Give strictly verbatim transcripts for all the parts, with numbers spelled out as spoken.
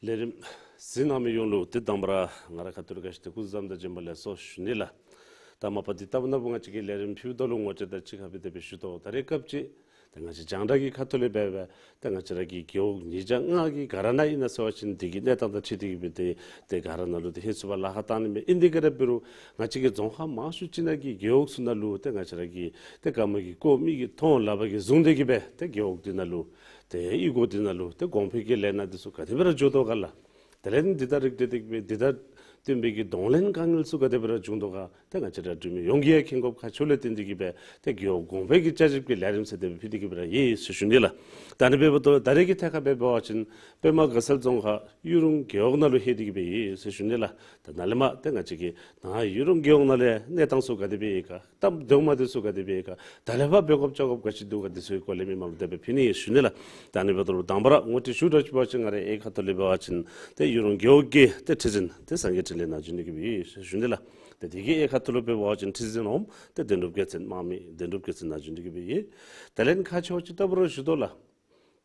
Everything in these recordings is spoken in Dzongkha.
ལས་རིམ་གཟིགས་གནང་མི་ཡོངས་ལུ་ཏེ་དང་པ་ར་ང་ར་ཁ་ཐུག་ལས་བཀྲ་ཤིས་བདེ་ལེགས་སྐུ་གཟུགས་བཟང་དང་བྱོན་པ་ལེགས་སོ་ཞུ་ནི་ལགས། ད་མ་པ་འདི་ལྟ་བུ་ན་བུ་ང་བཅས་ཀྱི་ལས་རིམ་ཕུལཝ་ད་ལུ་ངོ་སྤྲོད་དང་གཅིག་ཁར་སྦེ་དེ་སྦེ་ཞུ་དོ། ད་རེས་སྐབས་ཅིག་ཏེ་ང་བཅས་རྒྱང་བསྒྲགས་ཀྱི་ཁ་ཐུག་ལས་འབད་འབད་ཏེ་ང་བཅས་ར་གི་རྒེད་འོག་ཉིས་བརྒྱ་ལྔ་གི་ག་ར་ནང་ཨིན་ན་ཟེར་བ་ཅིན་དེ་གི་གནས་སྟངས་དང་འཁྲིལ་ཏེ་གི་སྦེ་ཏེ་ཏེ་ག་ར་ནང་ལུ་ཏེ་ལྷོད་ཚུགས་པར་ལཱ་ཁག་བཏང་ནི་མས། ཨིན་དེ་ག་ར་འབད་རུང་ང་བཅས་ཀྱི་རྫོང་ཁག་མང་ཤོས་ཅིག་ནང་གི་རྒེད་འོག་ཚུ་ནང་ལུ་ཏེ་ང་བཅས་ར་གི་ཏེ་ག་མོ་གི་ཀོ་མི་གིས་མཐོང་ལག་པ་གིས་བཟུང་སྟེ་གི་སྦེ་ཏེ་རྒེད་འོག་འདི་ནང་ལུ་ཏེ་གཡུས་སྒོ་འདི་ནང་ལུ་ཏེ་གོང་འཕེལ་གྱི་ལས་སྣ་འདི་ཚུ་ག་དེ་སྦེ་ར་འགྱོ་དོ་ག་ལགས། དེ་ལས་འདི་དང་རིགས་བསྒྲེས་ཏེ་གི་སྦེ་འདི་དང་བསྟུན་པའི་གི་གདོང་ལེན་དཀའ་ངལ་ཚུ་ག་དེ་སྦེ་ར་བྱུང་དོ་ག་ཏེ་ང་བཅས་ར་འབྲུག་མི་ཡོངས་ཀྱིས་ཡང་མཁྱེན་དགོཔ་ཁག་ཆེཝ་ལས་བརྟེན་ཏེ་གི་སྦེ་ཏེ་རྒེད་འོག་གོང་འཕེལ་གྱི་བསྐྱར་ཞིབ་ཀྱི་ལས་རིམ་ཟེར་དེ་སྦེ་ཕུལ་ཏེ་གི་སྦེ་ར་ཡོད་ཟེར་ཞུ་ནི་ལགས། ད་ཨ་ནི་འབདཝ་ད་ད་རེས་ཀྱི་ཐད་ཁར་སྦེ་འབད་བ་ཅིན་པདྨ་དགའ་ཚལ་རྫོང་ཁག་གཡུ་རུང་རྒེད་འོག་ནང་ལུ་ལྷོད་དེ་གི་སྦེ་ཡོད་ཟེར་ཞུ་ནི་ལགས། ད་ནཱ་ལས་མར་ཏེ་ང་བཅས་ཀྱི་ནཱ་གཡུ་རུང་རྒེད་འོག་ནང་ལས་གནས་སྟངས་ཚུ་ག་དེ་སྦེ་ཡོད་ག། སྟབས་བདེཝ་མ་བདེཝ་ཚུ་ག་དེ་སྦེ་ཡོད་ག། ད་ལས་ཕར་འབད་དགོཔ་བཅོ་དགོཔ་ག་ཅི་འདུག་ག། འདི་ཚུ་གི་སྐོར་ལས་མི་མང་ལུ་དེ་སྦེ་ཕུལ་ནི་ཡོད་ཟེར་ཞུ་ནི་ལགས། ད་ཨ་ནི་འབདཝ་ད་ལུ་དང་པ་ར་ངོ་སྤྲོད་ཞུ་དགོཔ་ཅིག་འབད་བ་ཅིན་ང་རའི་གཡས་ཁ་ཐུག་ལས་འབད་བ་ཅིན་ཏེ་གཡུ་རུང་རྒེད་འོག་གི་ཏེ་ཁྲི་འཛིན་ཏེ་སངས་རྒྱས་འཕྲིན་ལས་ནཱ་བྱོན་ཏེ་གི་སྦེ་ཡོད་ཟེར་ཞུ་ནི་ལགས། ཏེ་དེ་གི་གཡས་ཁ་ཐུག་ལུ་འབད་བ་ཅིན་ཁྲི་འཛིན་འོགམ་ཏེ་དོན་གྲུབ་རྒྱལ་མཚན་དམག་མི་དོན་གྲུབ་རྒྱལ་མཚན་ནཱ་བྱོན་ཏེ་གི་སྦེ་ཡོད། དེ་ལས་ཁག་ཆེཝ་ཅིག་ལྟ་བུ་ར་ཞུ་དོ་ལགས།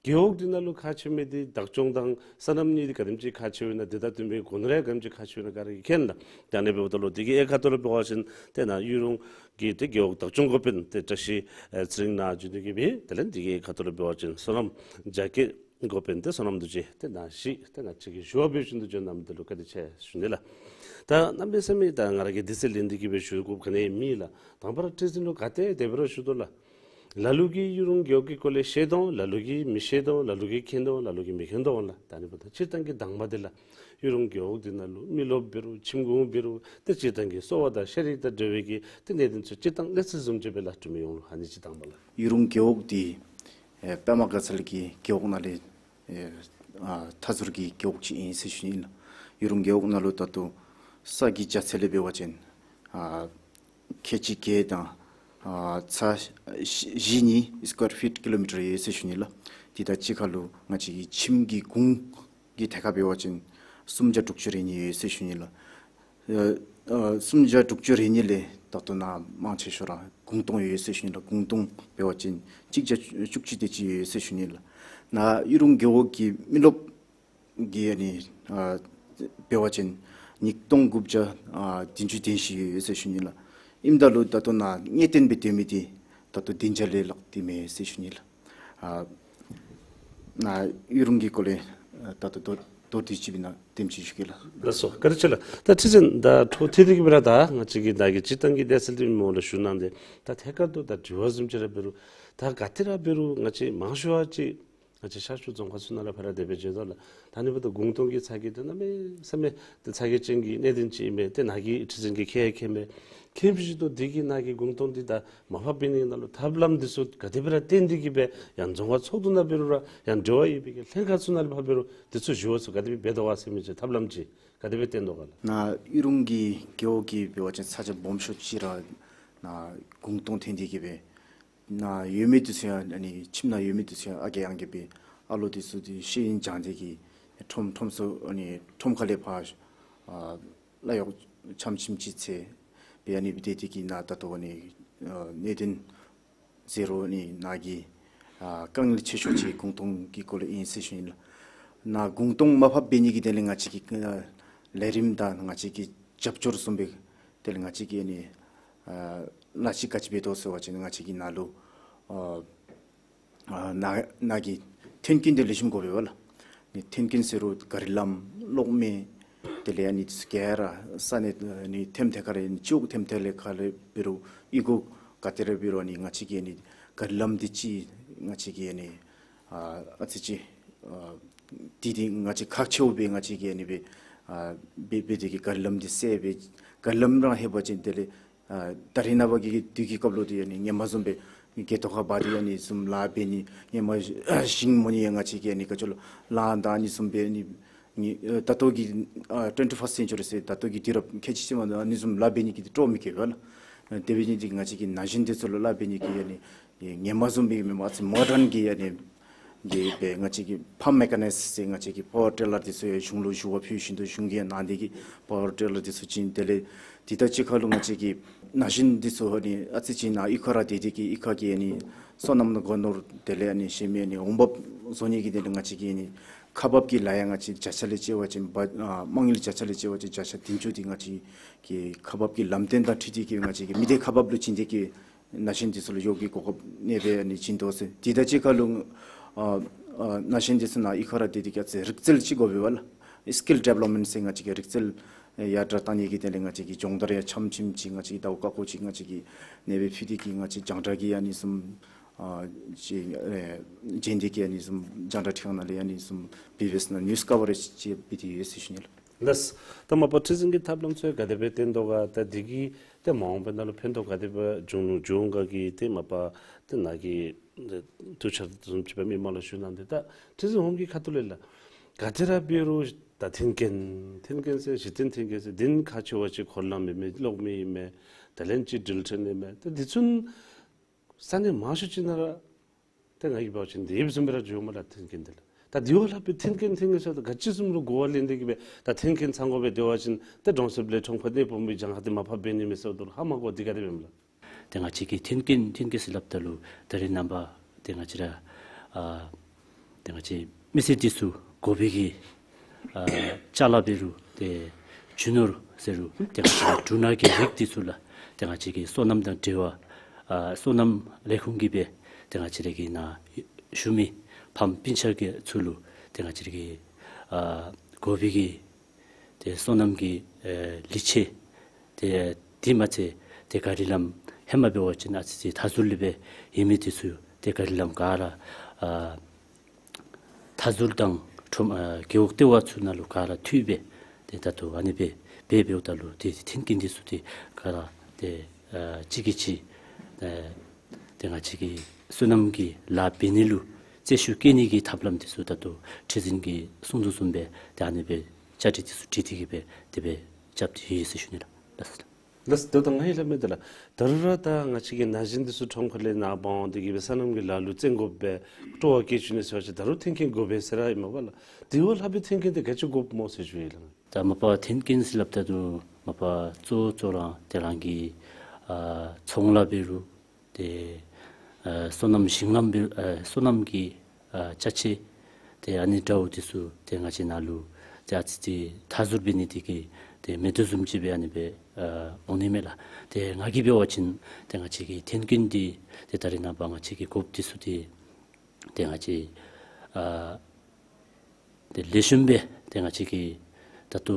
རྒེད་འོག་འདི་ནང་ལུ་ཁག་ཆེ་མི་འདི་བདག་སྐྱོང་དང་སོ་ནམ་གཉིས་འདི་ག་དེམ་ཅིག་ཁག་ཆེཝ་ཨིན་ན། འདི་དང་བསྟུན་པའི་སྒོ་ནོར་ཡང་ག་དེམ་ཅིག་ཁག་ཆེཝ་ཨིན་ན་ག་ར་གིས་མཁྱེན་ལགས། ད་ཨ་ནི་འབདཝ་ད་ལུ་དེ་གི་གཡས་ཁ་ཐུག་ལུ་འབད་བ་ཅིན་ཏེ་ནཱ་གཡུ་རུང་གི་ཏེ་རྒེད་འོག་བདག་སྐྱོང་འགོ་དཔོན་ཏེ་བཀྲ་ཤིས་ཨེ་ཚེ་རིང་ནཱ་བྱོན་ཏེ་གི་སྦེ་ཡོད། དེ་ལས་དེ་གི་གཡས་ཁ་ཐུག་ལུ་འབད་བ་ཅིན་སོ་ནམ་རྒྱ་སྐྱེད་འགོ་དཔོན་ཏེ་སོ་ནམ་རྡོ་རྗེ་ཏེ་ནཱ་བཞི་ཏེ་ང་བཅས་ཀྱིས་ཞུ་བ་འབད་བཞིན་དུ་བྱོན་གནང་མི་འདི་ལུ་བཀའ་དྲིན་ཆེ་ཞུ་ནི་ལགས། ད་གནམ་མེད་ས་མེད་ད་ང་ར་གིས་དུས་ཚོད་ལེན་ཏེ་གི་སྦེ་ཞུ་དགོཔ་ག་ནི་ཡང་མེད་ལགས། དང་པ་ར་ཁྲི་འཛིན་ལུ་ག་ཏེ་དེ་སྦེ་ར་ཞུ་དོ་ལགས། ལ་ལུ་གིས་གཡུ་རུང་རྒེད་འོག་གི་སྐོར་ལས་ཤེས་དོ་ལགས། ལ་ལུ་གིས་མི་ཤེས་དོ་ལགས། ལ་ལུ་གིས་མཁྱེན་དོ་ལགས། ལ་ལུ་གིས་མི་མཁྱེན་དོ་ལགས། ད་ཨ་ནི་འབདཝ་ད་སྤྱིར་བཏང་གི་དང་པ་འདི་ལགས། གཡུ་རུང་རྒེད་འོག་འདི་ནང་ལུ་མི་རློབས་འབད་རུང་ཁྱིམ་གུང་འབད་རུང་ཏེ་སྤྱིར་བཏང་གི་གསོ་བ་དང་ཤ་རིགས་དང་འབྲེལ་བའི་གི་ཏེ་གནད་དོན་ཚུ་སྤྱིར་བཏང་གནས་ཚུལ་བཟུམ་ཅིག་སྦེ་ལགས། འབྲུག་མི་ཡོངས་ལུ་ཨ་ནི་ཅིག་དང་པ་ལགས། གཡུ་རུང་རྒེད་འོག་འདི་ཨེ་པདྨ་དགའ་ཚལ་གྱི་རྒེད་འོག་ནང་ལས་ཨེ་ཨ་མཐའ་ཟུར་གྱི་རྒེད་འོག་ཅིག་ཨིན་ཟེར་ཞུ་ནི་ལགས། གཡུ་རུང་རྒེད་འོག་ནང་ལུ་ད་ལྟོ་ས་གི་རྒྱ་ཚད་ལས་འབད་བ་ཅིན་ཨ་ཁལ་གཅིག་བརྒྱད་དང་ཨ་ཚད་བཞི་གཉིས་སི་ཀོར་ཕིཊ་ཀི་ལོ་མི་ཊར་ཡོད་ཟེར་ཞུ་ནི་ལགས། དེ་དང་གཅིག་ཁར་ལུ་ང་བཅས་ཀྱི་ཁྱིམ་གྱི་གུང་གི་ཐད་ཁར་འབད་བ་ཅིན་སུམ་བརྒྱ་དྲུག་ཅུ་རེ་གཉིས་ཡོད་ཟེར་ཞུ་ནི་ལགས། ཨ་ཨ་སུམ་བརྒྱ་དྲུག་ཅུ་རེ་གཉིས་ལས་ད་ལྟོ་ནཱ་མང་ཆེ་ཤོས་ར་གུང་སྟོང་ཡོད་ཟེར་ཞུ་ནི་ལགས། གུང་སྟོང་འབད་བ་ཅིན་གཅིག་བརྒྱ་བཅུ་གཅིག་དེ་ཅིག་ཡོད་ཟེར་ཞུ་ནི་ལགས། ནཱ་གཡུ་རུང་རྒེད་འོག་གི་མི་རློབས་གི་ཨ་ནི་ཨ་འབད་བ་ཅིན་ཉིས་སྟོང་དགུ་བརྒྱ་ཨ་བདུན་ཅུ་དོན་བཞི་ཡོད་ཟེར་ཞུ་ནི་ལགས། ཨིནམ་ད་ལུ་ད་ལྟོ་ནཱ་གནད་དོན་སྦེ་སྡོད་མི་འདི་ད་ལྟོ་བདུན་བརྒྱ་ལས་ལྷག་སྟེ་མེད་ཟེར་ཞུ་ནི་ལགས། ཨ་ནཱ་གཡུ་རུང་གི་སྐོར་ལས་ཨ་ད་ལྟོ་མདོར་བསྡུས་ཅིག་སྦེ་ནཱ་དེམ་ཅིག་ཞུ་གེ་ལགས། ལགས་སོ། བཀའ་དྲིན་ཆེ་ལགས། ད་ཁྲི་འཛིན་ད་འཕྲོ་མཐུད་དེ་གི་སྦེ་ར་ད་ང་བཅས་ཀྱི་ནཱ་གི་སྤྱིར་བཏང་གི་གནས་ཚུལ་འདི་མི་མང་ལུ་ཞུ་གནང་སྟེ་ད་ཐད་ཀར་དུ་ད་དྲི་བ་བཟུམ་ཅིག་ར་འབད་རུང་ད་ག་ཏེ་ར་འབད་རུང་ང་བཅས་མང་ཤོས་ཅིག་ང་བཅས་ཤར་ཕྱོགས་རྫོང་ཁག་ཚུ་ནང་ལས་ཕར་ར་དེ་སྦེ་འགྱོ་དོ་ལགས། ད་ཨ་ནི་འབདཝ་ད་གུང་སྟོང་གི་ཚ་གྱང་འདི་གནམ་མེད་ས་མེད་ཏེ་ཚ་གྱང་ཅན་གྱི་གནད་དོན་ཅིག་ཨིན་པས། ཏེ་ནཱ་གི་ཁྲི་འཛིན་གྱིས་མཁྱེན་མཁྱེན་མས། མཁྱེན་བཞིན་དུ་འདི་གི་ནཱ་གི་གུང་སྟོང་འདི་ད་མར་ཕབ་འབད་ནི་ནང་ལུ་ཐབས་ལམ་འདི་ཚུ་ག་དེ་སྦེ་ར་བཏོན་ཏེ་གི་སྦེ་ཡང་རྫོང་ཁག་ཚོགས་འདུ་ནང་འབད་རུང་ར་ཡང་འབྲེལ་བ་ཡོད་པའི་གི་ལྷན་ཁག་ཚུ་ནང་ལས་ཕར་འབད་རུང་འདི་ཚུ་ཞུ་བ་ཚུ་ག་དེ་སྦེ་འབད་དོ་ག་ཟེར་མི་ཅིག་ཐབས་ལམ་ཅིག་ག་དེ་སྦེ་བཏོན་དོ་ག་ལགས། ནཱ་གཡུ་རུང་གི་རྒེད་འོག་གི་འབད་བ་ཅིན་ས་ཆ་སྦོམ་ཤོས་ཅིག་ར་ནཱ་གུང་སྟོང་ཐོན་ཏེ་གི་སྦེ་ནཱ་ཡོད་མི་འདི་ཚུ་ཡང་ཨ་ནི་ཁྱིམ་ནང་ཡོད་མི་འདི་ཚུ་ཡང་ཨ་རྒས་ཨང་རྒས་པའི་ཨ་ལོ་འདི་ཚུ་འདི་ཤེས་ཡོན་སྦྱང་སྟེ་གི་ཁྲོམ་ཁྲོམ་ཚུ་ཨ་ནི་ཁྲོམ་ཁ་ལས་ཕར་ཨ་ལཱ་གཡོག་འཆམ་འཆམ་ཅིག་འཚོལ་སྦེ་ཨ་ནི་སྦེ་སྡོད་དེ་གི་ནཱ་ད་ལྟོ་ཨ་ནི་ཨ་གནད་དོན་ཟེར་རུང་ཨ་ནི་ནཱ་གི་ཨ་དཀའ་ངལ་ཆེ་ཤོས་ཅིག་གུང་སྟོང་གི་སྐོར་ལས་ཨིན་ཟེར་ཞུ་ནི་ལགས། ནཱ་གུང་སྟོང་མར་ཕབ་འབད་ནི་གི་དོན་ལས་ང་བཅས་ཀྱི་ཨ་ལས་རིམ་དང་ང་བཅས་ཀྱི་རྒྱབ་སྐྱོར་བཟུམ་སྦེ་དེ་ལས་ང་བཅས་ཀྱིས་ཨ་ནི་ཨ་ལཱ་ཅིག་ག་ཅི་འབད་དོ་ཟེར་བ་ཅིན་ང་བཅས་ཀྱིས་ནཱ་ལུ་ཨ་ཨ་ནཱ་ནཱ་གི་མཐུན་རྐྱེན་འདི་ལེགས་ཤོམ་དགོ་པས་ལགས། ཨ་ནི་མཐུན་རྐྱེན་ཟེར་རུང་གཱ་རི་ལམ་གློག་མེ་དེ་ལས་ཨ་ནི་ག་ར་ས་གནས་ཨ་ནི་ཐེམ་ཐེ་ཁ་ར་ཨ་ནི་སྤྱི་འོག་ཐེམ་ཐེ་ལས་ཁ་ལས་འབད་རུང་གཡུས་སྒོ་ག་ཏེ་ར་འབད་རུང་ཨ་ནི་ང་བཅས་ཀྱིས་ཨ་ནི་གཱ་རི་ལམ་འདི་ཅིག་ང་བཅས་ཀྱིས་ཨ་ནི་ཨ་ཨ་ཙི་ཅིག་ཨ་འདི་འདི་ང་བཅས་ཁག་ཆེཝ་སྦེ་ང་བཅས་ཀྱིས་ཨ་ནི་སྦེ་ཨ་འབད་འབད་དེ་གི་གཱ་རི་ལམ་འདི་སེལ་སྦེ་གཱ་རི་ལམ་རང་ལྷོད་པ་ཅིན་དེ་ལས་ཨ་ད་རེས་ནངས་པ་གི་དུས་ཀྱི་སྐབས་ལུ་འདི་ཨ་ནི་སྔོན་མ་བཟུམ་སྦེ་གི་དོ་ཁར་འབག་སྟེ་ཨ་ནི་བཟུམ་ལཱ་འབད་ནི་སྔོན་མ་ཞིང་རྨོ་ནི་ཡང་ང་བཅས་ཀྱིས་ཨ་ནི་ག་ཅི་ལོ་ལཱ་དང་ཨ་ནི་བཟུམ་སྦེ་ཨ་ནི་ཨ་ད་ལྟོ་གི་ཨ་ཊུ་ཝེན་ཊི་ཕརསཊ་སེན་ཅུ་རི་ཟེར་ད་ལྟོ་གི་དུས་རབས་ཁལ་གཅིག་ཅན་མ་ཨ་ནི་བཟུམ་ལཱ་འབད་ནི་གི་འདི་སྤྲོ་མི་བཀལ་བས་ལགས། དེ་འབད་ནི་འདི་ང་བཅས་ཀྱི་ན་གཞོན་འདི་ཚུ་ལུ་ལཱ་འབད་ནི་གི་ཨ་ནི་སྔོན་མ་བཟུམ་སྦེ་མེན་པར་ཨ་ཙི་མོ་ཌརན་གྱི་ཨ་ནི་ གི་སྦེ་ང་བཅས་ཀྱི་ཕཱམ་མེ་ཀ་ནའིཛ་ཟེར་ང་བཅས་ཀྱི་པ་ཝར་ཊི་ལར་འདི་ཚུ་ཡང་གཞུང་ལུ་ཞུ་བ་ཕུལ་བཞིན་དུ་གཞུང་གིས་ཡང་གནང་སྟེ་གི་པ་ཝར་ཊི་ལར་འདི་ཚུ་བྱིན། དེ་ལས་དེ་དང་གཅིག་ཁར་ལུ་ང་བཅས་ཀྱི་ན་གཞོན་འདི་ཚུ་ཨ་ནི་ཨ་ཙི་ཅིག་ནཱ་གཡུས་ཁར་ར་སྡོད་དེ་གི་གཡུས་ཁ་གི་ཨ་ནི་སོ་ནམ་དང་སྒོ་ནོར་དེ་ལས་ཨ་ནི་གཞན་མི་ཨ་ནི་འོང་འབབ་བཟོ་ནི་གི་དོན་ལུ་ང་བཅས་ཀྱི་ཨ་ནི་ཁག་འབག་གི་ལཱ་ཡང་ང་བཅས་བརྒྱ་ཆ་ལས་བརྩི་བ་ཅིན་བ་ཨ་དམངས་ཡོད་བརྒྱ་ཆ་ལས་བརྩི་བ་ཅིན་བརྒྱ་ཆ་བདུན་ཅུ་འདི་ང་བཅས་ཀྱི་ཁག་འབག་གི་ལམ་སྟོན་དང་འཁྲིལ་ཏེ་གི་ང་བཅས་ཀྱི་མི་སྡེ་ཁག་འབག་ལུ་བྱིན་ཏེ་གི་ན་གཞོན་འདི་ཚུ་ལུ་གཡོག་གི་གོ་སྐབས་གནང་སྦེ་ཨ་ནི་བྱིན་དོ་ཟེར། དེ་དང་གཅིག་ཁར་ལུ་ཨ་ཨ་ན་གཞོན་འདི་ཚུ་ནཱ་གཡུས་ཁར་ར་སྡོད་དེ་གི་ཨ་ཙི་རིག་རྩལ་ཅིག་དགོ་པས་པ་ལགས། སི་ཀིལ་ཌི་ཝེ་ལོབ་མེནཊ་ཟེར་ང་བཅས་ཀྱི་རིག་རྩལ་ཡར་དྲག་གཏང་ནི་གི་དོན་ལས་ང་བཅས་ཀྱི་སྦྱོང་བརྡར་ཡང་ཆམ་ཆིམ་ཅིག་ང་བཅས་ཀྱི་ཟླཝ་ཁ་ཁ་ཅིག་ང་བཅས་ཀྱིས་ཨ་ནེ་སྦེ་ཕུལ་ཏེ་གི་ང་བཅས་རྒྱང་བསྒྲགས་ཀྱི་ཨ་ནི་བཟུམ་ཨ་ཅིག་ཨེ་བྱིན་ཏེ་གི་ཨ་ནི་བཟུམ་རྒྱང་བསྒྲགས་ཁྲི་ཁང་ནང་ལས་ཨ་ནི་བཟུམ་བི་བི་ཨེསི་ནང་ནིའུསི་ཀ་བ་རེཇ་ཅིག་འབད་དེ་ཡོད་ཟེར་ཞུ་ནི་ལགས། ལགས། ད་མ་པ་ཁྲི་འཛིན་གྱི་ཐབས་ལམ་ཚུ་ག་དེ་སྦེ་བསྟེན་དོ་ག། ད་འདི་གིས་ཏེ་མ་འོངས་པའི་ནང་ལུ་ཕན་ཐོགས་ག་དེ་སྦེ་འབྱུང་ནུག་འབྱུང་ག་གི་ཏེ་མ་པ་ཏེ་ནཱ་གི་ཐུགས་འཆར་བཟུམ་ཅིག་སྦེ་མི་མང་ལུ་ཞུ་གནང་སྟེ། ད་ཁྲི་འཛིན་ཧོར་གྱི་ཁ་ཐུག་ལས་ལགས། ག་དེ་ར་འབད་རུང་ད་མཐུན་རྐྱེན་མཐུན་རྐྱེན་ཟེར་གཞི་རྟེན་མཐུན་རྐྱེན་ཟེར་འདི་ཁག་ཆེ་བ་ཅིག། འཁོར་ལམ་ཨིན་མས། གློག་མེ་ཨིན་མས། དེ་ལས་ཅིག་འགྲུལ་འཕྲིན་ཨིན་མས། ད་འདི་ཚུ་ས་གནས་མང་ཤོས་ཅིག་ནང་ར་ཏེ་ང་གིས་འབད་བ་ཅིན་དེ་བཟུམ་སྦེ་ར་འགྱོཝ་མས་ལགས་མཐུན་རྐྱེན་འདི་ལགས། ད་དེ་བ་ལྷག་པའི་མཐུན་རྐྱེན་མཐུན་རྐྱེན་ཟེར་ད་ག་ཅི་བཟུམ་ལུ་གོ་བ་ལེན་ཏེ་གི་སྦེ་ད་མཐུན་རྐྱེན་ཚང་དགོ་པས། དེ་བ་ཅིན་ད་གྲོང་གསེབ་ལས་ཁྲོམ་ཁར་གནས་སྤོ་མི་གྱངས་ཁ་འདི་མར་ཕབ་འབད་ནི་མས་ཟེརཝ་ད་ལུ་ཧ་མ་གོ། འདི་ག་དེ་སྦེ་ཨིན་ལགས། ཏེ་ང་བཅས་ཀྱིས་མཐུན་རྐྱེན་མཐུན་རྐྱེན་ཟེར་སླབ་ད་ལུ་ད་རེས་ནངས་པ་ཏེ་ང་བཅས་ར་ཨ་ཏེ་ང་བཅས་མི་སེར་འདི་ཚུ་དགོ་པའི་གི་ཨ་ཅ་ལ་འབད་རུང་ཏེ་རྒྱུ་ནོར་ཟེར་རུང་ཏེ་ང་བཅས་འབྲུ་སྣ་གི་རིགས་འདི་ཚུ་ལགས། ཏེ་ང་བཅས་ཀྱི་སོ་ནམ་དང་འབྲེལ་བ་ཨ་སོ་ནམ་ལས་ཁུངས་ཀྱིས་སྦེ་ཏེ་ང་བཅས་ར་གི་ནཱ་བཞུགས་མི་ཕམ་སྤུན་ཆ་གི་ཚུ་ལུ་ཏེ་ང་བཅས་ར་གི་ཨ་དགོ་པའི་གི་ཏེ་སོ་ནམ་གྱི་ཨེ་ལི་ཆས་ཏེ་དེ་མ་ཚད་ཏེ་ག་རི་ལམ་ཧེ་མ་འབད་བ་ཅིན་ཨ་ཙི་ཅིག་མཐའ་ཟུར་ལས་སྦེ་ཡོད་མི་འདི་ཚུ་ཏེ་ག་རི་ལམ་ག་ར་ཨ་མཐའ་ཟུར་དང་ཁྲོམ་ཨ་རྒེད་འོག་ལྟེ་བ་ཚུ་ནང་ལུ་ག་ར་འཐུས་སྦེ་ཏེ་ད་ལྟོ་ཨ་ནི་སྦེ་འབད་འབདཝ་ད་ལུ་ཏེ་མཐུན་རྐྱེན་འདི་ཚུ་ཏེ་ག་ར་ཏེ་ཨ་གཅིག་གིས་གཅིག་ཨ་ཏེ་ང་བཅས་ཀྱི་སོ་ནམ་གྱི་ལཱ་འབད་ནི་ལུ་རྩོད་ཤུགས་བསྐྱེད་ནི་གི་ཐབས་ལམ་འདི་ཚུ་ད་ལྟོ་ཁྲི་འཛིན་གྱིས་གསུང་དོ་བཟུམ་སྦེ་ཏེ་ཨ་ནི་སྦེ་བཅའ་སྒྲིག་འདི་ཚུ་སྒྲིག་སྟེ་གི་སྦེ་དེ་སྦེ་རྐྱབ་སྟེ་ཡོད་ཟེར་ཞུ་ནི་ལགས། ལགས་སོ། ལགས་སོ། ད་ལྟོ་ང་གིས་སླབ་མི་འདི་ལགས། ད་རུང་ར་ད་ང་བཅས་ཀྱི་ན་གཞོན་འདི་ཚུ་ཁྲོམ་ཁ་ལས་ནཱ་འབག་འོང་སྟེ་གི་སྦེ་སོ་ནམ་གྱི་ལཱ་ལུ་བརྩོན་དགོ་པས། སྤྲོ་བ་བསྐྱེད་བཅུག་ནི་ཟེར་བ་ཅིན་ད་རུང་མཐུན་རྐྱེན་དགོ་པས་ཟེར་ར་ཨིན་མས་པ་ལགས། དེ་བ་ལྷག་པའི་མཐུན་རྐྱེན་འདི་ག་ཅི་དགོཔ་སྨོ་ཟེར་ཞུ་ཡི་ལགས། ད་མ་པ་མཐུན་རྐྱེན་ཟེར་སླབ་ད་ལུ་མ་པ་གཙོ་གཙོ་ར་ཏེ་རང་གི་ཨ་ཚོང་ལཱ་འབད་རུང་ཏེ་ཨ་སོ་ནམ་ཞིང་ལམ་འབད་ཨ་སོ་ནམ་གྱི་ཨ་ཅ་ཆས་ཏེ་ཨ་ནི་འདྲཝ་འདི་ཚུ་ཏེ་ང་བཅས་ནཱ་ལུ་ཏེ་ཨ་ཙི་ཅིག་མཐའ་ཟུར་འབད་ནི་འདི་གིས་ཏེ་མེད་དོ་བཟུམ་ཅིག་སྦེ་ཨ་ནི་སྦེ་ཨ་འོང་ནི་མས་ལགས། ཏེ་ང་གིས་འབད་བ་ཅིན་ཏེ་ང་བཅས་ཀྱི་མཐུན་རྐྱེན་འདི་ཏེ་ད་རེས་ནངས་པ་ང་བཅས་ཀྱིས་དགོཔ་འདི་ཚུ་འདི་ཏེ་ང་བཅས་ཨ་ཏེ་ལེགས་ཤོམ་སྦེ་ཏེ་ང་བཅས་ཀྱིས་ད་ལྟོ་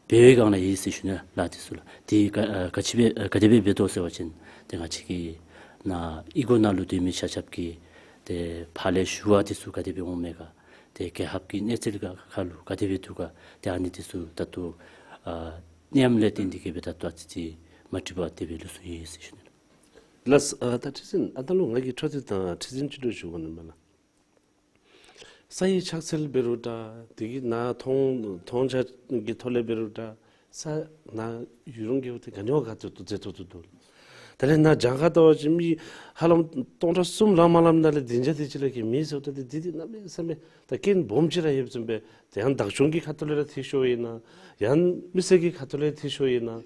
འབད་བའི་སྒང་ལས་ཡོད་ཟེར་ཞུ་ནི་ལགས། འདི་ཚུ་ལགས། ཏེ་ག་ཨ་ག་ཅི་སྦེ་ཨ་ག་དེ་སྦེ་འབད་དོ་ཟེར་བ་ཅིན་ཏེ་ང་བཅས་ཀྱི་ནཱ་གཡུས་སྒོ་ནང་ལུ་སྡོད་མི་ཆ་ཁྱབ་ཀྱིས་ཏེ་ཕར་ལས་ཞུ་བ་འདི་ཚུ་ག་དེ་སྦེ་འོང་མས་ག། ཏེ་རྒྱལ་ཁབ་ཀྱི་གནས་ཚུལ་ག་ཁར་ལུ་ག་དེ་སྦེ་འདུག་ག། ཏེ་ཨ་ནི་འདི་ཚུ་ད་ལྟོ་ཨ་ནད་ཡམས་ལས་བརྟེན་ཏེ་གི་སྦེ་ད་ལྟོ་ཨ་ཙི་ཅིག་མ་འགྲིགཔ་དེ་སྦེ་ལུས་སོང་ཡི་ཟེར་ཞུ་ནི་ལགས། ལགས། ཨ་ད་ཁྲི་འཛིན་ཨ་ད་ལུ་ང་གིས་འཕྲོ་མཐུད་དང་ཁྲི་འཛིན་ཅིག་ལུ་ཞུ་དགོ་ནི་མས་ལགས། ས་ཡི་ཆགས་ཚུལ་འབད་རུང་འདྲ། དེ་གི་ནཱ་མཐོང་མཐོང་ཆ་གི་ཐོག་ལས་འབད་རུང་འདྲ། ས་ནཱ་ཡུན་རིང་གི་འོག་ཏེ་ག་ནི་བ་ག་ཏོག་ཏོ་མཛེས་ཏོག་ཏོ་འདུག། ད་རེས་ནཱ་གྱངས་ཁ་བལྟ་བ་ཅིན་མི་ཧ་ལམ་སྟོང་ཕྲག་གསུམ་ལང་མ་ལངམ་ནང་ལས་བདུན་བརྒྱ་དེ་ཅིག་ལས་བརྒལ་མེད་ཟེརཝ་ད་ཏེ་འདི་འདི་གནམ་མེད་ས་མེད་ད་རྐྱེན་སྦོམ་ཅིག་ར་ཡོདཔ་བཟུམ་སྦེ་ཏེ་ཡང་བདག་སྐྱོང་གི་ཁ་ཐུག་ལས་ར་འཐུས་ཤོར་ཨིན་ན་ཡང་མི་སེར་གྱི་ཁ་ཐུག་ལས་འཐུས་ཤོར་ཨིན་ན།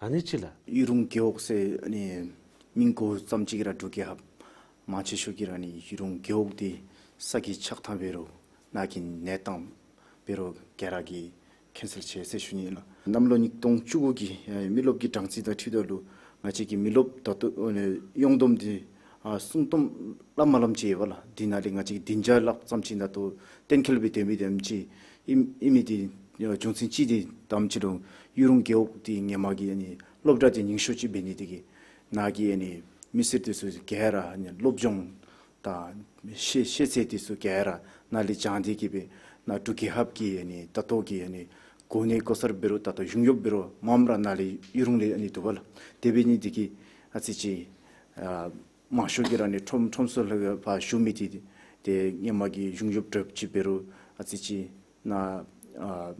ཨ་ནི་ཅིག་ལགས། གཡུ་རུང་རྒེད་འོག་ཟེར་ཨ་ནི་མིང་གོཝ་ཙམ་ཅིག་གིས་ར་འབྲུག་རྒྱལ་ཁབ་མང་ཆེ་ཤོས་ཀྱིས་ར་ཨ་ནི་གཡུ་རུང་རྒེད་འོག་འདི་ས་གི་ཆགས་ཐངས་འབད་རུང་ནཱ་གི་གནས་སྟངས་འབད་རུང་ག་ར་གིས་མཁྱེན་གསལ་ཆེ་ཟེར་ཞུ་ནི་ལགས། གནམ་ལོ་ཉིས་སྟོང་བཅུ་དགུ་གི་ཨེ་མི་རློབས་ཀྱི་གྲངས་རྩིས་དང་འཁྲིལཝ་ད་ལུ་ང་བཅས་ཀྱི་མི་རློབས་ད་ལྟོ་ཨ་ནི་ཡོངས་བསྡོམས་འདི་ཨ་སུམ་སྟོང་ལང་མ་ལངམ་ཅིག་ཡོད་པ་ལགས། འདི་ནང་ལས་ང་བཅས་ཀྱི་བདུན་བརྒྱ་ལྷགཔ་ཙམ་ཅིག་ད་ལྟོ་གཏན་འཁེལ་སྦེ་སྡོད་མི་དེམ་ཅིག་ཨིན་ཨིན་མི་འདི་རྒྱུ་མཚན་ཅིག་འདི་དེམ་ཅིག་ལུ་གཡུ་རུང་རྒེད་འོག་འདི་ཧེ་མ་གི་ཨ་ནི་སློབ་གྲྭ་འདི་རྙིང་ཤོས་ཅིག་འབད་ནི་དེ་གིས་ནཱ་གི་ཨ་ནི་མི་སེར་འདི་ཚུ་ག་ར་ཨ་ནི་སློབ་སྦྱོང་དང་ཤེས་ཤེས་ཚད་འདི་ཚུ་ག་ར་ནཱ་ལས་སྦྱང་སྟེ་གི་སྦེ་ནཱ་འབྲུག་རྒྱལ་ཁབ་ཀྱི་ཨ་ནི་ད་ལྟོ་གི་ཨ་ནི་གོ་གནས་གོ་སར་འབད་རུང་ད་ལྟོ་གཞུང་གཡོགཔ་འབད་རུང་མངམ་ར་ནཱ་ལས་གཡུ་རུང་ལས་ཨ་ནི་འདུག་པ་ལགས། དེ་འབད་ནི་དེ་གིས་ཨ་ཙི་ཅིག་ཨ་མང་ཤོས་ཀྱིས་ར་ཨ་ནི་ཁྲོམ་ཁྲོམ་སོ་ལུ་ཕར་བཞུགས་མི་འདི་ཏེ་ཧེ་མ་གི་གཞུང་གཡོགཔ་དྲགཔ་ཅིག་འབད་རུང་ཨ་ཙི་ཅིག་ནཱ་ཨ་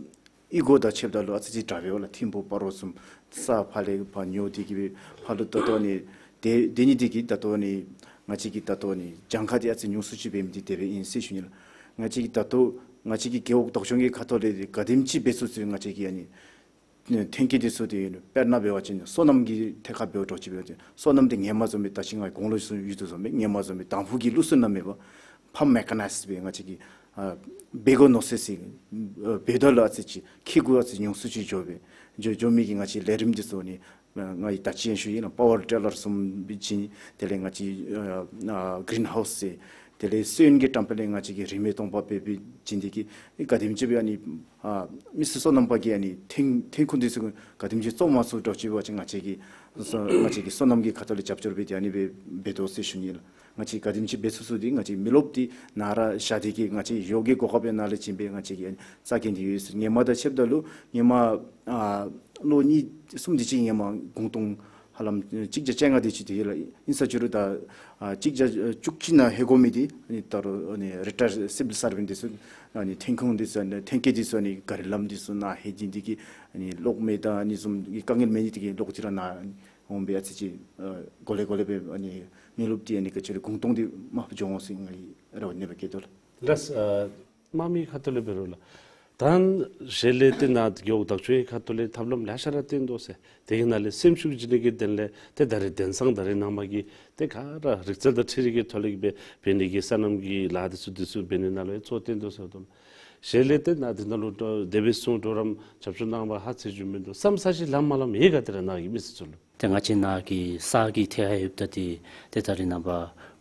གཡུས་སྒོ་དང་ཕྱདཔ་ད་ལུ་ཨ་ཙི་ཅིག་དྲག་པས་པ་ལགས། ཐིམ་ཕུག་སྤ་རོ་བཟུམ་ས་ཕར་ལས་ཕར་ཉོ་སྟེ་གི་སྦེ་ཕར་ལུ་ད་ལྟོ་ཨ་ནི་དེ་དེ་ནི་དེ་གིས་ད་ལྟོ་ཨ་ནི་ ང་བཅས་ཀྱི་ད་ལྟོ་ནི་གྱངས་ཁ་འདི་ཨ་ཙི་ཉུང་སུ་ཅིག་འབད་མི་འདི་དེ་སྦེ་ཨིན་ཟེར་ཞུ་ནི་ལགས། ང་བཅས་ཀྱི་ད་ལྟོ་ང་བཅས་ཀྱི་རྒེད་འོག་བདག་སྐྱོང་གི་ཁ་ཐུག་ལས་འདི་ག་དེམ་ཅིག་འབད་ཚུགས་ཚུགས་ང་བཅས་ཀྱིས་ཨ་ནི་ཐོན་སྐྱེད་འདི་ཚུ་འདི་དཔེར་ན་འབད་བ་ཅིན་སོ་ནམ་གྱི་ཐད་ཁར་འབད་བ་འདྲཝ་ཅིག་འབད་བ་ཅིན་སོ་ནམ་འདི་སྔོན་མ་བཟུམ་སྦེ་ད་ཅི་ང་གོང་ལུ་ཞུ་ཡོད་དོ་བཟུམ་སྦེ་སྔོན་མ་བཟུམ་སྦེ་དང་ཕུ་གི་ལུགས་སྲོལ་ནང་མེད་པར་ཕརམ་མེ་ཀ་ནའིཛ་སྦེ་ང་བཅས་ཀྱིས་ཨ་འབད་དགོ་མནོ་སི་སི་ཨ་འབདཝ་ད་ལུ་ཨ་ཙི་ཅིག་ཁེ་གུ་ཨ་ཙི་ཉུང་སུ་ཅིག་འགྱོ་སྦེ་འགྱོ་འགྱོ་མི་གི་ང་བཅས་ལས་རིམ་འདི་ཚུ་ནི་ང་གིས་ད་ཅི་ཡང་ཞུ་ཡི་ལགས། པ་ཝར་ཊི་ལར་བཟུམ་སྦེ་བྱིན། དེ་ལས་ང་བཅས་ཨ་ཨ་གི་རིན་ཧའུསི་ཟེར། དེ་ལས་སོན་གྱི་བཀྲམ་སྤེལ་ལས་ང་བཅས་ཀྱིས་རིན་མེད་སྟོང་པ་སྦེ་སྦེ་བྱིན་ཏེ་གིས་ག་དེམ་ཅིག་སྦེ་ཨ་ནི་ཨ་མི་སེར་སོ་ནམ་པ་གི་ཨ་ནི་ཐོན་ཐོན་ཁུངས་འདི་ཚུ་ག་དེམ་ཅིག་བཙོག་མ་ཚུགས་འདྲཝ་ཅིག་འབད་བ་ཅིན་ང་བཅས་ཀྱིས་སོ་ང་བཅས་ཀྱིས་སོ་ནམ་གྱི་ཁ་ཐུག་ལས་རྒྱབ་སྐྱོར་འབད་དེ་ཨ་ནི་སྦེ་འབད་དོ་ཟེར་ཞུ་ནི་ལགས། ང་བཅས་ག་དེམ་ཅིག་འབད་ཚུགས་ཚུགས་འདི་ང་བཅས་མི་རློབས་འདི་ནཱ་ར་བཞག་སྟེ་གིས་ང་བཅས་ཡོག་གི་གོ་སྐབས་ཡང་ནཱ་ལས་བྱིན་སྦེ་ང་བཅས་ཀྱིས་ཨ་ནི་རྩ་འགེངས་ཏེ་ཡོད་ཟེར། སྔོན་མ་དང་ཕྱདཔ་ད་ལུ་སྔོན་མ་ཨ་ལོ་གཉིས་གསུམ་དེ་ཅིག་སྔོན་མ་གུང་སྟོང་ཧ་ལམ་གཅིག་བརྒྱ་བཅོ་ལྔ་དེ་ཅིག་དེ་ལགས། ཨིན་ས་བཅུག་རུང་ད་ཨ་གཅིག་བརྒྱ་བཅུ་གཅིག་ནང་ལྷོད་དགོ་མི་འདི་ཨ་ནི་ད་རུང་ཨ་ནི་རི་ཊ་ཡརཌ་སི་བིལ་སར་བེནཊ་འདི་ཚུ་ཨ་ནི་ཐོན་ཁུངས་འདི་ཚུ་ཨ་ནི་ཐོན་སྐྱེད་འདི་ཚུ་ཨ་ནི་གཱ་རི་ལམ་འདི་ཚུ་ནཱ་ལྷོད་བྱིན་ཏེ་གིས་ཨ་ནི་གློག་མེ་དང་ཨ་ནི་བཟུམ་གྱི་དཀའ་ངལ་མེད་ནི་དེ་གིས་གློག་ཅིག་ར་ནཱ་འོང་སྦེ་ཨ་ཙི་ཅིག་ཨ་གོ་ལེ་གོ་ལེ་སྦེ་ཨ་ནི་མི་རློབས་འདི་ཨ་ནི་ག་ཅི་ར་གུང་སྟོང་འདི་མར་འགྱོ་འོང་ཟེར་ང་གིས་རེ་བ་ཨ་ནི་སྦེ་བསྐྱེད་དོ་ལགས། ལགས། ཨ་དམངས་མི་ཁ་ཐུག་ལས་འབད་རུང་ལགས། ད་ཞལ་ལས་ཏེ་ནཱ་རྒེད་འོག་བདག་སྐྱོང་གི་ཁ་ཐུག་ལས་ཐབས་ལམ་ལེ་ཤ་ར་བཏོན་དོ་ཟེར། དེ་གི་ནང་ལས་སེམས་ཤུགས་བྱིན་ནི་གི་དོན་ལས་ཏེ་ད་རེས་དེང་སང་ད་རེས་ནངས་པ་གི་ཏེ་ག་ར་རིག་རྩལ་དང་འཕྲུལ་རིག་གི་ཐོག་ལས་འབད་འབད་ནི་གི་སོ་ནམ་གྱི་ལཱ་འདི་ཚུ་འདི་ཚུ་འབད་ནི་ནང་ལུ་ཡང་གཙོ་བཏོན་དོ་ཟེར་དོ་ལགས། ཞལ་ལས་ཏེ་ནཱ་འདི་ནང་ལུ་དེ་སྦེ་གསུང་གྲོགས་རམ་རྒྱབ་སྐྱོར་གནང་བར་ཧ་ཚེ་ཇུ་མིན་འདུག། བསམ་ས་ཅིག་ལམ་མ་ལམ་ཡོད་ག། ཏེ་ར་ནཱ་གི་མི་སེར་ཚུ་ལུ། ཏེ་ང་བཅས་ནཱ་གི་ས་གི་ཐད་ཁར་ཡོདཔ་ད་ཏེ་ཏེ་ད་རེས་ནངས་པ་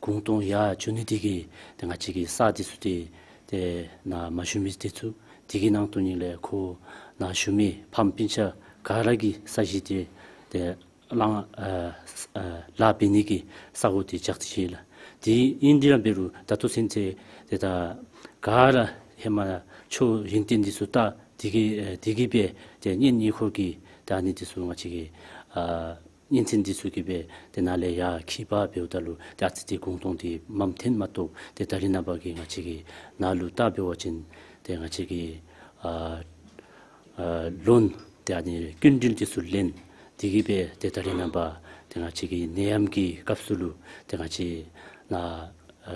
གུང་སྟོང་ཡར་འགྱོ་ནི་དེ་གིས་ཏེ་ང་བཅས་ཀྱི་ས་འདི་ཚུ་ཏེ་ཏེ་ནཱ་མ་ཞུ་མི་འདི་ཚུ་དེ་གི་ནང་དོན་ཉིད་ལས་ཁོ་ནཱ་ཞུ་མི་ཕམ་སྤུན་ཆ་ག་ར་གི་ས་གཞི་འདི་ཏེ་ལཱ་ཨ་ཨ་ལཱ་འབད་ནི་གི་ས་གོ་འདི་བཞག་སྟེ་ཡོད་ལགས། དེ་ཨིན་དེ་ར་འབད་རུང་ད་ལྟོ་ཚུན་ཚོད་ཏེ་ད་ག་ར་ཧེ་མ་ཆོས་ཡོན་ཏན་འདི་ཚུ་ད་དེ་གིས་ཨེ་དེ་གིས་སྦེ་ཏེ་གཉེན་ཉེ་འཁོར་གྱི་ད་ཨ་ནི་འདི་ཚུ་ང་བཅས་ཀྱི་ཨ་གཉེན་ཚན་འདི་ཚུ་གིས་སྦེ་ཏེ་ནཱ་ལས་ཡར་འཁྱིད་པར་འབདཝ་ད་ལུ་ཏེ་ཨ་ཙི་ཏེ་གུང་སྟོང་འདི་མངམ་ཐོན་མ་གཏོགས་ཏེ་ད་རེས་ནངས་པ་གི་ང་བཅས་ཀྱི་ནཱ་ལུ་བལྟ་འབད་བ་ཅིན་ཏེ་ང་བཅས་ཀྱི་ཨ་ཨ་ལོན་ཏེ་ཨ་ནི་སྐྱིན་འགྲུལ་འདི་ཚུ་ལེན། དེ་གིས་སྦེ་ཏེ་ད་རེས་ནངས་པ་ཏེ་ང་བཅས་ཀྱི་ནད་ཡམས་ཀྱི་སྐབས་སུ་ལུ་ཏེ་ང་བཅས་ནཱ་ཨ་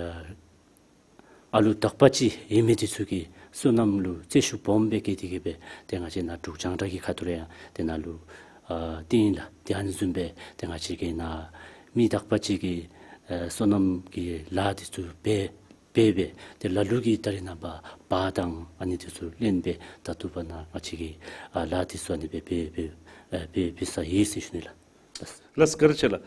ཨ་ལུ་དག་པ་ཅིག་ཡོད་མི་འདི་ཚུ་གིས་སོ་ནམ་ལུ་བརྩོན་ཤུགས་སྦོམ་སྦེ་བསྐྱེད་དེ་གིས་སྦེ་ཏེ་ང་བཅས་ནཱ་འབྲུག་རྒྱང་བསྒྲགས་ཀྱི་ཁ་ཐུག་ལས་ཡང་ཏེ་ནཱ་ལུ་ཨ་བཏོན་ཡི་ལགས། ཏེ་ཨ་ནི་བཟུམ་སྦེ་ཏེ་ང་བཅས་ཀྱི་ནཱ་མི་དག་པ་ཅིག་གིས་ཨ་སོ་ནམ་གྱི་ལཱ་འདི་ཚུ་འབད་འབད་སྦེ་ཏེ་ལ་ལུ་གིས་ད་རེས་ནངས་པ་བ་དང་ཨ་ནི་འདི་ཚུ་ལེན་སྦེ་ད་ལྟོ་བར་ན་ང་བཅས་ཀྱིས་ཨ་ལཱ་འདི་ཚུ་ཨ་ནི་སྦེ་འབད་འབད་ཨ་འབད་འབད་ས་ཡོད་ཟེར་ཞུ་ནི་ལགས། ལགས་བཀའ་དྲིན་ཆེ་ལགས།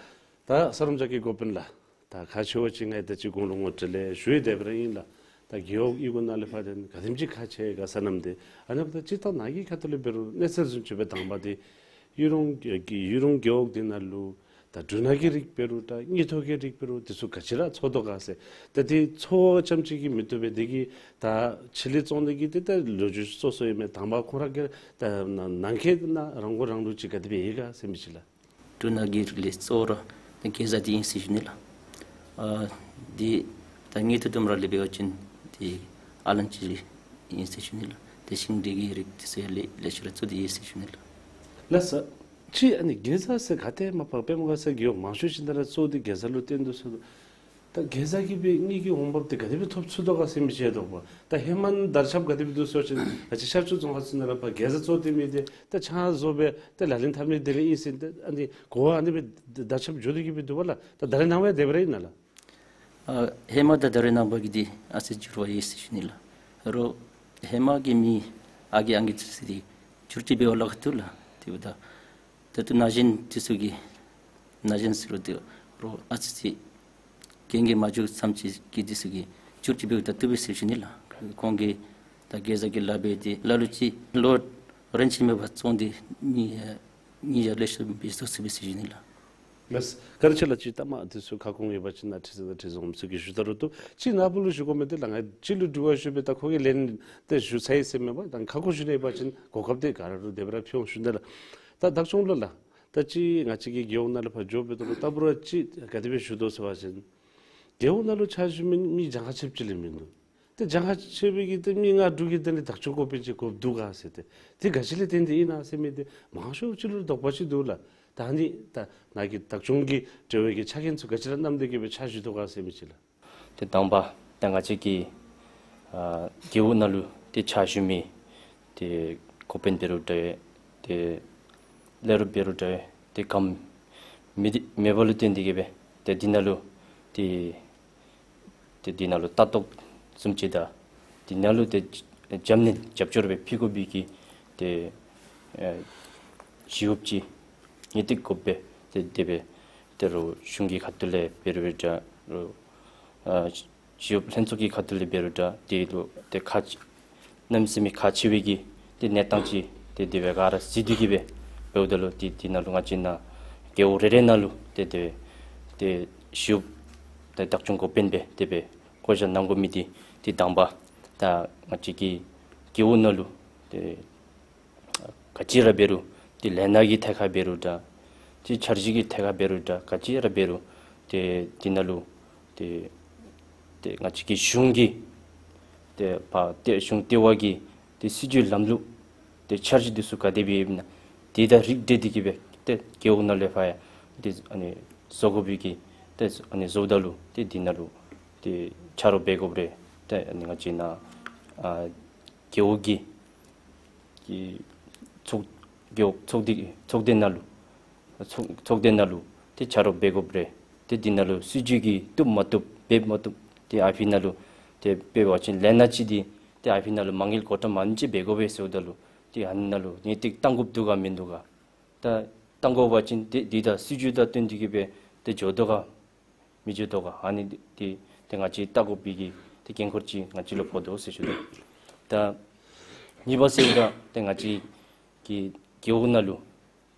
ད་ས་རམ་ཇག་གི་འགོ་དཔོན་ལགས། ད་ཁག་ཆེ་བ་ཅིག་ང་ད་ཅི་གོང་ལུ་ངོ་སྤྲོད་ལས་ཞུ་ཡི་དེ་སྦེ་ར་ཨིན་ལགས། ད་རྒེད་འོག་གཡུས་སྒོ་ནང་ལས་ཕར་ཏེ་ག་དེམ་ཅིག་ཁག་ཆེ་ག་སོ་ནམ་འདི། ཨ་ནི་ད་སྤྱིར་བཏང་ནཱ་གི་ཁ་ཐུག་ལས་འབད་རུང་གནས་ཚུལ་བཟུམ་ཅིག་སྦེ་དང་པ་འདི་གཡུ་རོང་གི་གཡུ་རོང་རྒེད་འོག་འདི་ནང་ལུ་ད་འབྲུ་སྣ་གི་རིགས་འབད་རུང་ད་མིག་ཏོ་གི་རིགས་འབད་རུང་འདི་ཚུ་ག་ཅི་ར་འཚོ་དོ་ག་ཟེར། ད་འདི་འཚོ་བ་ཙམ་ཅིག་གིས་མི་བཏུབ་པས། འདི་གིས་ད་ཕྱི་ལས་བཙོང་ནི་གི་འདི་ད་ལོ་རྒྱུས་སོ་སོ་ཡོད་མི་དང་པ་ཁོང་ར་གི་ད་ནང་འཁོད་ནང་རང་མགོ་རང་འདྲོངས་ཅིག་ག་དེ་སྦེ་ཡོད་ག་ཟེར་མི་ཅིག་ལགས། འབྲུ་སྣ་གི་རིགས་ལས་གཙོ་བོ་ར་ད་གེ་ཛ་འདི་ཨིན་ཟེར་ཞུ་ནི་ལགས། ཨ་འདི་ད་ངེས་ཏོག་ཏོ་ར་ལས་འབད་བ་ཅིན་འདི་ཨ་ལན་ཅི་ཨིན་ཟེར་ཞུ་ནི་ལགས། ཏེ་ཤིང་འབྲས་ཀྱི་རིགས་འདི་ཚུ་ཡང་ལེ་ལེ་ཤ་ར་བཙུགས་ཏེ་ཡོད་ཟེར་ཞུ་ནི་ལགས། ལགས་སོ། ཅིག་ཨ་ནི་གེ་ཛ་ཟེར་ག་ཏེ་མ་པ་པདྨ་དགའ་ཚལ་གྱི་འོག་མང་ཤོས་ཅིག་ནང་ར་གཙོ་བོ་འདི་གེ་ཛ་ལུ་བརྟེན་དོ་ཟེར་དོ། ད་གེ་ཛ་གིས་སྦེ་དངུལ་གྱི་འོང་འབབ་དེ་ག་དེ་སྦེ་ཐོབ་ཚུགས་དོ་ག་ཟེར་མི་ཅིག་ཡོད་དོ་པ། ད་ཧེ་མ་དར་ཁྱབ་ག་དེ་སྦེ་འདུག་ཟེར་བ་ཅིན་ང་བཅས་ཤར་ཕྱོགས་རྫོང་ཁག་ཚུ་ནང་ར་པ་གེ་ཛ་གཙོ་བོ་བཏོན་མི་འདི་ད་ཆང་བཟོ་སྦེ་ད་ལག་ལེན་འཐབ་ནི་དེ་ལས་ཨིན་ཟེར་ད་ཨ་ནི་གོ་བ་ཨ་ནི་སྦེ་དར་ཁྱབ་འགྱོ་སྟེ་གི་སྦེ་འདུག་པ་ལགས། ད་ད་རེས་ནངས་པ་དེ་སྦེ་ར་ཨིན་ན་ལགས། ཨ་ཧེ་མ་དང་ད་རེས་ནངས་པ་གི་འདི་ཨ་ཙི་འགྱུར་བ་ཡོད་ཟེར་ཞུ་ནི་ལགས། རོགས་ཧེ་མ་གི་མི་ཨ་རྒས་ཨང་རྒས་ཚུ་ཟེར་འདི་འགྱུར་ཅིག་འབད་བ་ལཱ་ཁག་འདུག་ལགས། དེ་འབདཝ་ད་ད་ལྟོ་ན་གཞོན་འདི་ཚུ་གིས་ན་གཞོན་ཟེར་རུང་འདི་རོགས་ཨ་ཙི་ཅིག་རྒན་རྒས་མ་འགྱུར་ཙམ་ཅིག་གི་འདི་ཚུ་གིས་འགྱུར་ཅིག་འབདཝ་ད་བཏུབ་པས་ཟེར་ཞུ་ནི་ལགས། ཁོང་གིས་ད་གེ་ཛ་གི་ལཱ་འབད་དེ་ལ་ལུ་ཅིག་ལོ་རིམ་ཅིག་མེད་པར་བཙོང་སྟེ་མི་ཨ་མི་ཡང་ལེ་ཤ་སྦེ་བཟོ་ཚུགས་པས་ཟེར་ཞུ་ནི་ལགས། ལགས། བཀའ་དྲིན་ཆེ་ལགས། ཅིག་ལྟ་མ་འདི་ཚུ་ཁ་སྐོང་ཡོད་པ་ཅིན་ན་ཁྲི་འཛིན་དང་ཁྲི་འཛིན་འོགམ་ཚུ་གིས་ཞུ་ད་རུང་བཏུབ། ཅིག་ནཱ་བུ་ལུ་ཞུ་དགོ་མི་འདི་ལགས་ང་སྤྱི་ལུ་དྲི་བ་ཞུ་སྦེ་ད་ཁོ་གིས་ལན་དེ་ཞུ་ཚར་ཡི་ཟེར་མེན་པ། ད་ཁ་སྐོང་ཞུ་ནི་ཡོད་པ་ཅིན་གོ་སྐབས་དེ་ག་ར་ལུ་དེ་སྦེ་ར་ཕུལ་འོང་ཞུ་ནི་ལགས། ད་བདག་སྐྱོང་ལུ་ལགས། ད་ཅིག་ང་བཅས་ཀྱི་རྒེད་འོག་ནང་ལས་ཕར་འགྱོ་སྦེ་ད་ལྟ་བུ་ར་ཅིག་ག་དེ་སྦེ་ཞུ་དོ་ཟེར་བ་ཅིན་རྒེད་འོག་ནང་ལུ་ཕྱག་ཞུ་མི་མི་གྱངས་ཁ་ཆེཝ་ཅིག་ལས་མིན་འདུག། ཏེ་གྱངས་ཁ་ཆེ་བའི་གི་ཏེ་མི་ལྔ་དྲུག་གི་ཏེ་ནི་བདག་སྐྱོང་འགོ་དཔོན་ཅིག་དགོཔ་འདུག་ག་ཟེར་ཏེ། ཏེ་ག་ཅི་ལས་བརྟེན་ཏེ་ཨིན་ན་ཟེར་མི་འདི་མང་ཤོས་ཅིག་ལུ་དོགས་པ་ཅིག་འདུག་ལགས། ད་ ད་ཨ་ནི་ད་ནཱ་གིས་བདག་སྐྱོང་གི་འབྲེལ་བའི་གི་ཕྱག་འགན་ཚུ་ག་ཅི་ར་བསྣམས་ཏེ་གི་སྦེ་ཕྱག་ཞུ་དོ་ག་ཟེར་མི་ཅིག་ལགས། ཏེ་དང་པ་ད་ང་བཅས་ཀྱི་ཨ་རྒེད་འོག་ནང་ལུ་ཏེ་ཕྱག་ཞུ་མི་ཏེ་འགོ་དཔོན་འབད་རུང་འདྲ་ཏེ་ལས་རོགས་འབད་རུང་འདྲ་ཏེ་ག་མེད་མེད་པ་ལུ་བརྟེན་ཏེ་གི་སྦེ་ཏེ་འདི་ནང་ལུ་ཏེ་ཏེ་འདི་ནང་ལུ་ལྟ་རྟོག་བཟུམ་ཅིག་དང་འདི་ནང་ལུ་ཏེ་འཇམ་ནི་རྒྱབ་སྐྱོར་སྦེ་ཕུལ་དགོ་པའི་གི་ཏེ་ཨེ་ཞི་གཡོགཔ་ཅིག་ངེས་ཏིག་དགོ་པས། ཏེ་དེ་སྦེ་ཏེ་རུང་གཞུང་གི་ཁ་ཐུག་ལས་འབད་རུང་འདྲ་རུང་ཨ་ཞི་གཡོགཔ་ལྷན་ཚོགས་ཀྱི་ཁ་ཐུག་ལས་འབད་རུང་འདྲ་དེ་ལུ་ཏེ་ཁག་ཆེ་གནམ་མེད་ས་མེད་ཁག་ཆེ་བའི་གི་ཏེ་གནས་སྟངས་ཅིག་ཏེ་དེ་སྦེ་ག་ར་གཟིགས་ཏེ་གི་སྦེ་འབདཝ་ད་ལུ་ཏེ་འདི་ནང་ལུ་ང་བཅས་ནཱ་རྒེད་འོག་རེ་རེ་ནང་ལུ་ཏེ་དེ་སྦེ་ཏེ་ཞི་གཡོགཔ་ཏེ་བདག་སྐྱོང་འགོ་དཔོན་སྦེ་དེ་སྦེ་བསྐོ་བཞག་གནང་དགོ་མི་འདི་ཏེ་དང་པ་ད་ང་བཅས་ཀྱི་རྒེད་འོག་ནང་ལུ་ཏེ་ག་ཅི་ར་འབད་རུང་ཏེ་ལས་སྣ་གི་ཐད་ཁར་འབད་རུང་འདྲ་ཏེ་འཆར་གཞི་གི་ཐད་ཁར་འབད་རུང་འདྲ་ག་ཅི་ར་འབད་རུང་ཏེ་འདི་ནང་ལུ་ཏེ་ཏེ་ང་བཅས་ཀྱི་གཞུང་གི་ཏེ་ཕར་ཏེ་གཞུང་ལྟེ་བ་གི་ཏེ་སྲིད་བྱུས་ལམ་ལུགས་ཏེ་འཆར་གཞི་འདི་ཚུ་ག་དེ་སྦེ་ཡོདཔ་ཨིན་ན་དེ་དང་རིགས་འགྲེ་སྟེ་གི་སྦེ་ཏེ་རྒེད་འོག་ནང་ལས་ཕར་ཡང་ཏེ་ཨ་ནི་བཟོ་དགོ་པའི་གི་ཏེ་ཨ་ནི་བཟོཝ་ད་ལུ་ཏེ་འདི་ནང་ལུ་ཏེ་ཆ་རོགས་འབད་དགོཔ་རེ་ཏེ་ཨ་ནི་ང་བཅས་ནཱ་ཨ་རྒེད་འོག་གི་གི་ཚོགས་རྒེད་འོག་ཚོགས་སྡེ་ཚོགས་སྡེ་ནང་ལུ་ཚོགས་ཚོགས་སྡེ་ནང་ལུ་ཏེ་ཆ་རོགས་འབད་དགོཔ་རེ། ཏེ་འདི་ནང་ལུ་སྲིད་བྱུས་ཀྱིས་བཏུབ་མ་བཏུབ་འབདཝ་མ་བཏུབ་ཏེ་ཨ་ཕི་ནང་ལུ་ཏེ་འབད་བ་ཅིན་ལས་སྣ་ཅིག་འདི་ཏེ་ཨ་ཕི་ནང་ལུ་མ་དངུལ་འགོ་ཁྲབ་མ་ཎི་ཅིག་འབད་དགོ་པས་ཟེརཝ་ད་ལུ་ཏེ་ཨ་ནི་ནང་ལུ་ངེས་ཏིག་གཏང་དགོཔ་འདུག་ག་མིན་འདུག་ག། ད་གཏང་དགོ་པ་ཅིན་ཏེ་འདི་དང་སྲིད་བྱུས་དང་བསྟུན་ཏེ་གི་སྦེ་ཏེ་འགྱོ་དོ་ག་མི་འགྱོ་དོ་ག། ཨ་ནི་འདི་ཏེ་ཏེ་ང་བཅས་བལྟ་དགོ་པའི་གི་ཏེ་འགན་ཁུར་ཅིག་ང་བཅས་ལུ་ཕོག་དོ་ཟེར་ཞུ་དོ། ད་གཉིས་པ་ཟེརཝ་ད་ཏེ་ང་བཅས་ཀྱི་རྒེད་འོག་ནང་ལུ་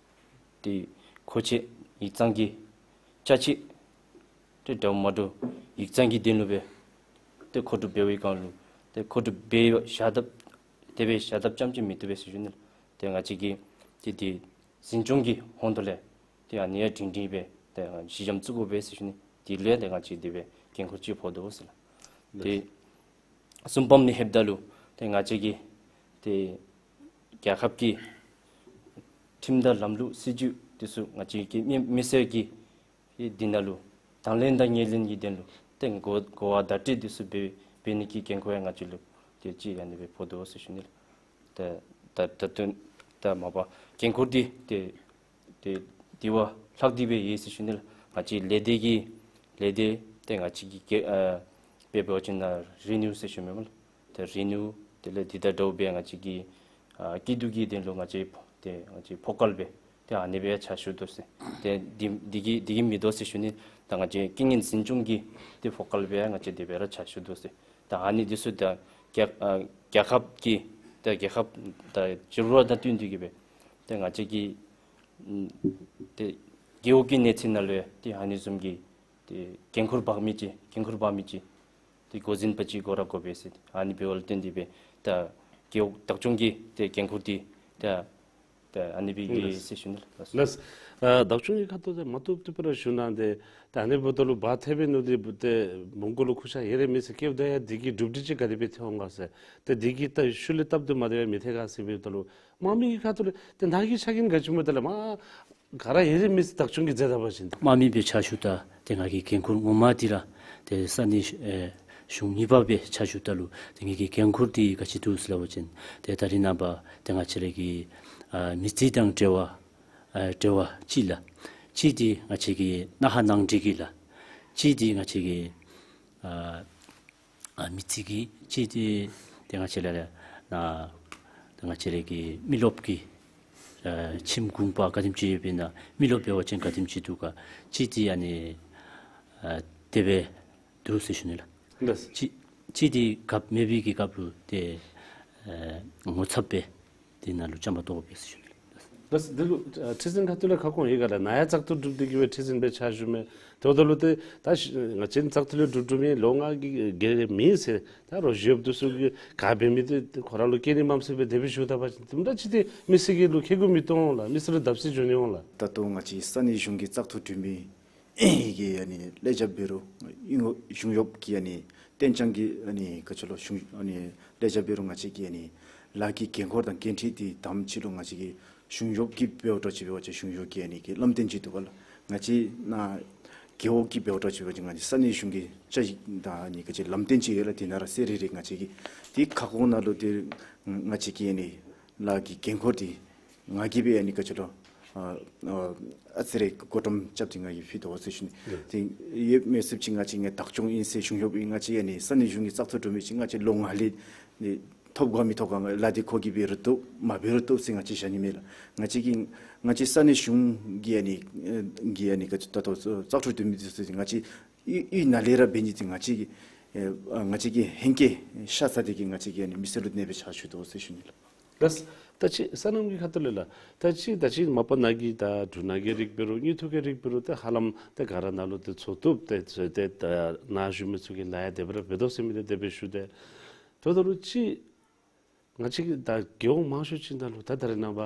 ཏེ་མཁོ་ཆས་ཡིག་ཚང་གི་ཅ་ཆས་ཏེ་འདྲཝ་མ་འདྲཝ་ཡིག་ཚང་གི་དོན་ལུ་སྦེ་ཏེ་མཁོ་སྒྲུབ་འབད་བའི་སྒང་ལུ་ཏེ་མཁོ་སྒྲུབ་འབད་བཞག་ད་དེ་སྦེ་བཞག་ད་རྐྱངམ་ཅིག་མི་བཏུབ་པས་ཟེར་ཞུ་ནི་ལགས། ཏེ་ང་བཅས་ཀྱིས་ཏེ་འདི་འཛིན་སྐྱོང་གི་ཧོངས་ཏོ་ལས་ཏེ་ཨ་ནི་ཡང་སྒྲིང་སྒྲིང་སྦེ་ཏེ་ཞི་འཇམ་བཙུགས་དགོ་པས་ཟེར་ཞུ་ནི། དེ་ལས་ཏེ་ང་བཅས་དེ་སྦེ་འགན་ཁུར་ཅིག་ཕོག་དོ་ཟེར་ལགས། ཏེ་གསུམ་པམ་ལུ་ལྷོདཔ་ད་ལུ་ཏེ་ང་བཅས་ཀྱི་ཏེ་རྒྱལ་ཁབ་ཀྱི་ཁྲིམས་དང་ལམ་ལུགས་སྲིད་བྱུས་འདི་ཚུ་ང་བཅས་ཀྱི་མི་མི་སེར་གྱི་ཏེ་འདི་ནང་ལུ་དང་ལེན་དང་ངོས་ལེན་གྱི་དོན་ལུ་ཏེ་གོ་གོ་བ་བརྡ་སྤྲོད་འདི་ཚུ་འབད་འབད་ནི་གི་འགན་ཁུར་ཡང་ང་བཅས་ལུ་ཏེ་ཅིག་ཨ་ནི་སྦེ་ཕོག་དོ་ཟེར་ཞུ་ནི་ལགས། ད་ད་ད་དོན་ད་མ་པ་འགན་ཁུར་འདི་ཏེ་ཏེ་དེ་བ་ལྷག་སྟེ་སྦེ་ཡོད་ཟེར་ཞུ་ནི་ལགས། ང་བཅས་ལས་སྡེ་གི་ལས་སྡེ་ཏེ་ང་བཅས་ཀྱི་གི་ཨ་དཔེ་འབད་བ་ཅིན་ན་རི་ནིའུ་ཟེར་ཞུ་མི་སྨོ་ལགས། ཏེ་རི་ནིའུ་དེ་ལས་འདི་དང་འདྲཝ་སྦེ་ང་བཅས་ཀྱི་ཨ་སྐྱིད་སྡུག་གི་དོན་ལུ་ང་བཅས་ཏེ་ང་བཅས་ཕོ་སྐལ་སྦེ་ཏེ་ཨ་ནི་སྦེ་ཕྱག་ཞུ་དོ་ཟེར། ཏེ་འདི་འདི་གིས་འདི་གིས་མི་དོ་ཟེར་ཞུ་ནི། ད་ང་བཅས་རྐྱེན་ངན་འཛིན་སྐྱོང་གི་ཏེ་ཕོ་སྐལ་སྦེ་ང་བཅས་དེ་སྦེ་ར་ཕྱག་ཞུ་དོ་ཟེར། ད་ཨ་ནི་འདི་ཚུ་ད་རྒྱལ་ཨ་རྒྱལ་ཁབ་ཀྱི་ད་རྒྱལ་ཁབ་ད་འགྱུར་བ་དང་བསྟུན་ཏེ་གི་སྦེ་ཏེ་ང་བཅས་ཀྱི་ཨམ་ཏེ་རྒེད་འོག་གི་གནས་ཚད་ནང་ལུ་ཏེ་ཨ་ནི་བཟུམ་གྱི་ཏེ་འགན་ཁུར་འབག་མི་ཅིག་འགན་ཁུར་འབག་མི་ཅིག་ཏེ་འགོ་འཛིན་པ་ཅིག་དགོ་ར་དགོ་པས་ཟེར། ཨ་ནི་འབདཝ་ལུ་བརྟེན་ཏེ་སྦེ་ད་རྒེད་འོག་བདག་སྐྱོང་གི་ཏེ་འགན་ཁུར་འདི་ད་ད་ཨ་ནི་སྦེ་ཨིན་ཟེར་ཞུ་ནི་ལགས། ལགས། ཨ་བདག་སྐྱོང་གི་ཁ་ཐུག་ཏེ་མ་བཏུབ་བཏུབ་པར་ཞུ་གནང་སྟེ་ད་ཨ་ནི་འབདཝ་ད་ལུ་འབག་ཐེབས་པའི་ནུ་འདི་ཏེ་བོང་ཀུ་ལུ་ཁུ་ཤ་ཡོད་ར་མེད་ཟེར་སྐྱེཝ་ད་ཡང་འདི་གི་གྲུབ་འབྲས་ཅིག་ག་དེ་སྦེ་ཐོན་འོང་ག་ཟེར། ཏེ་འདི་གི་ད་ཤུལ་ལས་སྟབས་བདེ་མ་བདེ་ཡང་མི་ཐོན་ག་ཟེར་འབདཝ་ད་ལུ་དམངས་མི་གི་ཁ་ཐུག་ལས་ཏེ་ནཱ་གི་ཕྱག་འགན་ག་ཅི་སྨོ་ད་ལགས། མ་ག་ར་ཡོད་ར་མེད་ཟེར་བདག་སྐྱོང་གི་མཛད་ད་པ་ཅིན་དམངས་མི་སྦེ་ཕྱག་ཞུཝ་ད་ཏེ་ང་གི་འགན་ཁུར་ངོ་མ་འདི་ར་ཏེ་ས་གནས་ཨེ་གཞུང་གཉིས་པ་སྦེ་ཕྱག་ཞུཝ་ད་ལུ་ཏེ་ངེ་གི་འགན་ཁུར་འདི་ག་ཅི་འདུག་ཟེར་སླབ་པ་ཅིན་ཏེ་ད་རིས་ནངས་པ་ཏེ་ང་བཅས་ར་གི་ཨ་མི་རྩིས་དང་འབྲེལ་བ་ཨ་འབྲེལ་བ་གཅིག་ལགས། གཅིག་འདི་ང་བཅས་ཀྱི་སྣ་ཁ་ནང་འགྲིག་གི་ལགས། གཅིག་འདི་ང་བཅས་ཀྱི་ཨ་ཨ་མི་རྩིས་ཀྱི་གཅིག་འདི་ཏེ་ང་བཅས་ལས་ལས་ནཱ་ཏེ་ང་བཅས་ར་གི་མི་རློབས་ཀྱི་ཨ་ཁྱིམ་གུང་པ་ག་དེམ་ཅིག་ཡོདཔ་ཨིན་ན་མི་རློབས་འབད་བ་ཅིན་ག་དེམ་ཅིག་འདུག་ག། གཅིག་འདི་ཨ་ནི་ཨ་དེ་སྦེ་འདུག་ཟེར་ཞུ་ནི་ལགས། ལགས། གཅིག་གཅིག་འདི་རྒཔོ་མེད་པའི་གི་རྒཔོ་ལུ་ཏེ་ཨ་ངོ་ཚབ་སྦེ་འདི་ནང་ལུ་བཅའ་མར་གཏོགས་དགོ་པས་ཟེར་ཞུ་ནི་ལགས། ལགས། འདི་ལུ་ཨ་ཁྲི་འཛིན་ཁ་ཐུག་ལས་ཁ་སྐོང་ཡོད་ག་ལགས། ནཱ་ཡང་བཙག་འཐུ་གྲུབ་སྟེ་གི་སྦེ་ཁྲི་འཛིན་སྦེ་ཕྱག་ཞུ་མི་དེ་འབདཝ་ད་ལུ་ཏེ་ད་ང་བཅས་བཙག་འཐུ་ལས་གྲུབ་གྲུབ་མི་ལོ་ལྔ་གི་རྒེད་མི་ཟེར་ད་རོགས་ཞུ་འདི་ཚུ་གིས་ག་འབད་མི་འདི་ཁོ་ར་ལུ་སྐྱེ་ནི་མངམ་ཟེར་སྦེ་དེ་སྦེ་ཞུ་ད་པ་ཅིན་དེ་འདྲ་ཅིག་ཏེ་མི་སེར་གྱི་ལུ་ཁེ་གུ་མི་གཏོང་འོང་ལགས། མི་སེར་ལུ་བརྡབ་གསིག་འགྱོ་ནི་འོང་ལགས། ད་ལྟོ་ང་བཅས་ས་གནས་གཞུང་གི་བཙག་འཐུ་གྲུབ་མི་གི་ཨ་ནི་ལས་བྱེདཔ་འབད་རུང་གཞུང་གཡོགཔ་གི་ཨ་ནི་གཏན་འཇགས་ཀྱི་ཨ་ནི་ག་ཅི་ལོ་གཞུང་ཨ་ནི་ལས་བྱེདཔ་འབད་རུང་ང་བཅས་ཀྱི་ཨ་ནི་ལཱ་གི་འགན་ཁུར་དང་འགན་འཁྲི་འདི་དམ་ཅིག་ལུ་ང་བཅས་ཀྱིས་ གཞུང་གཡོགཔ་གིས་འབདཝ་འདྲཝ་ཅིག་འབད་བ་ཅིན་གཞུང་གཡོག་གི་ཨ་ནི་གི་ལམ་སྟོན་ཅིག་འདུག་པ་ལགས། ང་བཅས་ནཱ་རྒེད་འོག་གིས་འབདཝ་འདྲཝ་ཅིག་འབད་བ་ཅིན་ང་བཅས་ས་གནས་གཞུང་གི་ཅ་ཅིག་དང་ཨ་ནི་ག་ཅི་ལམ་སྟོན་ཅིག་ཡོད་ལགས། དེ་ནང་ར་གསལ་རི་རི་ང་བཅས་ཀྱིས་དེ་ཁ་སྐོང་ནང་ལུ་དེ་ང་བཅས་ཀྱི་ཨ་ནི་ལཱ་གི་འགན་ཁུར་དེ་ང་གིས་སྦེ་ཨ་ནི་ག་ཅི་ལོ་ཨ་ཨ་ཨ་ཙི་རེ་བགོ་བཀྲམ་རྐྱབ་སྟེ་ང་གིས་ཕུལ་དོ་ཟེར་ཞུ་ནི། ལགས། དེ་ཡོད་མི་ཚུ་ཅིག་ང་བཅས་ངེ་བདག་སྐྱོང་ཨིན་ཟེར་གཞུང་གཡོགཔ་ཨིན་ང་བཅས་ཨ་ནི་ས་གནས་གཞུང་གི་བཙག་འཐུ་གྲུབ་མི་ཅིག་ང་བཅས་ལོ་ལྔ་ལས་ནི་ཐོབ་ག་མི་ཐོབ་ག་ལཱ་འདི་ཁོ་གིས་འབད་རུང་བཏུབ་མ་འབད་རུང་བཏུབ་ཟེར་ང་བཅས་བཞག་ནི་མེད་ལགས། ང་བཅས་ཀྱིས་ང་བཅས་ས་གནས་གཞུང་གི་ཨ་ནི་ཨེ་གི་ཨ་ནི་ག་ཅི་ད་ལྟོ་བཙག་འཐུ་གྲུབ་མི་འདི་ཚུ་ང་བཅས་གཡུས་གཡུས་ནང་ལས་ར་འབད་ནི་འདི་ང་བཅས་ཀྱི་ཨེ་ང་བཅས་ཀྱི་ཧེང་སྐལ་ཤ་ཚ་འདི་གིས་ང་བཅས་ཀྱིས་ཨ་ནི་མི་སེར་ལུ་གནོདཔ་ཆགས་བཅུག་དོ་ཟེར་ཞུ་ནི་ལགས། ལགས། ད་ཅི་སོ་ནམ་གྱི་ཁ་ཐུག་ལས་ལགས། ད་ཅི་ད་ཅི་མ་པ་ནཱ་གི་ད་འབྲུ་སྣ་གི་རིགས་འབད་རུང་དངུལ་ཐུག་གི་རིགས་འབད་རུང་ད་ཧ་ལམ་ད་ག་ར་ནཱ་ལུ་ད་འཚོ་བཏུབ་སྟེ་ཚོ་ཏེ་ད་ནཱ་བཞུགས་མི་ཚུ་གི་ལཱ་ཡང་དེ་སྦེ་ར་འབད་དོ་ཟེར་མི་འདི་དེ་སྦེ་ཞུ་སྟེ། ད་ལྟོ་ལུ་ཅིག་ང་བཅས་ཀྱི་ད་རྒེད་འོག་མང་ཤོས་ཅིག་ནང་ལུ་ད་ད་རེས་ནངས་པ་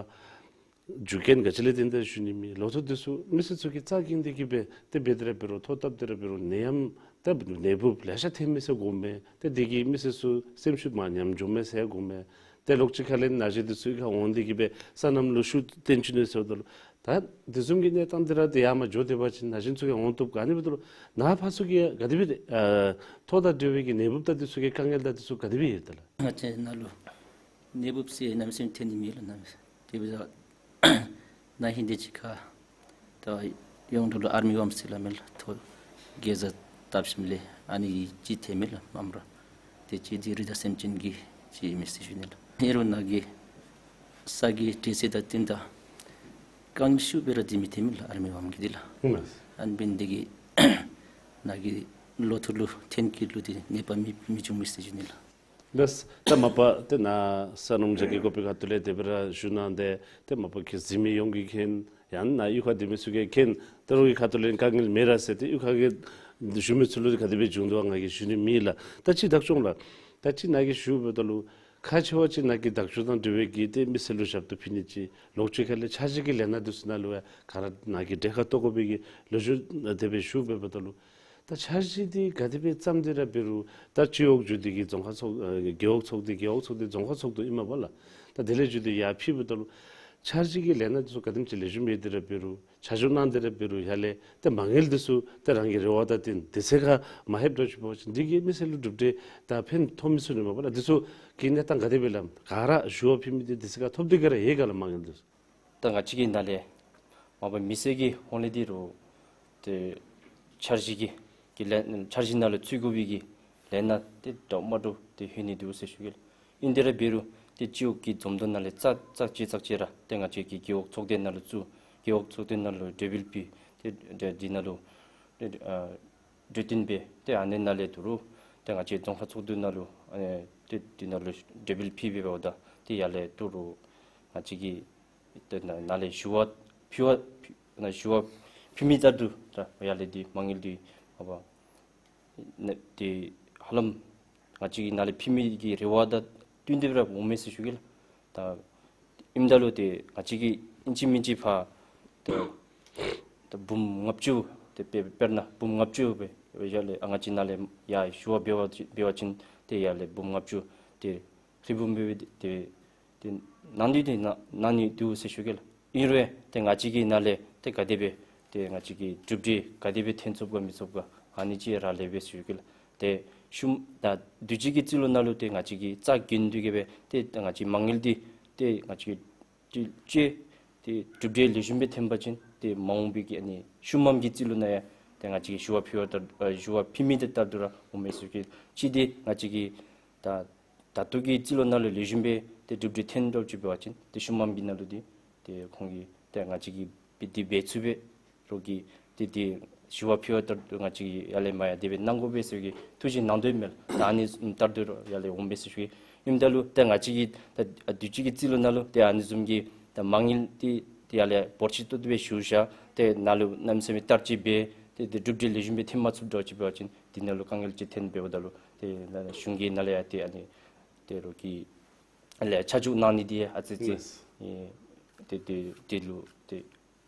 རྒྱུ་རྐྱེན་ག་ཅི་ལས་བརྟེན་ཏེ་ཞུ་ནི་མེད། ལོ་ཐོག་འདི་ཚུ་མི་སེར་ཚུ་གིས་རྩ་འགེངས་ཏེ་གིས་སྦེ་ཏེ་འབད་དེ་ར་འབད་རུང་ཐོག་བཏབ་སྟེ་ར་འབད་རུང་ནད་ཡམས་ད་ནད་འབུཔ་ལེ་ཤ་ཐོན་མི་ཟེར་གོཝ་མས། ཏེ་འདི་གིས་མི་སེར་ཚུ་སེམས་ཤུགས་མར་ཉམས་འགྱོཝ་མས་ཟེར་གོཝ་མས། ཏེ་ལོགས་ཅིག་ཁ་ལས་ན་གཞོན་འདི་ཚུ་གིས་འོང་སྟེ་གིས་སྦེ་སོ་ནམ་ལུ་ཤུགས་བཏོན་བཅུག་ནི་ཟེརཝ་ད་ལུ་ད་འདི་བཟུམ་གྱི་གནས་སྟངས་འདི་ར་ཏེ་ཡར་མར་འགྱོ་སྡོད་པ་ཅིན་ན་གཞོན་ཚུ་གིས་འོང་བཏུབ་ག་ཨ་ནི་འབདཝ་ད་ལུ་ནཱ་ཕར་ཚུ་གིས་ག་དེ་སྦེ་ཨ་ཐོག་དང་འབྲེལ་བའི་གི་ནད་འབུཔ་དང་འདི་ཚུ་གི་དཀའ་ངལ་དང་འདི་ཚུ་ག་དེ་སྦེ་ཡོད་ད་ལགས། ང་བཅས་ནཱ་ལུ་ནད་འབུཔ་ཟེར་གནམ་མེད་ས་མེད་ཐོན་ནི་མེད་ལགས། གནམ་མེད་ས་མེད། དེ་འབདཝ་ད་ན་ཧིང་དེ་ཅིག་ཁར་ད་ཡོངས་གྲགས་ལུ་ཨར་མི་ཝརམ་ཟེར་སླབ་མས་ལགས། ཐོག་གེ་ཛ་བཏབ་ཞིནམ་ལས་ཨ་ནི་ཅིག་ཐོན་མས་ལགས་མངམ་ར། དེ་ཅིག་འདི་རི་དྭགས་སེམས་ཅན་གྱི་ཅིག་ཨིན་མས་ཟེར་ཞུ་ནི་ལགས། ཨིན་རུང་ནཱ་གི་ས་གི་དྲོད་ཚད་དང་བསྟུན་ད་དཀའ་ངལ་ཤུགས་སྦེ་ར་འདི་མི་ཐོན་མས་ལགས་ཨར་མི་ཝརམ་གྱིས་འདི་ལགས། ཨིན་མས། ཨ་ནི་འབད་ནི་འདི་གིས་ནཱ་གི་ལོ་ཐོག་ལུ་ཐོན་སྐྱེད་ལུ་འདི་གནོད་པ་མི་མི་འབྱུང་མས་ཟེར་ཞུ་ནི་ལགས། ལགས། ད་མ་པ་ཏེ་ནཱ་སོ་ནམ་རྒྱ་སྐྱེད་འགོ་དཔོན་ཁ་ཐུག་ལས་དེ་སྦེ་ར་ཞུ་གནང་སྟེ་ཏེ་མ་པ་གི་གཟིགས་མི་ཡོངས་ཀྱིས་མཁྱེན། ཡང་ན་གཡུས་ཁ་སྡོད་མི་ཚུ་གིས་མཁྱེན། ད་རུང་གི་ཁ་ཐུག་ལས་དཀའ་ངལ་མེད་ར་ཟེར་ཏེ་གཡུས་ཁ་གི་བཞུགས་མི་ཚུ་ལུ་ག་དེ་སྦེ་བྱུང་དོ་ང་གིས་ཞུ་ནི་མེད་ལགས། ད་ཅི་བདག་སྐྱོང་ལགས། ད་ཅི་ནཱ་གིས་ཞུ་འབདཝ་ད་ལུ་ཁག་ཆེ་བ་ཅིག་ནཱ་གི་བདག་སྐྱོང་དང་འབྲེལ་བའི་གི་ཏེ་མི་སེར་ལུ་ཞབས་ཏོག་ཕུལ་ནི་ཅིག་ལོགས་ཅིག་ཁ་ལས་འཆར་གཞི་གི་ལས་སྣ་འདི་ཚུ་ནང་ལུ་ཡང་ག་ར་ནཱ་གིས་གྲལ་ཁར་གཏོགས་དགོ་པའི་གི་ལོ་རྒྱུས་དེ་སྦེ་ཞུ་འབདཝ་ད་ལུ་ད་འཆར་གཞི་འདི་ག་དེ་སྦེ་བརྩམས་ཏེ་ར་འབད་རུང་ད་སྤྱི་འོག་བརྒྱུད་དེ་གིས་རྫོང་ཁག་ཚོགས་ཨ་རྒེད་འོག་ཚོགས་སྡེ་རྒེད་འོག་ཚོགས་སྡེ་རྫོང་ཁག་ཚོགས་འདུ་ཨིན་མས་པ་ལགས། ད་དེ་ལས་བརྒྱུད་དེ་ཡར་ཕུལ་འབདཝ་ད་ལུ་འཆར་གཞི་གི་ལས་སྣ་འདི་ཚུ་ག་དེམ་ཅིག་ལེགས་ཤོམ་སྦེ་དེ་ར་འབད་རུང་ཆ་འཇོག་གནང་སྟེ་ར་འབད་རུང་ཡར་ལས་ཏེ་མ་དངུལ་འདི་ཚུ་ཏེ་རང་གི་རེ་བ་དང་བསྟུན་དུས་ཚོད་ཁར་མ་ལྷོདཔ་འདྲཝ་ཅིག་འབད་བ་ཅིན་འདི་གིས་མི་སེར་ལུ་གྲུབ་འབྲས་དང་ཕན་ཐོགས་མི་ཚུགས་ནི་མས་པ་ལགས། འདི་ཚུ་གི་གནས་སྟངས་ག་དེ་སྦེ་ལགས། ག་ར་ཞུ་བ་ཕུལ་མི་འདི་དུས་ཚོད་ཁར་ཐོབ་སྟེ་ག་ར་ཡོད་ག་ལགས་མ་དངུལ་འདི་ཚུ། ད་ང་བཅས་ཀྱི་ནཱ་ལས་མ་པ་མི་སེར་གྱི་ཧོང་ལས་འདི་རུང་ཏེ་འཆར་གཞི་གི་གི་ལས་འཆར་གཞི་ནང་ལུ་ཚུད་དགོ་པའི་གི་ལས་སྣ་ཏེ་འདྲཝ་མ་འདྲཝ་ཏེ་ལྷོད་ནི་འདུག་ཟེར་ཞུ་གེ་ལགས། ཨིན་དེ་ར་འབད་རུང་ཏེ་སྤྱི་འོག་གི་འཛོམས་འདུ་ནང་ལས་ཙག་ཙག་ཅིག་ཙག་ཅིག་ར་ཏེ་ང་བཅས་ཀྱི་རྒེད་འོག་ཚོགས་སྡེ་ནང་ལུ་བཙུགས། རྒེད་འོག་ཚོགས་སྡེ་ནང་ལུ་གྲོས་འབུལ་ཕུལ། ཏེ་ཏེ་འདི་ནང་ལུ་ཏེ་ཨ་གྲོས་བསྟུན་འབད། ཏེ་ཨ་ནི་ནང་ལས་དོ་རུང་ཏེ་ང་བཅས་རྫོང་ཁག་ཚོགས་འདུ་ནང་ལུ་ཨ་ཏེ་འདི་ནང་ལུ་གྲོས་འབུལ་ཕུལ་འབདཝ་ད་ཏེ་ཡར་ལས་དོ་རུང་ང་བཅས་ཀྱི་ཏེ་ནཱ་ནཱ་ལས་ཞུ་བ་ཕུལ་བ་ཕུལ་ནཱ་ཞུ་བ་ཕུལ་མི་ལྟར་དུ་ད་ཡར་ལས་འདི་མ་དངུལ་འདི་མ་པ་ནཱ་ཏེ་ཧ་ལམ་ང་བཅས་ཀྱི་ནཱ་ལས་ཕུལ་མི་གི་རེ་བ་དང་བསྟུན་ཏེ་ར་འོང་མས་ཟེར་ཞུ་གེ་ལགས། ད་ཨིནམ་ད་ལུ་ཏེ་ང་བཅས་ཀྱིས་ཨིན་ཅི་མིན་ཅི་ཕར་ཏེ་ད་འབུམ་ལྔ་བཅུ་ཏེ་དཔེ་དཔེར་ན་འབུམ་ལྔ་བཅུ་སྦེ་ཡར་ལས་ཨ་ང་བཅས་ནཱ་ལས་ཡར་ཞུ་བ་འབད་བ་འབད་བ་ཅིན་ཏེ་ཡར་ལས་འབུམ་ལྔ་བཅུ་ཏེ་ཧྲིལ་བུམ་སྦེ་ཏེ་ཏེ་གནང་ནི་འདི་གནང་གནང་ནི་འདུག་ཟེར་ཞུ་གེ་ལགས། ཨིན་རུང་ཏེ་ང་བཅས་ཀྱི་ནཱ་ལས་ཏེ་ག་དེ་སྦེ་ཏེ་ང་བཅས་ཀྱི་གྲུབ་འབྲས་ག་དེ་སྦེ་ཐོན་ཚུགས་ག་མི་ཚུགས་ག་ཨ་ནི་ཅིག་རག་ལས་པས་ཟེར་ཞུ་གེ་ལགས། ཏེ་ཤུལ་ད་དུས་ཅི་གི་རྩིས་ལོ་ནང་ལུ་ཏེ་ང་བཅས་ཀྱིས་རྩ་འགེངས་ཏེ་གིས་སྦེ་ཏེ་ང་བཅས་མ་དངུལ་འདི་ཏེ་ང་བཅས་ཀྱིས་ཏེ་ཅིག་ཏེ་གྲུབ་འབྲས་ལེགས་ཤོམ་སྦེ་ཐོན་པ་ཅིན་ཏེ་མ་འོངས་པའི་གི་ཨ་ནི་ཤུལ་མམ་གྱི་རྩིས་ལོ་ནང་ཡང་ཏེ་ང་བཅས་ཀྱིས་ཞུ་བ་ཕུལ་བ་ལྟར་ཨ་ཞུ་བ་ཕུལ་མི་འདི་ལྟར་དུ་ར་འོང་མས་ཟེར་ཞུ་གེ། ཅིག་འདི་ང་བཅས་ཀྱིས་ད་ད་ལྟོ་གི་རྩིས་ལོ་ནང་ལུ་ལེགས་ཤོམ་སྦེ་ཏེ་གྲུབ་འབྲས་ཐོན་འདྲཝ་ཅིག་འབད་བ་ཅིན་ཏེ་ཤུལ་མམ་གྱི་ནང་ལུ་འདི་ཏེ་ཁོང་གིས་ཏེ་ང་བཅས་ཀྱིས་འདི་འབད་ཚུགས་པས་རོགས་ཀྱིས་ཏེ་ཏེ་ཞུ་བ་ཕུལ་བ་ལྟར་དུ་ང་བཅས་ཀྱིས་ཡར་ལས་མར་ཡང་དེ་སྦེ་གནང་དགོ་པས་ཟེར་གྱི་ཐུགས་བཞེད་གནང་དོ་ཨིན་མས་ལགས། ད་ཨ་ནི་ལྟར་དུ་ཡར་ལས་འོང་པས་ཟེར་ཞུ་གེ། ཨིནམ་ད་ལུ་ཏེ་ང་བཅས་ཀྱིས་ད་ཨ་དུས་ཅི་གི་རྩིས་ལོ་ནང་ལུ་ཏེ་ཨ་ནི་བཟུམ་གྱི་ད་མ་དངུལ་འདི་ཏེ་ཡར་ལས་འབོར་ཆེ་ཏོག་ཏོ་སྦེ་ཞུ་བཞག། ཏེ་ནཱ་ལུ་གནམ་མེད་ས་མེད་བསྟར་སྤྱོད་འབད་ཏེ་ཏེ་གྲུབ་འབྲས་ལེགས་ཤོམ་སྦེ་ཐོན་མ་ཚུགས་འདྲཝ་ཅིག་འབད་བ་ཅིན་འདི་ནང་ལུ་དཀའ་ངལ་ཅིག་ཐོན་འབདཝ་ད་ལུ་ཏེ་ནཱ་གཞུང་གི་ནང་ལས་ཡང་ཏེ་ཨ་ནི་ཏེ་རོགས་ཀྱིས་ལས་ཆ་འཇོག་གནང་ནི་འདི་ཨ་ཙི་ཙི་ལགས། ཨེ་ཏེ་ཏེ་དེ་ལུ་ཏེ་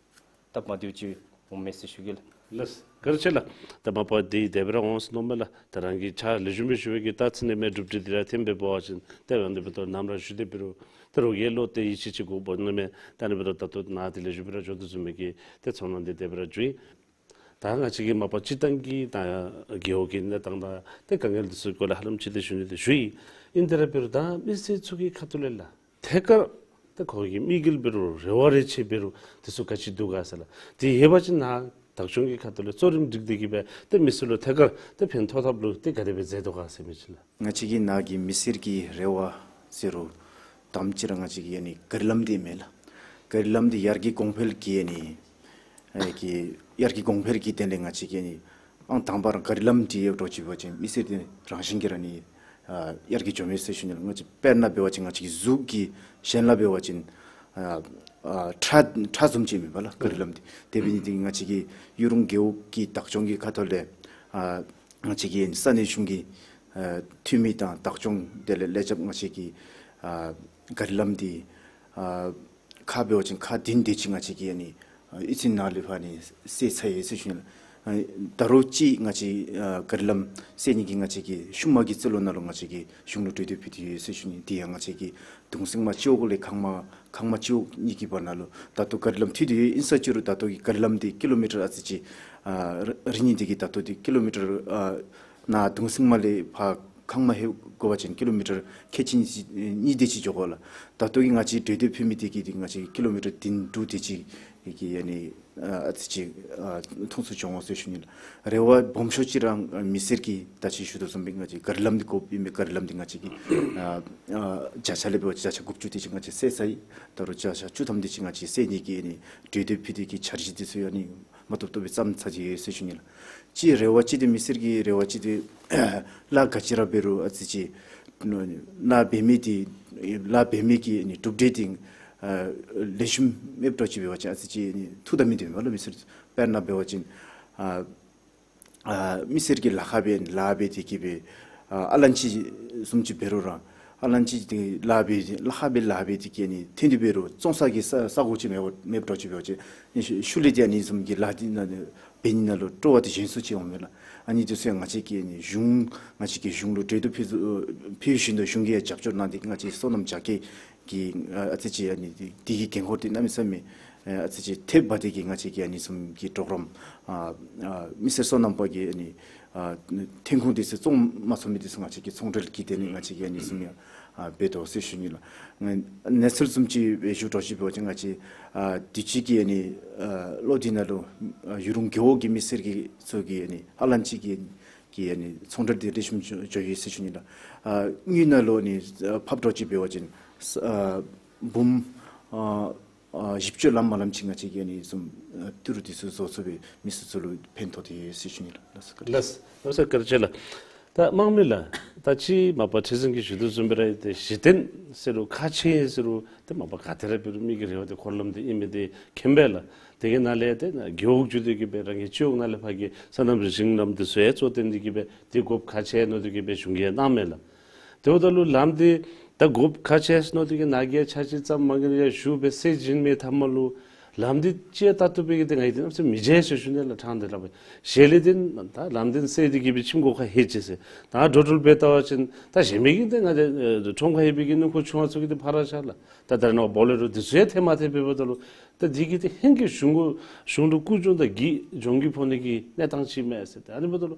སྟབས་མ་བདེཝ་ཅིག་འོང་མས་ཟེར་ཞུ་གེ་ལགས། ལགས། བཀའ་དྲིན་ཆེ་ལགས། ད་མ་པ་འདི་དེ་སྦེ་ར་འོང་ཟེར་མནོཝ་མས་ལགས། ད་རང་གིས་ཕྱག་ལེགས་ཤོམ་སྦེ་ཞུ་བའི་གི་ད་ཚེ་ནི་མེ་སྒྲུབ་སྟེ་འདི་ར་ཐེམ་སྦེ་འབད་བ་ཅིན་ཏེ་ཡང་འདི་འབདཝ་ད་ནམ་ར་ཞུ་སྟེ་འབད་རུང་ཏེ་རོགས་ཀྱིས་བློ་གཏད་ཡིད་ཆེས་ཅིག་དགོ་པས་མནོཝ་མས། ད་ཨ་ནི་འབདཝ་ད་ད་ལྟོ་ནཱ་འདི་ལེགས་ཤོམ་སྦེ་ར་འགྱོ་དོ་བཟུམ་མའི་གི་ཏེ་ཚོར་སྣང་འདི་དེ་སྦེ་ར་བྱུང་ཡི། ད་ང་བཅས་ཀྱི་མ་པ་སྤྱིར་བཏང་གི་ད་རྒེད་འོག་གི་གནས་སྟངས་དང་ཏེ་དཀའ་ངལ་འདི་ཚུ་སྐོར་ལས་ཧ་ལམ་ཅིག་ཏེ་ཞུ་ནི་འདི་ཞུ་ཡི། ཨིན་ཏེ་ར་འབད་རུང་ད་མི་སེར་ཚུ་གི་ཁ་ཐུག་ལས་ལགས། ཐད་ཀར་ཏེ་ཁོང་གི་དམིགས་ཡུལ་འབད་རུང་རེ་བ་རེ་ཆེ་འབད་རུང་འདི་ཚུ་ག་ཅི་འདུག་ག་ཟེར་ལགས། དེ་ཡོད་པ་ཅིན་ནཱ་བདག་སྐྱོང་གི་ཁ་ཐུག་ལས་གཙོ་རིམ་སྒྲིག་སྟེ་གི་སྦེ་ཏེ་མི་སེར་ལུ་ཐད་ཀར་ཏེ་ཕན་ཐོགས་ཐབས་ལུ་ཏེ་ག་དེ་སྦེ་མཛད་དོ་ག་ཟེར་མི་ཅིག་ལགས། ང་བཅས་ཀྱི་ནཱ་གི་མི་སེར་གྱི་རེ་བ་ཟེར་རུང་དང་པ་ཅིག་ར་ང་བཅས་ཀྱི་ཨ་ནི་ག་རི་ལམ་འདི་མས་ལགས། ག་རི་ལམ་འདི་ཡར་རྒྱས་གོང་འཕེལ་གྱི་ཨ་ནི་ཨེ་གི་ཡར་རྒྱས་གོང་འཕེལ་གྱི་དོན་ལས་ང་བཅས་ཀྱི་ཨ་ནི་ཨང་དང་པ་ར་ག་རི་ལམ་འདི་ཡོདཔ་འདྲཝ་ཅིག་འབད་བ་ཅིན་མི་སེར་འདི་རང་བཞིན་གྱིས་ར་ཨ་ནི་ཨ་ཡར་རྒྱས་འགྱོཝ་མས་ཟེར་ཞུ་ནི་ལགས། ང་བཅས་དཔེར་ན་འབད་བ་ཅིན་ང་བཅས་ཀྱི་གཟུགས་ཀྱི་གཞན་ལས་འབད་བ་ཅིན་ཨ་ཨ་ཁྲ་ཁྲ་བཟུམ་ཅིག་མས་པ་ལགས་ག་རི་ལམ་འདི། དེ་འབད་ནི་འདི་ང་བཅས་ཀྱི་གཡུ་རུང་རྒེད་འོག་གི་བདག་སྐྱོང་གི་ཁ་ཐུག་ལས་ཨ་ང་བཅས་ཀྱི་ས་གནས་གཞུང་གི་ཨ་འཐུས་མི་དང་བདག་སྐྱོང་དེ་ལས་ལས་བྱེདཔ་ང་བཅས་ཀྱིས་ཨ་ག་རི་ལམ་འདི་ཨ་ཁག་འབད་བ་ཅིན་ཁག་བདུན་དེ་ཅིག་ང་བཅས་ཀྱིས་ཨ་ནི་ཨ་དབྱེ་ཚན་ནང་ལས་ཕར་ཨ་ནི་བསལ་ཚར་ཡི་ཟེར་ཞུ་ནི་ལགས། ཨ་ད་རུང་ཅིག་ང་བཅས་ཨ་ག་རི་ལམ་བསལ་ནི་གི་ང་བཅས་ཀྱི་ཤུལ་མ་གི་རྩིས་ལོ་ནང་ལུ་ང་བཅས་ཀྱིས་གཞུང་ལུ་གྲོས་འདེབས་ཕུལ་ཏེ་ཡོད་ཟེར་ཞུ་ནི། དེ་ཡང་ང་བཅས་ཀྱི་གདུང་སེང་མ་སྤྱི་འོག་ལས་ཁང་མ་ཁང་མ་སྤྱི་འོག་གཉིས་ཀྱི་བར་ན་ལུ་ད་ལྟོ་ག་རི་ལམ་མཐུད་དེ་ཡོད། ཨིན་ས་ཅི་རུང་ད་ལྟོ་གི་ག་རི་ལམ་འདི་ཀི་ལོ་མི་ཊར་ཨ་ཙི་ཅིག་ཨ་རིང་ནི་འདི་གིས་ད་ལྟོ་འདི་ཀི་ལོ་མི་ཊར་ཨ་ནཱ་གདུང་སེང་མ་ལས་ཕར་ཁང་མ་ལྷོད་དགོ་པ་ཅིན་ཀི་ལོ་མི་ཊར་ཁལ་གཅིག་གཉིས་དེ་ཅིག་འགྱོ་དགོ་ལགས། ད་ལྟོ་གི་ང་བཅས་གྲོས་འདེབས་ཕུལ་མི་འདི་གིས་འདི་ང་བཅས་ཀི་ལོ་མི་ཊར་བདུན་དྲུག་དེ་ཅིག་གི་ཨ་ནི་ཨ་ཨ་ཙི་ཅིག་ཨ་མཐོང་སུ་འགྱོ་འོང་ཟེར་ཞུ་ནི་ལགས། རེ་བ་སྦོམ་ཤོས་ཅིག་ར་མི་སེར་གྱིས་ད་ཅི་ཞུ་དོ་བཟུམ་སྦེ་ང་བཅས་ག་རི་ལམ་འདི་དགོཔ་ཨིན་མས། ག་རི་ལམ་འདི་ང་བཅས་ཀྱིས་ཨ་ཨ་བརྒྱ་ཆ་ལས་འབད་བ་ཅིན་བརྒྱ་ཆ་དགུ་བཅུ་དེ་ཅིག་ང་བཅས་བསལ་ཚར་ཡི། ད་རུང་བརྒྱ་ཆ་བཅུ་ཐམ་དེ་ཅིག་ང་བཅས་བསལ་ནི་གི་ཨ་ནི་གྲོས་འདེབས་ཕུལ་ཏེ་གི་འཆར་གཞི་འདི་ཚུ་ཡང་ཨ་ནི་མ་ཏོག་ཏོ་སྦེ་བརྩམས་ཚར་ཅི་ཟེར་ཞུ་ནི་ལགས། ཅིག་རེ་བ་ཅིག་འདི་མི་སེར་གྱི་རེ་བ་ཅིག་འདི་ལཱ་ག་ཅི་ར་འབད་རུང་ཨ་ཙི་ཅིག་ལཱ་འབད་མི་འདི་ལཱ་འབད་མི་གི་ཨ་ནི་གྲུབ་འབྲས་འདི་ཨ་ལེགས་ཤོམ་མེདཔ་འདྲཝ་ཅིག་འབད་བ་ཅིན་ཨ་ཙི་ཅིག་ཨ་ནི་ཐུགས་དང་མི་མཐུན་པས་ལགས་མི་སེར། དཔེར་ན་འབད་བ་ཅིན་ཨ་ཨ་མི་སེར་གྱིས་ལཱ་ཁག་སྦེ་ལཱ་འབད་དེ་གི་སྦེ་ཨ་ཨ་ལན་ཅི་བཟུམ་ཅིག་འབད་རུང་ར་ཨ་ལན་ཅི་འདི་ལཱ་འབད་ལཱ་ཁག་སྦེ་ལཱ་འབད་དེ་གི་ཨ་ནི་ཐོན་ཏེ་འབད་རུང་བཙོང་ས་གི་ས་ས་གོ་ཅིག་མེད་པ་མེདཔ་འདྲཝ་ཅིག་འབད་བ་ཅིན་ཤུལ་ལས་འདི་ཨ་ནི་བཟུམ་གྱི་ལཱ་འདི་ནང་འབད་ནི་ནང་ལུ་སྤྲོ་བ་འདི་ཞན་སུ་ཅིག་འོང་མས་ལགས། ཨ་ནི་འདི་ཚུ་ཡང་ང་བཅས་ཀྱིས་ཨ་ནི་གཞུང་ང་བཅས་ཀྱིས་གཞུང་ལུ་གྲོས་འདེབས་ཕུལ་ཕུལ་བཞིན་དུ་གཞུང་གིས་ཡང་རྒྱབ་སྐྱོར་གནང་སྟེ་ང་བཅས་སོ་ནམ་རྒྱ་སྐྱེད་ཀྱི་ཨ་ཨ་ཙི་ཅིག་ཨ་ནི་འདི་འདི་གི་འགན་ཁུར་འདི་གནམ་མེད་ས་མེད་ཨ་ཨ་ཙི་ཅིག་ཐེབས་འབག་སྟེ་གི་ང་བཅས་ཀྱིས་ཨ་ནི་བཟུམ་གྱི་གྲོགས་རམ་ཨ་ཨ་མི་སེར་སོ་ནམ་པ་གིས་ཨ་ནི་ཨ་ཐོན་ཁུངས་འདི་ཚུ་བཙོང་མ་ཚུགས་མི་འདི་ཚུ་ང་བཅས་ཀྱིས་ཚོང་འབྲེལ་གྱི་དོན་ལས་ང་བཅས་ཀྱིས་ཨ་ནི་བཟུམ་ཡང་ཨ་འབད་དོ་ཟེར་ཞུ་ནི་ལགས། ཨ་གནས་ཚུལ་བཟུམ་ཅིག་སྦེ་ཞུ་དོ་ཅིག་འབད་བ་ཅིན་ང་བཅས་ཨ་དུས་ཅི་གི་ཨ་ནི་ཨ་ལོ་འདི་ནང་ལུ་ཨ་གཡུ་རུང་རྒེད་འོག་གི་མི་སེར་གྱི་ཚུ་གི་ཨ་ནི་ཨ་ལན་ཅི་གི་གི་ཨ་ནི་ཚོང་འབྲེལ་འདི་ལེགས་ཤོམ་འགྱོ་འགྱོ་ཡི་ཟེར་ཞུ་ནི་ལགས། ཨ་དངུལ་ནང་ལུ་ཨ་ནི་ཨ་ཕབ་དོ་ཅིག་འབད་བ་ཅིན་ས་ཨ་འབུམ་ཨ་ཨ་བཞི་བཅུ་ལམ་མ་ལམ་ཅིག་ང་བཅས་ཀྱིས་ཨ་ནི་བཟུམ་ཨ་ཏི་རུ་འདི་ཚུ་བཟོ་ཚུགས་པའི་མི་སེར་ཚུ་ལུ་ཕན་ཐོགས་ཏེ་ཡོད་ཟེར་ཞུ་ནི་ལགས། ལགས་སོ། ལགས་སོ་བཀའ་དྲིན་ཆེ་ལགས། ད་དམངས་མི་ལགས། ད་ཅི་མ་པ་ཁྲི་འཛིན་གྱིས་ཞུ་དོ་བཟུམ་སྦེ་ར་ཏེ་གཞི་རྟེན་ཟེར་རུང་ཁག་ཆེ་ཟེར་རུང་ཏེ་མ་པ་ག་དེ་ར་འབད་རུང་མི་གི་རེ་བ་འདི་འཁོར་ལམ་འདི་ཨིན་མི་འདི་མཁྱེན་པས་ལགས། དེ་གི་ནང་ལས་ཏེ་རྒེད་འོག་བརྒྱུད་དེ་གི་སྦེ་རང་གི་སྤྱི་འོག་ནང་ལས་ཕར་གྱི་སོ་ནམ་རི་ཞིང་ལམ་འདི་ཚུ་ཡང་གཙོ་བཏོན་ཏེ་གི་སྦེ་འདི་དགོཔ་ཁག་ཆེ་མནོ་སྟེ་གི་སྦེ་གཞུང་གིས་གནང་མས་ལགས། དེ་འབདཝ་ད་ལུ་ལམ་འདི་ད་དགོཔ་ཁག་ཆེ་མནོ་སྟེ་གི་ནཱ་གིས་འཆར་གཞི་བརྩམས་མ་གི་ཡར་ཞུ་སྦེ་སེལ་བྱིན་མི་མཐའ་མ་ལུ་ལམ་འདི་ཅིག་ད་ལྟོ་སྦེ་གི་ཏེ་ང་གིས་ཏེ་གནམ་མེད་ས་མེད་མི་མཇལ་ཟེར་ཞུ་ནི་ལགས། ཕྲང་སྟེ་སླབ་པ་ཅིན་ཞལ་ལས་འདི་ད་ལམ་འདི་སེལ་ཏེ་གི་སྦེ་ཁྱིམ་སྒོ་ཁར་ལྷོད་ཅི་ཟེར། ད་འགྲོ་འགྲུལ་འབད་ལྟ་བ་ཅིན་ད་གཞན་མི་གི་ཏེ་ང་ཏེ་ཨེ་ཁྲོམ་ཁར་ཡོད་པའི་གི་སྣུམ་འཁོར་ཆུང་བ་ཚུ་གིས་ཏེ་ཕར་ར་བཞག་ལགས། ད་ད་རེས་ནངས་པ་བོ་ལེ་རོ་འདི་ཚུ་ཡང་ཐོན་མ་ཐོན་འབདཝ་ད་ལུ་ད་འདི་གིས་ཏེ་ཧེང་གི་གཞུང་གུ་གཞུང་ལུ་སྐུ་གྱོང་དང་གི་གྱོང་གུད་ཕོག་ནི་གི་གནས་སྟངས་ཅིག་མས་ཟེར། ཏེ་ཨ་ནི་འབདཝ་ད་ལུ་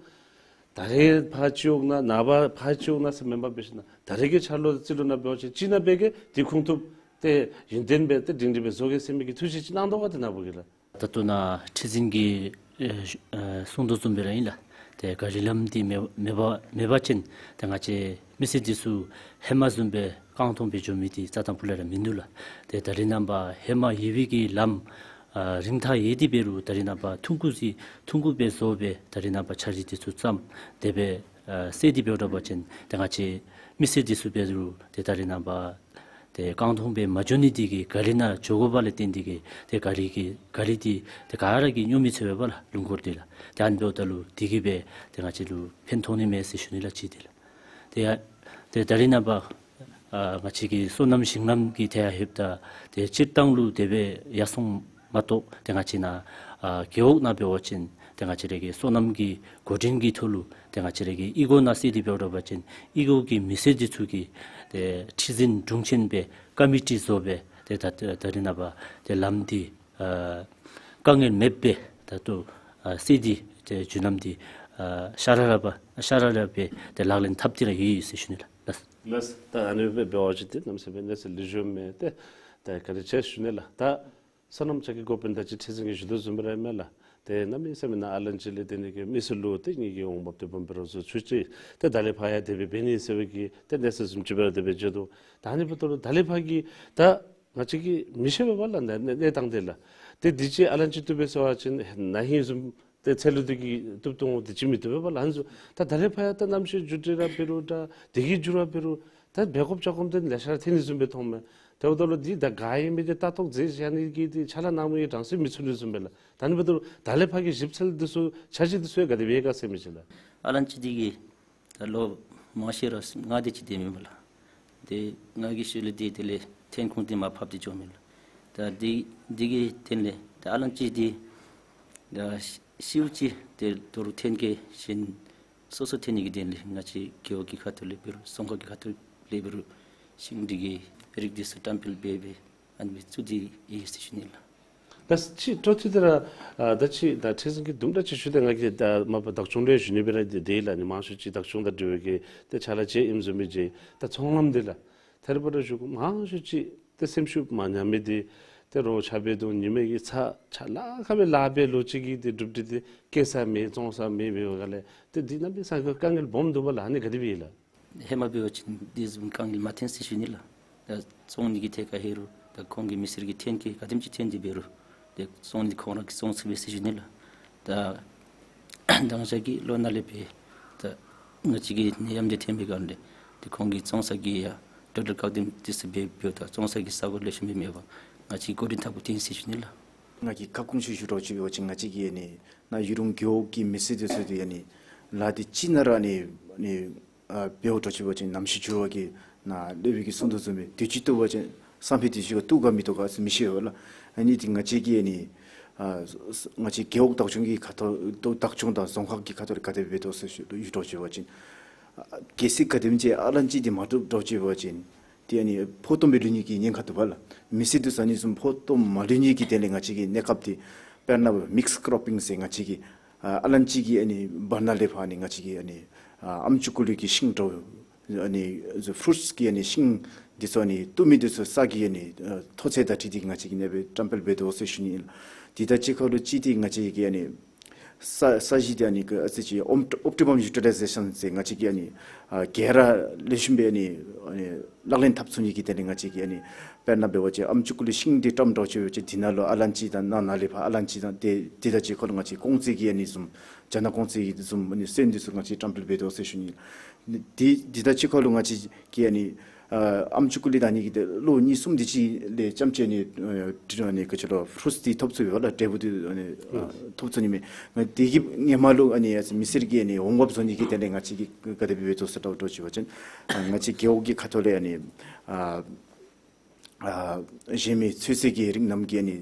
ད་རེས་ཕར་སྤྱི་འོག་ནང་ནངས་པ་ཕར་སྤྱི་འོག་ནང་ཟེར་མེན་པར་འབད་ཞིན་ན་ད་རེས་ཀྱི་འཆར་ལོ་རྩིས་ལོ་ནང་འབད་བ་ཅིན་ཅིག་ནང་འབད་གེ་འདི་ཁུངས་ཐུབ་སྟེ་ཡུན་བརྟན་སྦེ་ཏེ་སྒྲིང་སྒྲི་སྦེ་བཟོ་གེ་ཟེར་མི་གི་ཐུགས་བཞེད་ཅིག་གནང་དོ་ག་ཏེ་ནཱ་བུ་གིས་ལགས། ད་ལྟོ་ནཱ་ཁྲི་འཛིན་གྱིས་ཨེ་ཨེ་གསུངས་དོ་བཟུམ་སྦེ་ར་ཨིན་ལགས། ཏེ་ག་རི་ལམ་འདི་མེད་མེད་པ་མེད་པ་ཅིན་ཏེ་ང་བཅས་མི་སེར་འདི་ཚུ་ཧེ་མ་བཟུམ་སྦེ་རྐང་ཐང་སྦེ་འགྱོ་མི་འདི་རྩ་དང་ཕུ་ལས་ར་མིན་འདུག་ལགས། ཏེ་ད་རེས་ནངས་པ་ཧེ་མ་ཡོད་པའི་གི་ལམ་ཨ་རིང་ཐག་ཡོད་དེ་འབད་རུང་ད་རེས་ནངས་པ་ཐུང་ཀུ་ཅིག་ཐུང་ཀུ་སྦེ་བཟོ་སྦེ་ད་རེས་ནངས་པ་འཆར་གཞི་འདི་ཚུ་བརྩམས་དེ་སྦེ་ཨ་སེལ་ཏེ་འབད་འགྱོ་བ་ཅིན་ཏེ་ང་བཅས་མི་སེར་འདི་ཚུ་འབད་རུང་ཏེ་ད་རེས་ནངས་པ་ཏེ་རྐང་ཐང་སྦེ་མ་འགྱོ་ནི་འདི་གིས་ག་རི་ནང་འགྱོ་དགོ་པ་ལས་བརྟེན་ཏེ་གིས་ཏེ་ག་རི་གི་ག་རི་འདི་ཏེ་ག་ར་གིས་སྙོམས་མི་ཚུགས་པས་ལགས་ལུང་འཁོར་འདི་ལགས། ཏེ་ཨ་ནི་འབདཝ་ད་ལུ་འདི་གིས་སྦེ་ཏེ་ང་བཅས་ལུ་ཕན་ཐོགས་ནི་མས་ཟེར་ཞུ་ནི་ལགས་གཅིག་འདི་ལགས། ཏེ་ཡ་ཏེ་ད་རེས་ནངས་པ་ཨ་ང་བཅས་ཀྱི་སོ་ནམ་ཞིང་ལམ་གྱི་ཐད་ཡར་ལྷོདཔ་ད་ཏེ་སྤྱིར་བཏང་ལུ་དེ་སྦེ་ཡར་སོང་མ་གཏོགས་ཏེ་ང་བཅས་ནཱ་ཨ་རྒེད་འོག་ནང་འབད་བ་ཅིན་ཏེ་ ཏེ་ང་བཅས་ར་གི་སོ་ནམ་གྱི་འགོ་འདྲེན་གྱི་ཐོག་ལུ་ཏེ་ང་བཅས་ར་གི་གཡུས་སྒོ་ནང་གསེས་འདི་འབད་རུང་འབད་བ་ཅིན་གཡུས་སྒོ་གི་མི་སེར་འདི་ཚུ་གིས་ཏེ་ཁྲི་འཛིན་དྲུང་ཆེན་སྦེ་ཀོ་མི་ཊི་བཟོ་སྦེ་ཏེ་ད་ད་རིས་ནངས་པ་ཏེ་ལམ་འདི་ཨ་དཀའ་ངལ་མེདཔ་སྦེ་ད་ལྟོ་ཨ་སེལ་ཏེ་ཏེ་རྒྱུན་ལམ་འདི་ཨ་ཤ་ར་ར་སྦེ་ཤ་ར་ར་སྦེ་ཏེ་ལག་ལེན་འཐབ་སྟེ་ར་ཡོད་ཟེར་ཞུ་ནི་ལགས། ལགས། ལགས། ད་ཨ་ནི་སྦེ་འབད་བ་ཅིན་ཏེ་གནམ་མེད་ས་མེད་གནས་ཚུལ་ལེགས་ཤོམ་མས། ཏེ་ད་བཀའ་དྲིན་ཆེ་ཞུ་ནི་ལགས། ད་སོ་ནམ་བྱ་དགའ་འགོ་དཔོན་ད་ཅི་ཁྲི་འཛིན་གྱིས་ཞུ་དོ་བཟུམ་སྦེ་ར་ཨིན་མས་ལགས། ཏེ་གནམ་མེད་ས་མེད་ནཱ་ཨ་ལན་ཅི་ལས་ཏེ་ནི་གི་མི་སེར་ལུ་ཏེ་ངེ་གི་འོང་འབབ་དེ་སྦོམ་སྦེ་ར་བཟོ་ཚུགས་ཅི། ཏེ་ད་ལས་ཕར་ཡང་དེ་སྦེ་འབད་ནི་ཟེར་བའི་གི་ཏེ་གནས་ཚུལ་བཟུམ་ཅིག་སྦེ་ར་དེ་སྦེ་བརྗོད་དོ། ད་ཨ་ནི་འབདཝ་ད་ལུ་ད་ལས་ཕར་གྱི་ད་ང་བཅས་ཀྱིས་མི་ཤེས་པས་པ་ལགས། ནཱ་གནས་གནས་སྟངས་དེ་ལགས། ཏེ་དུས་ཅི་ཨ་ལན་ཅི་བཏུབ་པས་ཟེར་བ་ཅིན་ན་ཧིང་བཟུམ་ཏེ་ཚལ་ལུ་དེ་གིས་བཏུབ་བཏུབ་འོང་། དུས་ཅི་མི་བཏུབ་པས་པ་ལགས། ཨ་ནི་ཚུ་ད་ད་ལས་ཕར་ཡང་ད་གནམ་གཤིས་འགྱུར་འགྲོས་ར་འབད་རུང་ད་དེ་གི་འགྱུར་བ་འབད་རུང་ད་འབད་དགོཔ་བྱ་དགོཔ་དེ་ལེ་ཤ་ར་ཐོན་ནི་བཟུམ་སྦེ་མཐོངམ་མས། དེ་འབདཝ་ད་ལུ་འདི་ད་ག་ཨིན་མི་འདི་ལྟ་རྟོག་མཛད་བཞག་ནི་གི་འདི་ཕྱག་ལཱ་གནང་མི་གི་གྲངས་སུ་མི་ཚུད་ནི་བཟུམ་སྦེ་ལགས། ད་ཨ་ནི་འབདཝ་ད་ལུ་ད་ལས་ཕར་གྱི་ཞིབ་འཚོལ་འདི་ཚུ་འཆར་གཞི་འདི་ཚུ་ཡང་ག་དེ་སྦེ་ཡོད་ག་ཟེར་མི་ཅིག་ལགས། ཨ་ལན་ཅི་འདི་གིས་ད་ལོ་མང་ཤོས་ར་ལྔ་དེ་ཅིག་འདས་མས་པ་ལགས། ཏེ་ང་གིས་ཞུ་ལས་འདི་དེ་ལས་ཐོན་ཁུངས་འདི་མར་ཕབ་སྟེ་འགྱོཝ་མས་ལགས། ད་འདི་འདི་གི་དོན་ལས་ད་ཨ་ལན་ཅི་འདི་ད་ཤིཝ་ཅིག་ཏེ་དོ་རུང་ཐོན་སྐྱེད་གཞན་སོ་སོ་ཐོན་ནི་གི་དོན་ལས་ང་བཅས་རྒེད་འོག་གི་ཁ་ཐུག་ལས་འབད་རུང་རྫོང་ཁག་གི་ཁ་ཐུག་ལས་འབད་རུང་ཤིང་འདི་གི་རིགས་འདི་ཚུ་བཀྲམ་སྤེལ་འབད་འབད་ཨ་ནི་སྦེ་བཙུགས་ཏེ་ཡོད་ཟེར་ཞུ་ནི་ལགས། ད་ཅི་འཕྲོ་མཐུད་དེ་ར་ཨ་ད་ཅི་ད་ཁྲི་འཛིན་གྱིས་དུམ་གྲ་ཅིག་ཞུ་སྟེ་ང་གིས་ད་མ་པ་བདག་སྐྱོང་ལས་ཞུ་ནི་སྦེ་ར་འདི་དེ་ལགས། ཨ་ནི་མང་ཤོས་ཅིག་བདག་སྐྱོང་དང་འབྲེལ་བའི་གི་ཏེ་ཕྱག་ལཱ་མཛད་ཨིནམ་བཟུམ་སྦེ་མཛད། ད་ཚོང་ལམ་འདི་ལགས། ད་རེས་འབད་རུང་ཞུ་མང་ཤོས་ཅིག་ཏེ་སེམས་ཤུགས་མ་ཉམས་མི་འདི་ཏེ་རོགས་ཕྱག་འབད་དོ། ཉིན་མའི་གི་ཚར་ཚར་ལཱ་ཁག་སྦེ་ལཱ་འབད་ལོ་གཅིག་གི་ཏེ་གྲུབ་འབྲས་འདི་སྐྱེ་ས་མེད་བཙོང་ས་མེད་མེད་པའི་སྒང་ལས་ཏེ་འདི་གནམ་མེད་ས་མེད་དཀའ་ངལ་སྦོམ་འདུག་པ་ལགས། ཨ་ནི་ག་དེ་སྦེ་ཨིན་ལགས། ཧེ་མ་འབད་བ་ཅིན་འདི་བཟུམ་དཀའ་ངལ་མ་ཐོན་ཟེར་ཞུ་ནི་ལགས། ད་བཙོང་ནི་གི་ཐད་ཁར་ལྷོད་རུང་ད་ཁོང་གི་མི་སེར་གྱི་ཐོན་སྐྱེད་ག་དེམ་ཅིག་ཐོན་ཏེ་འབད་རུང་ཏེ་བཙོང་ནི་ཁོང་ར་གིས་བཙོང་ཚུགས་པས་ཟེར་ཞུ་ནི་ལགས། ད་མདང་ཞག་གི་ལོ་ནང་ལས་འབད་ད་ང་བཅས་ཀྱི་ནད་ཡམས་འདི་ཐོན་པའི་སྒང་ལས་ཏེ་ཁོང་གིས་བཙོང་ས་གི་ཡང་འགྲོ་འགྲུལ་བཀག་དམ་འདི་ཚུ་འབད་འབདཝ་ད་བཙོང་ས་གི་ས་གོ་ལེགས་ཤོམ་སྦེ་མེད་པར་ང་བཅས་ཀྱིས་འགོ་འདྲེན་འཐབ་དགོཔ་ཐོན་ཟེར་ཞུ་ནི་ལགས། ང་གིས་ཁ་སྐོང་ཅིག་ཞུ་རོགས་ཅིག་འབད་བ་ཅིན་ང་བཅས་ཀྱི་ཨ་ནི་ནཱ་ཡུ་རུང་རྒེད་འོག་གི་མི་སེར་འདི་ཚུ་འདི་ཨ་ནི་ལཱ་འདི་ཅིག་ནང་ར་ཨ་ནི་ཨ་ནི་ཨ་འབདཝ་འདྲཝ་ཅིག་འབད་བ་ཅིན་ནམ་ཞིག་འགྱུར་བ་གི་ནཱ་སློབ་དཔོན་གྱིས་གསུང་དོ་བཟུམ་སྦེ་དུས་ཅི་བཏུབ་པ་ཅིན་བསམ་པའི་དུས་ཅི་ག་བཏུབ་ག་མི་བཏུབ་ག་ཟེར་མི་ཤེས་པས་ལགས། ཨ་ནི་འདི་ང་བཅས་ཀྱི་ཨ་ནི་ཨ་ང་བཅས་རྒེད་འོག་བདག་སྐྱོང་གི་ཁ་ཐུག་བདག་སྐྱོང་དང་རྫོང་ཁག་གི་ཁ་ཐུག་ལས་ག་དེ་སྦེ་འབད་དོ་ཟེར་ཞུ་ཡུལ་འདྲཝ་ཅིག་འབད་བ་ཅིན་ཨ་གལ་སྲིད་ག་དེམ་ཅིག་ཨ་ལན་ཅི་འདི་མ་བཏུབ་འདྲཝ་ཅིག་འབད་བ་ཅིན་ཏེ་ཨ་ནི་ཕོ་སྟོང་སྦེ་ལུས་ནི་གི་ཉེན་ཁ་འདུག་པ་ལགས། མི་སེར་འདི་ཚུ་ཨ་ནི་བཟུམ་ཕོ་སྟོང་མ་ལུས་ནི་གི་དོན་ལས་ང་བཅས་ཀྱིས་གནས་སྐབས་འདི་དཔེར་ན་མིགསི་ཀྲོ་པིང་ཟེར་ང་བཅས་ཀྱིས་ཨ་ཨ་ལན་ཅི་གི་ཨ་ནི་བར་ན་ལས་ཕར་ཨ་ནི་ང་བཅས་ཀྱིས་ཨ་ནི་ཨ་ཨམ་ཅུ་ཀུ་ལི་གི་ཤིང་འདྲཝ་ཨ་ནི་ཕུ་རུཊསི་གི་ཨ་ནི་ཤིང་འདི་ཚུ་ཨ་ནི་བཏུབ་མི་འདི་ཚུ་ས་གི་ཨ་ནི་ཨ་མཐོ་ཚད་དང་འཁྲིལ་ཏེ་ང་བཅས་ཀྱིས་ཨ་ནི་སྦེ་བཀྲམ་སྤེལ་འབད་དོ་ཟེར་ཞུ་ནི་ཨིན། འདི་དང་གཅིག་ཁར་ལུ་གཅིག་འདི་ང་བཅས་ཀྱིས་ཨ་ནི་ས་ས་གཞི་འདི་ཨ་ནི་ག་ཨ་ཙི་ཅིག་ཨོབ་ཊི་ཨོབ་ཊི་མམ་ཡུ་ཊི་ལའི་ཟེ་ཤཱན་ཟེར་ང་བཅས་ཀྱིས་ཨ་ནི་ཨ་ག་ར་ལེགས་ཤོམ་སྦེ་ཨ་ནི་ཨ་ནི་ལག་ལེན་འཐབ་ཚུགས་ནི་གི་དོན་ལས་ང་བཅས་ཀྱིས་ཨ་ནི་དཔེར་ན་འབད་བ་ཅིན་ཨམ་ཅུ་ཀུ་ལི་ཤིང་འདི་བཀྲམ་འདྲཝ་ཅིག་འབད་བ་ཅིན་འདི་ནང་ལུ་ཨ་ལན་ཅི་དང་ནང་ན་ལས་ཕར་ཨ་ལན་ཅི་དང་ཏེ་འདི་དང་གཅིག་ཁར་ལུ་ང་བཅས་ཀོང་ཙེ་གི་ཨ་ནི་བཟུམ་ཇ་ནག་ཀོང་ཙེ་གི་བཟུམ་ཨ་ནི་སོན་འདི་ཚུ་ང་བཅས་བཀྲམ་སྤེལ་འབད་དོ་ཟེར་ཞུ་ནི། འདི་འདི་དང་གཅིག་ཁར་ལུ་ང་བཅས་ཀྱིས་ཨ་ནི་ཨ་ཨམ་ཅུ་ཀུ་ལི་ད་ཨ་ནི་གི་ཏེ་ལོ་གཉིས་གསུམ་དེ་ཅིག་ལས་རྐྱངམ་ཅིག་ཨ་ནི་ཨ་ཨ་ནི་ག་ཅི་ལོ་ཕུ་རུཊསི་འདི་ཐོབ་ཚུགས་པས་ལགས། འབྲས་བུ་འདི་ཨ་ནི་ཨ་ཐོབ་ཚུགས་ནི་མས། ང་དེ་གི་ཧེ་མ་ལུ་ཨ་ནི་ཨ་མི་སེར་གྱི་ཨ་ནི་འོང་འབབ་བཟོ་ནི་གི་དོན་ལས་ང་བཅས་ཀྱིས་ག་དེ་སྦེ་འབད་དོ་ཟེར་འདྲཝ་འདྲཝ་ཅིག་འབད་བ་ཅིན་ཨ་ང་བཅས་རྒེད་འོག་གི་ཁ་ཐུག་ལས་ཨ་ནི་ཨ་ཨ་གཞན་མི་ཚོད་བསྲེ་གི་རིགས་རྣམས་ཀྱི་ཨ་ནི་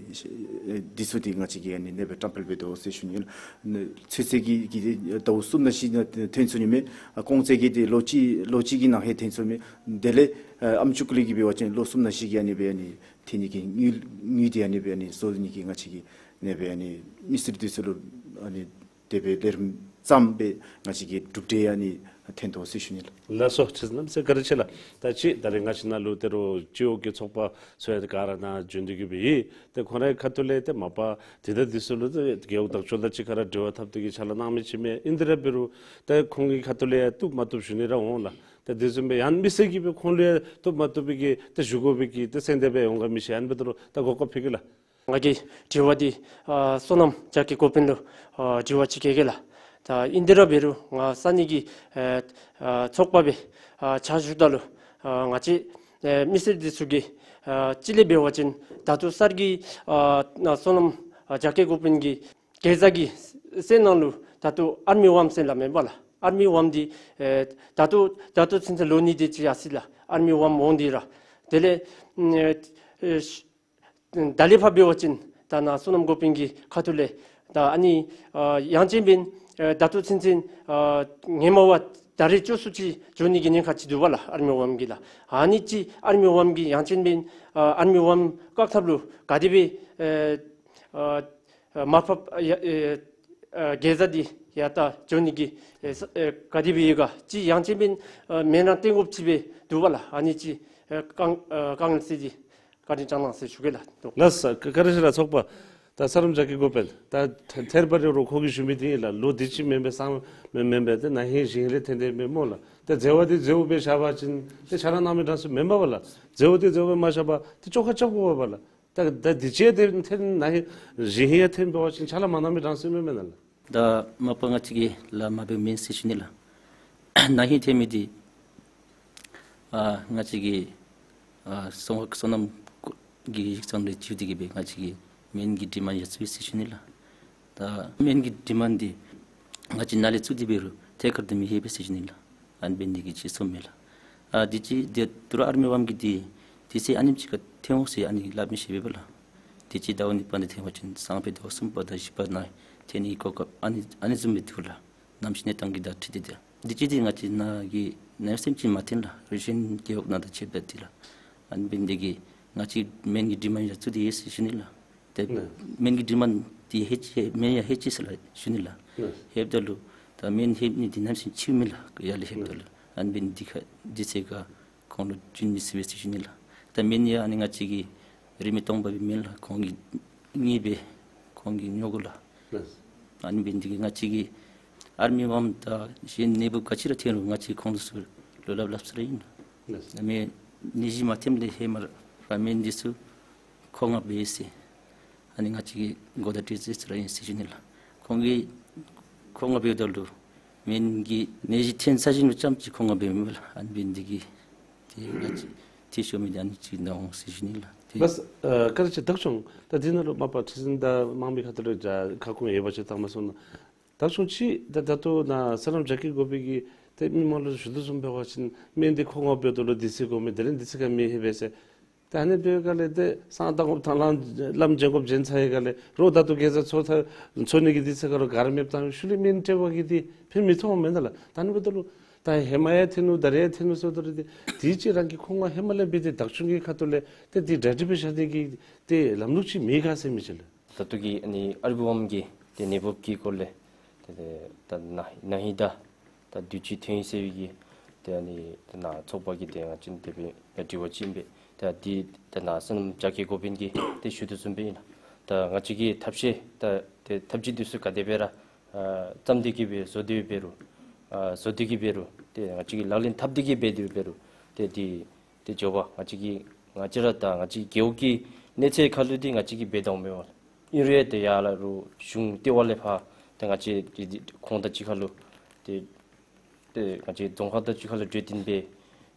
འདི་ཚུ་འདི་ང་བཅས་ཀྱིས་ཨ་ནི་ཨ་ནི་སྦེ་བཀྲམ་སྤེལ་འབད་དོ་ཟེར་ཞུ་ནི། ཚོད་བསྲེ་གི་གི་ཟླཝ་གསུམ་ནང་ཞིག་ནང་ཐོན་ཚུགས་ནི་མས། ཨ་ཀོང་ཙེ་གི་འདི་ལོ་གཅིག་ལོ་གཅིག་གི་ནང་ཧེ་ཐོན་ཚུགས་མས། དེ་ལས་ཨ་ཨམ་ཅུ་ཀུ་ལི་གི་འབད་བ་ཅིན་ལོ་གསུམ་ནང་ཞིག་གི་ཨ་ནི་སྦེ་ཨ་ནི་ཐོན་ནི་གི་དངུལ་དངུལ་འདི་ཨ་ནི་སྦེ་ཨ་ནི་བཟོ་ནི་གི་ང་བཅས་ཀྱིས་ཨ་ནི་སྦེ་ཨ་ནི་མི་སེར་འདི་ཚུ་ལུ་ཨ་ནི་དེ་སྦེ་ལས་རིམ་བརྩམས་སྦེ་ང་བཅས་ཀྱིས་གྲུབ་འབྲས་ཨ་ནི་ཐོན་དོ་ཟེར་ཞུ་ནི་ལགས། ལགས་སོ། ཁྲི་འཛིན་གནམ་མེད་ས་མེད་བཀའ་དྲིན་ཆེ་ལགས། ད་ཅི་ད་རེས་ང་བཅས་ནཱ་ལུ་ད་རུང་སྤྱི་འོག་གི་ཚོགས་པ་ཚུ་ཡང་ག་ར་ནཱ་བྱོན་ཏེ་གི་སྦེ་ཡོད། ཏེ་ཁོང་རའི་ཁ་ཐུག་ལས་ཏེ་མ་པ་འདི་དང་འདི་ཚུ་ལུ་ཏེ་རྒེད་འོག་བདག་སྐྱོང་དང་གཅིག་ཁར་འབྲེལ་བ་འཐབ་སྟེ་གི་ཕྱག་ལཱ་གནང་མི་ཅིག་མས། ཨིན་ཏེ་ར་འབད་རུང་ཏེ་ཁོང་གི་ཁ་ཐུག་ལས་ཡང་བཏུབ་མ་བཏུབ་ཞུ་ནི་ར་འོང་ལགས། ཏེ་དེ་བཟུམ་སྦེ་ཡང་མི་སེར་གྱིས་སྦེ་ཁོང་ལུ་ཡང་བཏུབ་མ་བཏུབ་པའི་གི་ཏེ་ཞུ་དགོ་པའི་གི་ཏེ་སེམས་དེ་སྦེ་འོང་ག་མི་ཤེས། ཨ་ནི་འབདཝ་ད་ལུ་ད་གོ་སྐབས་ཕུལ་གེ་ལགས། ང་གི་དྲི་བ་འདི་ཨ་སོ་ནམ་བྱ་དགའི་འགོ་དཔོན་ལུ་ཨ་དྲི་བ་ཅིག་བཀོད་གེ་ལགས། ད་ཨིན་ཏེ་ར་འབད་རུང་ང་ས་གནས་ཀྱི་ཨ་ཨ་ཚོགས་པ་སྦེ་ཨ་ཕྱག་ཞུཝ་ད་ལུ་ཨ་ང་བཅས་ཨ་མི་སེར་འདི་ཚུ་གིས་ཨ་སྤྱི་ལས་འབད་བ་ཅིན་ད་ལྟོ་གསར་གྱི་ཨ་ཨ་སོ་ནམ་ཨ་བྱ་དགའི་འགོ་དཔོན་གྱི་གེ་ཛ་གི་སྲས་ནང་ལུ་ད་ལྟོ་ཨར་མི་ཝརམ་ཟེར་སླབ་མས་པ་ལགས། ཨར་མི་ཝརམ་འདི་ཨེ་ད་ལྟོ་ད་ལྟོ་ཚུན་ཚོད་ལོ་གཉིས་དེ་ཅིག་ཡར་སོ་ཡི་ལགས། ཨར་མི་ཝརམ་འོང་སྟེ་ར་དེ་ལས་ཨེ་ཨེ་ད་ལས་ཕར་འབད་བ་ཅིན་ད་ནཱ་སོ་ནམ་འགོ་དཔོན་གྱི་ཁ་ཐུག་ལས་ ད་ཨ་ནི་ཨ་ཡང་ཅིན་འབདན་ཨ་ད་ལྟོ་ཚུན་ཚོད་ཨ་ཧེ་མ་བ་ད་རེས་བཅུ་གསུམ་ཅིག་འགྱོ་ནི་གི་ཉེན་ཁ་ཅིག་འདུག་པ་ལགས། ཨར་མི་ཝརམ་གྱི་ལགས། ཨ་ནི་ཅིག་ཨར་མི་ཝརམ་གྱི་ཡང་ཅིན་འབདན་ཨ་ཨར་མི་ཝརམ་བཀག་ཐབས་ལུ་ག་དེ་སྦེ་ཨ་ཨ་མར་ཕབ་ཡ་ཨེ་ཨ་གེ་ཛ་འདི་ཡར་ད་འགྱོ་ནི་གི་ཨེ་ས་ཨེ་ག་དེ་སྦེ་ཡོད་ག། ཅིག་ཡང་ཅིན་འབདན་ཨ་མེན་རང་བཏོན་དགོཔ་ཅིག་སྦེ་འདུག་པ་ལགས། ཨ་ནི་ཅིག་ཨེ་དཀའ་ཨེ་དཀའ་ངལ་ཟེར་འདི་བཀའ་དྲིན་བསྐྱང་གནང་ཟེར་ཞུ་གེ་ལགས། ལགས་སོ། བཀའ་དྲིན་ཆེ་ལགས། ཚོགས་པ་ད་ས་རམ་ཇ་ཀི་གོ་པེལ་ད་ཐད་རི་བ་རི་རུ་ཁོ་གིས་ཞུ་མི་འདི་ཨིན་ལགས། ལོ་འདི་ཅིག་མེན་པས་སང་མེན་མེན་པས་ཏེ་ན་ཧིང་གཞེས་ཧིང་ལས་ཐོན་ཏེ་མེན་སྨོ་ལགས། ཏེ་མཛད་པ་འདི་མཛདཔ་སྦེ་བཞག་པ་ཅིན་ཏེ་ཕྱག་ལཱ་གནང་མི་གྲངས་སུ་མེན་པས་ལགས། མཛད་པ་འདི་མཛདཔ་སྦེ་མ་བཞག་པར་ཏེ་བཅོ་ཁ་རྐྱབ་དགོ་པས་ལགས། ད་ད་འདི་ཅིག་ཏེ་ཐོན་ན་ཧིང་གཞེས་ཧིང་ཡང་ཐོན་འབད་བ་ཅིན་ཕྱག་ལཱ་མ་གནང་མི་གྲངས་སུ་མེན་མེན་ན་ལགས། ད་མ་པ་ང་བཅས་ཀྱིས་ལཱ་མ་འབད་མེན་ཟེར་ཞུ་ནི་ལགས། ན་ཧིང་ཐོན་མི་འདི་ཨ་ང་བཅས་ཀྱི་ཨ་སོ་སོ་ནམ་གྱི་ཡིག་ཚང་ལས་བརྒྱུད་དེ་གི་སྦེ་ང་བཅས་ཀྱིས་མེན་གྱི་ཌི་མཱནཌ་ཡར་སོང་ཡི་ཟེར་ཞུ་ནི་ལགས། ད་མེན་གྱི་ཌི་མཱནཌ་འདི་ང་བཅས་ནཱ་ལས་བཙུགས་ཏེ་འབད་རུང་ཐད་ཀར་དུ་མི་ལྷོད་པས་ཟེར་ཞུ་ནི་ལགས། ཨ་ནི་འབད་ནི་འདི་གིས་ཅིག་སོང་མས་ལགས། ཨ་འདི་ཅིག་འདི་ད་རུང་ཨར་མི་ཝརམ་གྱི་འདི་དུས་ཚོད་ཨ་ནེམ་ཅིག་ཁར་ཐོན་འོང་ཟེར་ཨ་ནི་སླབ་མི་ཤེས་པས་ལགས། དུས་ཅི་ཟླཝ་གཉིས་པ་ནང་ཐོན་པ་ཅིན་སང་ཕོད་ཟླཝ་གསུམ་པ་དང་བཞི་པ་ནང་ཐོན་ནི་གོ་སྐབས་ཨ་ནི་ཨ་ནི་བཟུམ་སྦེ་འདུག་ལགས། གནམ་གཤིས་གནས་སྟངས་ཀྱི་དང་འཁྲིལ་ཏེ་ཏེ་འདི་ཅིག་འདི་ང་བཅས་ནཱ་གི་ནང་སེམས་ཅན་མ་ཐོན་ལགས། རེ་ཤན་རྒེད་འོག་ནང་དང་ཕྱདཔ་ད་འདི་ལགས། ཨ་ནི་འབད་ནི་འདི་གིས་ང་བཅས་མེན་གྱི་ཌི་མཱནཌ་ཡར་བཙུགས་ཏེ་ཡོད་ཟེར་ཞུ་ནི་ལགས། ཏེ་ནེ། མེན་གྱི་ཌི་མཱནཌ་འདི་ལྷོད་ཅི་མེན་ཡང་ལྷོད་ཅི་ཟེར་ལགས་ཞུ་ནི་ལགས། ནེ། ལྷོདཔ་ད་ལུ་ད་མེན་ལྷོད་ནི་འདི་གནམ་མེད་ས་མེད་འཕྱིཝ་མས་ལགས། ཡར་ལས་ལྷོདཔ་ད་ལུ་ཨ་ནི་འབད་ནི་འདི་ཁར་འདི་ཚེ་ཁར་ཁོང་ལུ་བྱིན་མི་ཚུགས་པས་ཟེར་ཞུ་ནི་ལགས། ད་མེན་ཡང་ཨ་ནི་ང་བཅས་ཀྱི་རིན་མེད་སྟོང་པ་སྦེ་མེན་ལགས། ཁོང་གིས་གཉེར་སྦེ་ཁོང་གིས་ཉོ་དགོ་ལགས། ལགས། ཨ་ནི་འབད་ནི་འདི་གིས་ང་བཅས་ཀྱི་ཨར་མི་ཝརམ་དང་གཞན་ནད་འབུཔ་ག་ཅི་ར་ཐོན་རུང་ང་བཅས་ཁོང་ཚུ་ལུ་བློ་སླབ་སླབ་ས་ར་ཨིན་ལགས། ལགས། ཨ་ནི་ནད་གཞི་མ་ཐོནམ་ལས་ཧེ་མ་ར་མེན་འདི་ཚུ་མཁོ་མངགས་འབད་ཡི་ཟེར་ཨ་ནི་ང་བཅས་ཀྱིས་གོ་བརྡ་སྤྲོད་ས་ར་ཨིན་ཟེར་ཞུ་ནི་ལགས། ཁོང་གིས་མཁོ་མངགས་འབདཝ་ད་ལུ་མེན་གྱི་ནད་གཞི་ཐོན་ས་ཅིག་ལུ་རྐྱངམ་ཅིག་མཁོ་མངགས་འབདཝ་མས་ལགས། ཨ་ནི་འབད་ནི་འདི་གིས་ཏེ་ང་བཅས་འཐུས་ཤོར་མི་འདི་ཨ་ནི་ཅིག་ནང་འོང་ཟེར་ཞུ་ནི་ལགས། ཏེ་ལགས། ཨ་བཀའ་དྲིན་ཆེ། བདག་སྐྱོང་ད་འདི་ནང་ལུ་མ་པ་ཁྲི་འཛིན་དང་དམངས་མི་ཁ་ཐུག་ལས་ད་ཁ་སྐོང་ཡོད་པ་ཅིན་བཏང་མ་སོང་ན། བདག་སྐྱོང་ཅིག་ད་ད་ལྟོ་ནཱ་ས་རམ་ཇ་ཀི་གོ་པེལ་གྱི་ཏེ་མི་མང་ལུ་ཞུ་དོ་བཟུམ་འབད་བ་ཅིན་མེན་འདི་མཁོ་མངགས་འབདཝ་ད་ལུ་དུས་ཚོད་འགོར་མས། དེ་ལས་དུས་ཚོད་ཁར་མི་ལྷོད་པས་ཟེར། ད་ཨ་ནི་འབདཝ་ད་ལུ་ཏེ་སང་བཏང་དགོཔ་དང་ལམ་ལམ་བྱོན་དགོཔ་བྱོན་ཚར་བའི་སྒང་ལས་རོགས་ད་ལྟོ་གེ་ཛ་ཚོར་ཚར་ཚོར་ནི་གི་དུས་ཚོད་ཁར་རོགས་ག་ར་མེདཔ་བཏང་ཤུལ་ལས་མེན་སྤྲོད་པ་གིས་འདི་ཕན་མི་ཐོགས་མེན་ན་ལགས། ད་ཨ་ནི་འབདཝ་ད་ལུ་ད་ཧེ་མ་ཡང་ཐོན་ནུག། ད་རེས་ཡང་ཐོན་ནུག་ཟེརཝ་ད་ལུ་ཏེ་དུས་ཅི་རང་གི་མཁོ་མངགས་ཧེ་མ་ལས་འབད་དེ་བདག་སྐྱོང་གི་ཁ་ཐུག་ལས་ཏེ་འདི་གྲ་སྒྲིག་འབད་བཞག་ནི་གི་ཏེ་ལམ་ལུགས་ཅིག་མེད་ག་ཟེར་མི་ཅིག་ལགས། ད་ལྟོ་གི་ཨ་ནི་ཨར་མི་ཝརམ་གྱི་ཏེ་ནད་འབུཔ་གི་སྐོར་ལས་ཏེ་ཏེ་ད་ན་ན་ཧིང་ད་ད་དུས་ཅི་ཐོན་ཡི་ཟེར་བའི་གི་ཏེ་ཨ་ནི་ཏེ་ནཱ་ཚོགས་པ་གི་ཏེ་ང་བཅས་དེ་སྦེ་དྲི་བ་ཅིག་ཨིན་པས། ད་འདི་ཏེ་ནཱ་ས་རམ་ཇ་ཀི་གོ་པེལ་གྱིས་ཏེ་ཞུ་དོ་བཟུམ་སྦེ་ཨིན་ལགས། ད་ང་བཅས་ཀྱིས་ཐབས་ཤེས་ད་ཏེ་ཐབས་ཇུས་འདི་ཚུ་ག་དེ་སྦེ་ར་ཨ་བརྩམས་ཏེ་གི་སྦེ་བཟོ་སྟེ་འབད་རུང་ཨ་བཟོ་སྟེ་གི་འབད་རུང་ཏེ་ང་བཅས་ཀྱིས་ལག་ལེན་འཐབ་སྟེ་གི་འབད་དེ་འབད་རུང་ཏེ་འདི་ཏེ་འགྱོ་བ་ང་བཅས་ཀྱིས་ང་བཅས་ར་ད་ང་བཅས་རྒེད་འོག་གི་གནས་ཚད་ཁར་ལུ་འདི་ང་བཅས་ཀྱིས་འབད་དོ་མས་པ། ཨིན་རུང་ཏེ་ཡར་ལས་རུང་གཞུང་ལྟེ་བ་ལས་ཕར་ཏེ་ང་བཅས་ཏེ་འདི་ཁོང་དང་གཅིག་ཁར་ལུ་ཏེ་ཏེ་ང་བཅས་རྫོང་ཁག་དང་གཅིག་ཁར་ལུ་གྲོས་བསྟུན་འབད་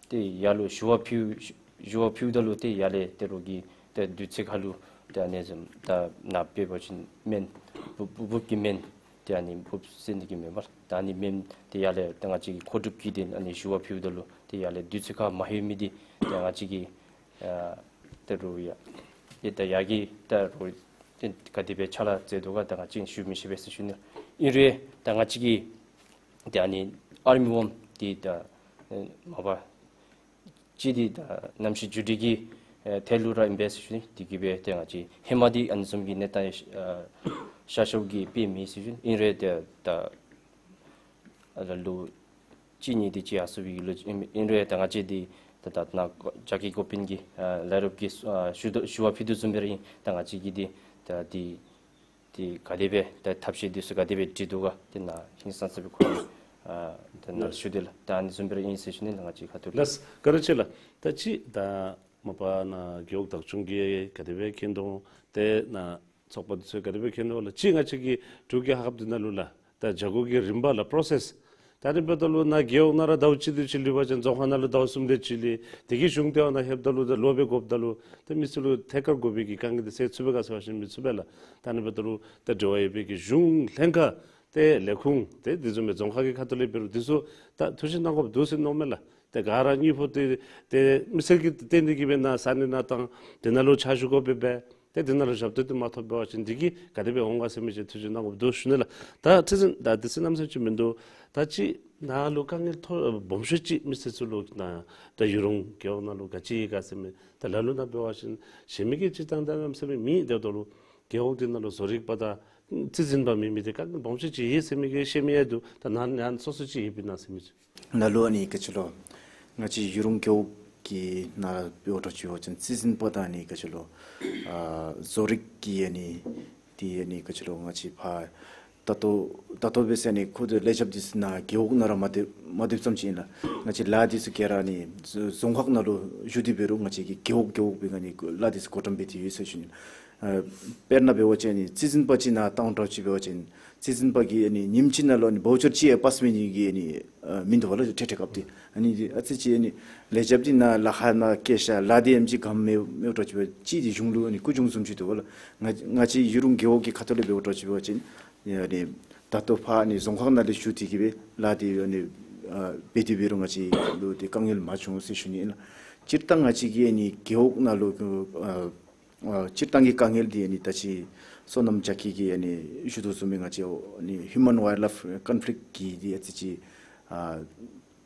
ཏེ་ཡར་ལུ་ཞུ་བ་ཕུལ་ཞུ་བ་ཕུལཝ་ད་ལུ་ཏེ་ཡར་ལས་ཏེ་རོགས་ཀྱིས་ཏེ་དུས་ཚོད་ཁར་ལུ་ཏེ་ཨ་ནི་བཟུམ་ད་ནཱ་འབད་བ་ཅིན་མེན་འབུཔ་འབུཔ་གི་མེན་ཏེ་ཨ་ནི་འབུཔ་བསད་ནི་གི་མེན་པ་ད་ཨ་ནི་མེན་ཏེ་ཡར་ལས་ཏེ་ང་བཅས་ཀྱིས་མཁོ་སྒྲུབ་ཀྱི་ཏེ་ཨ་ནི་ཞུ་བ་ཕུལཝ་ད་ལུ་ཏེ་ཡར་ལས་དུས་ཚོད་ཁར་མ་ལྷོད་མི་འདི་ཏེ་ང་བཅས་ཀྱིས་ཨ་ད་རུང་ཡ་ཏེ་ད་ཡར་གྱི་ད་རུང་ཏེ་ག་དེ་སྦེ་ཕྱག་ལཱ་མཛད་དོ་ག་ད་ང་བཅས་ཞུ་མི་ཤེས་པས་ཟེར་ཞུ་ནི། ཨིན་རུང་ད་ང་བཅས་ཀྱིས་ཏེ་ཨ་ནི་ཨར་མི་ཝརམ་འདི་ད་ཨེ་མ་པ་ཅིག་འདི་ད་གནམ་གཤིས་འགྱུར་འགྲོས་ཀྱི་ཨེ་ཐད་ལུ་ར་ཨིན་པས་ཟེར་ཞུ་ནི། དེ་གིས་སྦེ་ཏེ་ང་བཅས་ཧེ་མ་འདི་ཨ་ནི་བཟུམ་གྱི་གནས་སྟངས་ཨེ་ཤར་ཤརཝ་གི་དཔེ་མེད་ཟེར་ཞུ་ནི། ཨིན་རུང་ཏེ་ད་ཨ་ལོ་གཅིག་གཉིས་འདི་ཅིག་ཡར་སོང་བའི་ལོ་ཨིན་ཨིན་རུང་ད་ང་བཅས་འདི་ད་ད་ནཱ་ཇ་ཀི་གོ་པེལ་གྱི་ཨ་ལས་རོགསཔ་གིས་ཨ་ཞུ་དོ་ཞུ་བ་ཕུལ་དོ་བཟུམ་སྦེ་ར་ཨིན། ད་ང་བཅས་ཀྱིས་འདི་ད་འདི་འདི་ག་དེ་སྦེ་ད་ཐབས་ཤེས་འདི་ཚུ་ག་དེ་སྦེ་སྒྲིག་དོ་ག་ཏེ་ནཱ་ཧིང་སངས་ས་སྦེ་ཁོ་ཨ་ད་ནཱ་ཞུ་དེས་ལགས། ད་ཨ་ནི་བཟུམ་སྦེ་ར་ཨིན་ཟེར་ཞུ་ནི་ལགས། ང་བཅས་ཁ་ཐུག་ལས། ལགས་བཀའ་དྲིན་ཆེ་ལགས། ད་ཅི་ད་མ་པ་ནཱ་རྒེད་འོག་བདག་སྐྱོང་གིས་ག་དེ་སྦེ་མཁྱེན་དོ་ཏེ་ནཱ་ཚོགས་པ་འདི་ཚུ་ག་དེ་སྦེ་མཁྱེན་དོ་ལགས། ཅིག་ང་བཅས་ཀྱི་འབྲུག་གི་ཧ་ཁབ་འདི་ནང་ལུ་ལགས་ད་བྱ་སྒོ་གི་རིམ་པ་ལགས་པྲོ་སེསི་ད་རིམ་པ་ད་ལུ་ནཱ་རྒེད་འོག་ནང་ར་ཟླཝ་གཅིག་དེ་ཅིག་ལུས་པ་ཅིན་རྫོང་ཁག་ནང་ལུ་ཟླཝ་གསུམ་དེ་ཅིག་ལུས། དེ་གི་གཞུང་ལྟེ་བ་ནང་ལྷོདཔ་ད་ལུ་ད་ལོ་སྦེ་འགོརཝ་ད་ལུ་ད་མི་ཚུ་ལུ་ཐད་ཀར་དགོ་པའི་གི་དཀའ་ངལ་འདི་སེལ་ཚུགས་པས་ག་ཟེར་བ་ཅིན་མི་ཚུགས་པས་ལགས། ད་རིམ་པ་ད་ལུ་ད་འབྲེལ་བ་ཡོད་པའི་གི་གཞུང་ལྷན་ཁག་ཏེ་ལས་ཁུངས་ཏེ་འདི་བཟུམ་སྦེ་རྫོང་ཁག་གི་ཁ་ཐུག་ལས་འབད་རུང་འདི་ཚུ་ད་ཐུགས་ཞིབ་གནང་དགོཔ་འདུག་ཟེར་མནོཝ་མས་ལགས། ཏེ་ག་ར་དངུལ་ཕོགས་ཏེ་ཏེ་མི་སེར་གྱིས་བཏོན་ཏེ་གི་སྦེ་ནཱ་ས་གནས་ནང་བཏང་དེ་ནང་ལུ་ཕྱག་ཞུ་དགོ་པས་པས། ཏེ་འདི་ནང་ལུ་ཞབས་ཏོག་འདི་མ་ཐོབ་པ་ཅིན་འདི་གིས་ག་དེ་སྦེ་འོང་ག་ཟེར་མི་ཅིག་ཐུགས་བཞེད་གནང་དགོཔ་འདུག་ཞུ་ནི་ལགས། ད་ཁྲི་འཛིན་ད་དེ་ཚུ་གནམ་མེད་ས་མེད་ཅིག་མིན་འདུག། ད་ཅིག་ནཱ་ལུ་དཀའ་ངལ་ཐོ་སྦོམ་ཤོས་ཅིག་མི་སེར་ཚུ་ལུ་ནཱ་ད་ཡུལ་གྲུ་རྒེད་འོག་ནང་ལུ་ག་ཅི་ཡོད་ག་ཟེར་མི་ད་ལ་ལུ་ནཱ་འབད་བ་ཅིན་གཞན་མི་གིས་སྤྱིར་བཏང་ད་གནམ་མེད་ས་མེད་མེད། དེ་འབདཝ་ད་ལུ་རྒེད་འོག་འདི་ནང་ལུ་བཟོ་རིག་པ་དང་རྩིས་འཛིན་པ་མེད་མི་འདི་དཀའ་ངལ་སྦོམ་ཤོས་ཅིག་ཡོད་ཟེར་མི་གིས་བཤད་མི་ཡང་འདུག། ད་ནཱ་ཡང་སོ་སོ་ཅིག་ཡོད་པས་ན་ཟེར་མི་ཅིག། ནཱ་ལུ་ཨ་ནི་ག་ཅི་ལོ། ང་བཅས་ཡུལ་གྲུ་རྒེད་འོག་གི་ནང་འབད་བ་ཅིན་རྩིས་འཛིན་པ་དང་ཨ་ནི་ག་ཅི་ལོ། ཨ་བཟོ་རིག་གི་ཨ་ནི་དེ་ཨ་ནི་ག་ཅི་ལོ་ང་བཅས་ཕར་ད་ལྟོ་ད་ལྟོ་འབད་ས་ཨ་ནི་ཁོང་ཚུ་ལས་བྱེདཔ་འདི་ཚུ་ནཱ་རྒེད་འོག་ནང་ར་མ་སྡོད་མ་སྡོདཔ་ཙམ་ཅིག་ཨིན་ལགས། ང་བཅས་ལཱ་འདི་ཚུ་ག་ར་ཨ་ནི་རྫོང་ཁག་ནང་ལུ་བཞུགས་ཏེ་འབད་རུང་ང་བཅས་ཀྱིས་རྒེད་འོག་རྒེད་འོག་སྦེ་ཨ་ནི་ལཱ་འདི་ཚུ་འགོ་འདྲེན་འབད་དེ་ཡོད་ཟེར་ཞུ་ནི། ཨ་དཔེར་ན་འབད་བ་ཅིན་ཨ་ནི་རྩིས་འཛིན་པ་ཅིག་ནཱ་བཏང་དྲགས་ཅིག་འབད་བ་ཅིན་རྩིས་འཛིན་པ་གིས་ཨ་ནི་ཉིནམ་གཅིག་ནང་ལུ་ཨ་ནི་བའུ་ཅར་གཅིག་ཡང་པཱསི་མི་ནི་གི་ཨ་ནི་ཨ་མིན་འདུག་པ་ལགས། ཏེ་ཏེ་སྐབས་འདི་ཨ་ནི་འདི་ཨ་ཙི་ཅིག་ཨ་ནི་ལས་བྱེདཔ་འདི་ནཱ་ལཱ་ཁག་ནང་བཀལ་ཤ་ལཱ་འདི་ཨེམ་ཅིག་ག་མེད་མེདཔ་འདྲཝ་ཅིག་འབད་ཅིག་འདི་གཞུང་ལུ་ཨ་ནི་སྐུ་གཞུང་བཟུམ་ཅིག་འདུག་པ་ལགས། ང་ང་བཅས་ཡུལ་གྲུ་རྒེད་འོག་གི་ཁ་ཐུག་ལས་འབད་བ་འདྲཝ་ཅིག་འབད་བ་ཅིན་ཨ་ནི་ད་ལྟོ་ཕར་ཨ་ནི་རྫོང་ཁག་ནང་ལས་ཞུ་སྟེ་གིས་སྦེ་ལཱ་འདི་ཨ་ནི་ཨ་འབད་དེ་འབད་རུང་ང་བཅས་ལུ་ཏེ་དཀའ་ངལ་མ་བྱུང་ཟེར་ཞུ་ནི་ཨིན་ལགས། སྤྱིར་བཏང་ང་བཅས་ཀྱི་ཨ་ནི་རྒེད་འོག་ནང་ལུ་ཨ་ཨ་སྤྱིར་བཏང་གི་དཀའ་ངལ་འདི་ཨ་ནི་ད་ཅི་བསོད་ནམས་རྒྱ་སྐྱེད་ཀྱིས་ཨ་ནི་ཞུ་དོ་བཟུམ་སྦེ་ང་བཅས་ཨ་ནི་ཧིའུ་མཱན་ཝའིལཌ་ལའིཕ་ཀོན་ཕི་ལིཀཊ་གི་འདི་ཨ་ཙི་ཅིག་ཨ་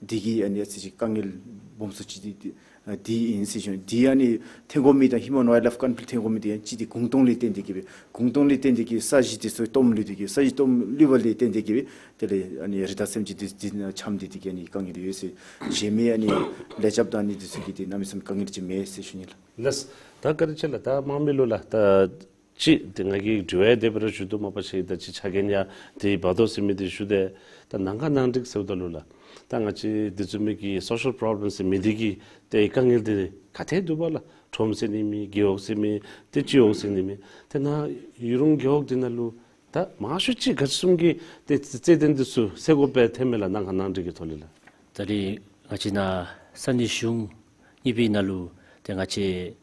འདི་གིས་ཨ་ནི་ཨ་ཙི་ཅིག་དཀའ་ངལ་སྦོམ་སུ་ཅིག་འདི་འདི་ཨ་འདི་ཨིན་ཟེར་ཞུ་ནི། འདི་ཨ་ནི་ཐོན་དགོ་མི་དང་ཧིའུ་མཱན་ཝའིལཌ་ལའིཕ་ཀོན་ཕི་ལིཀཊ་ཐོན་དགོ་མི་འདི་ཡང་གཅིག་འདི་གུང་སྟོང་ལས་བརྟེན་ཏེ་གིས་སྦེ་གུང་སྟོང་ལས་བརྟེན་ཏེ་གིས་ས་གཞི་འདི་ཚུ་སྟོངམ་ལུས་ཏེ་གིས་ས་གཞི་སྟོངམ་ལུས་པ་ལས་བརྟེན་ཏེ་གིས་སྦེ་དེ་ལས་ཨ་ནི་རི་དྭགས་སེམས་ཅན་འདི་འདི་ནང་འཁྱམས་ཏེ་འདི་གིས་ཨ་ནི་དཀའ་ངལ་འདི་ཡོད་ཟེར། གཞན་མི་ཨ་ནི་ལས་བྱེདཔ་དང་ཨ་ནི་འདི་ཚུ་གི་འདི་གནམ་མེད་ས་མེད་དཀའ་ངལ་ཅིག་མེད་ཟེར་ཞུ་ནི་ལགས། ལགས། ད་བཀའ་དྲིན་ཆེ་ལགས། ད་དམངས་མི་ལུ་ལགས་ད་ཅིག་ཏེ་ང་གིས་དྲི་བ་དེ་སྦེ་ར་ཞུ་དོ་མ་པ་ཅིག་ད་ཅིག་ཆ་རྐྱེན་ཡང་དེ་འབད་དོ་ཟེར་མི་འདི་ཞུ་སྟེ། ད་ནང་ཁ་ནང་འགྲིག་ཟེརཝ་ད་ལུ་ལགས་ད་ང་བཅས་འདི་ཚུ་མི་གི་སོ་ཤལ་པོརོབ་ལེམ་ཟེར་མི་འདི་གི་ཏེ་དཀའ་ངལ་འདི་ག་ཏེ་འདུག་པ་ལགས། ཁྲོམ་ཟེར་ནི་མེད། རྒེད་འོག་ཟེར་མེད། ཏེ་སྤྱི་འོག་ཟེར་ནི་མེད། ཏེ་ནཱ་ཡུལ་གྲུ་རྒེད་འོག་འདི་ནང་ལུ་ད་མང་ཤོས་ཅིག་ག་ཅི་བཟུམ་གྱི་ཏེ་རྩེད་འགྲན་འདི་ཚུ་སེལ་དགོཔ་སྦེ་ཐོན་མས་ལགས། ནང་ཁ་ནང་འགྲིག་གི་ཐོག་ལས་ལགས། ད་རེས་ང་བཅས་ནཱ་ས་གནས་གཞུང་གཉིས་པའི་ནང་ལུ་ཏེ་ང་བཅས་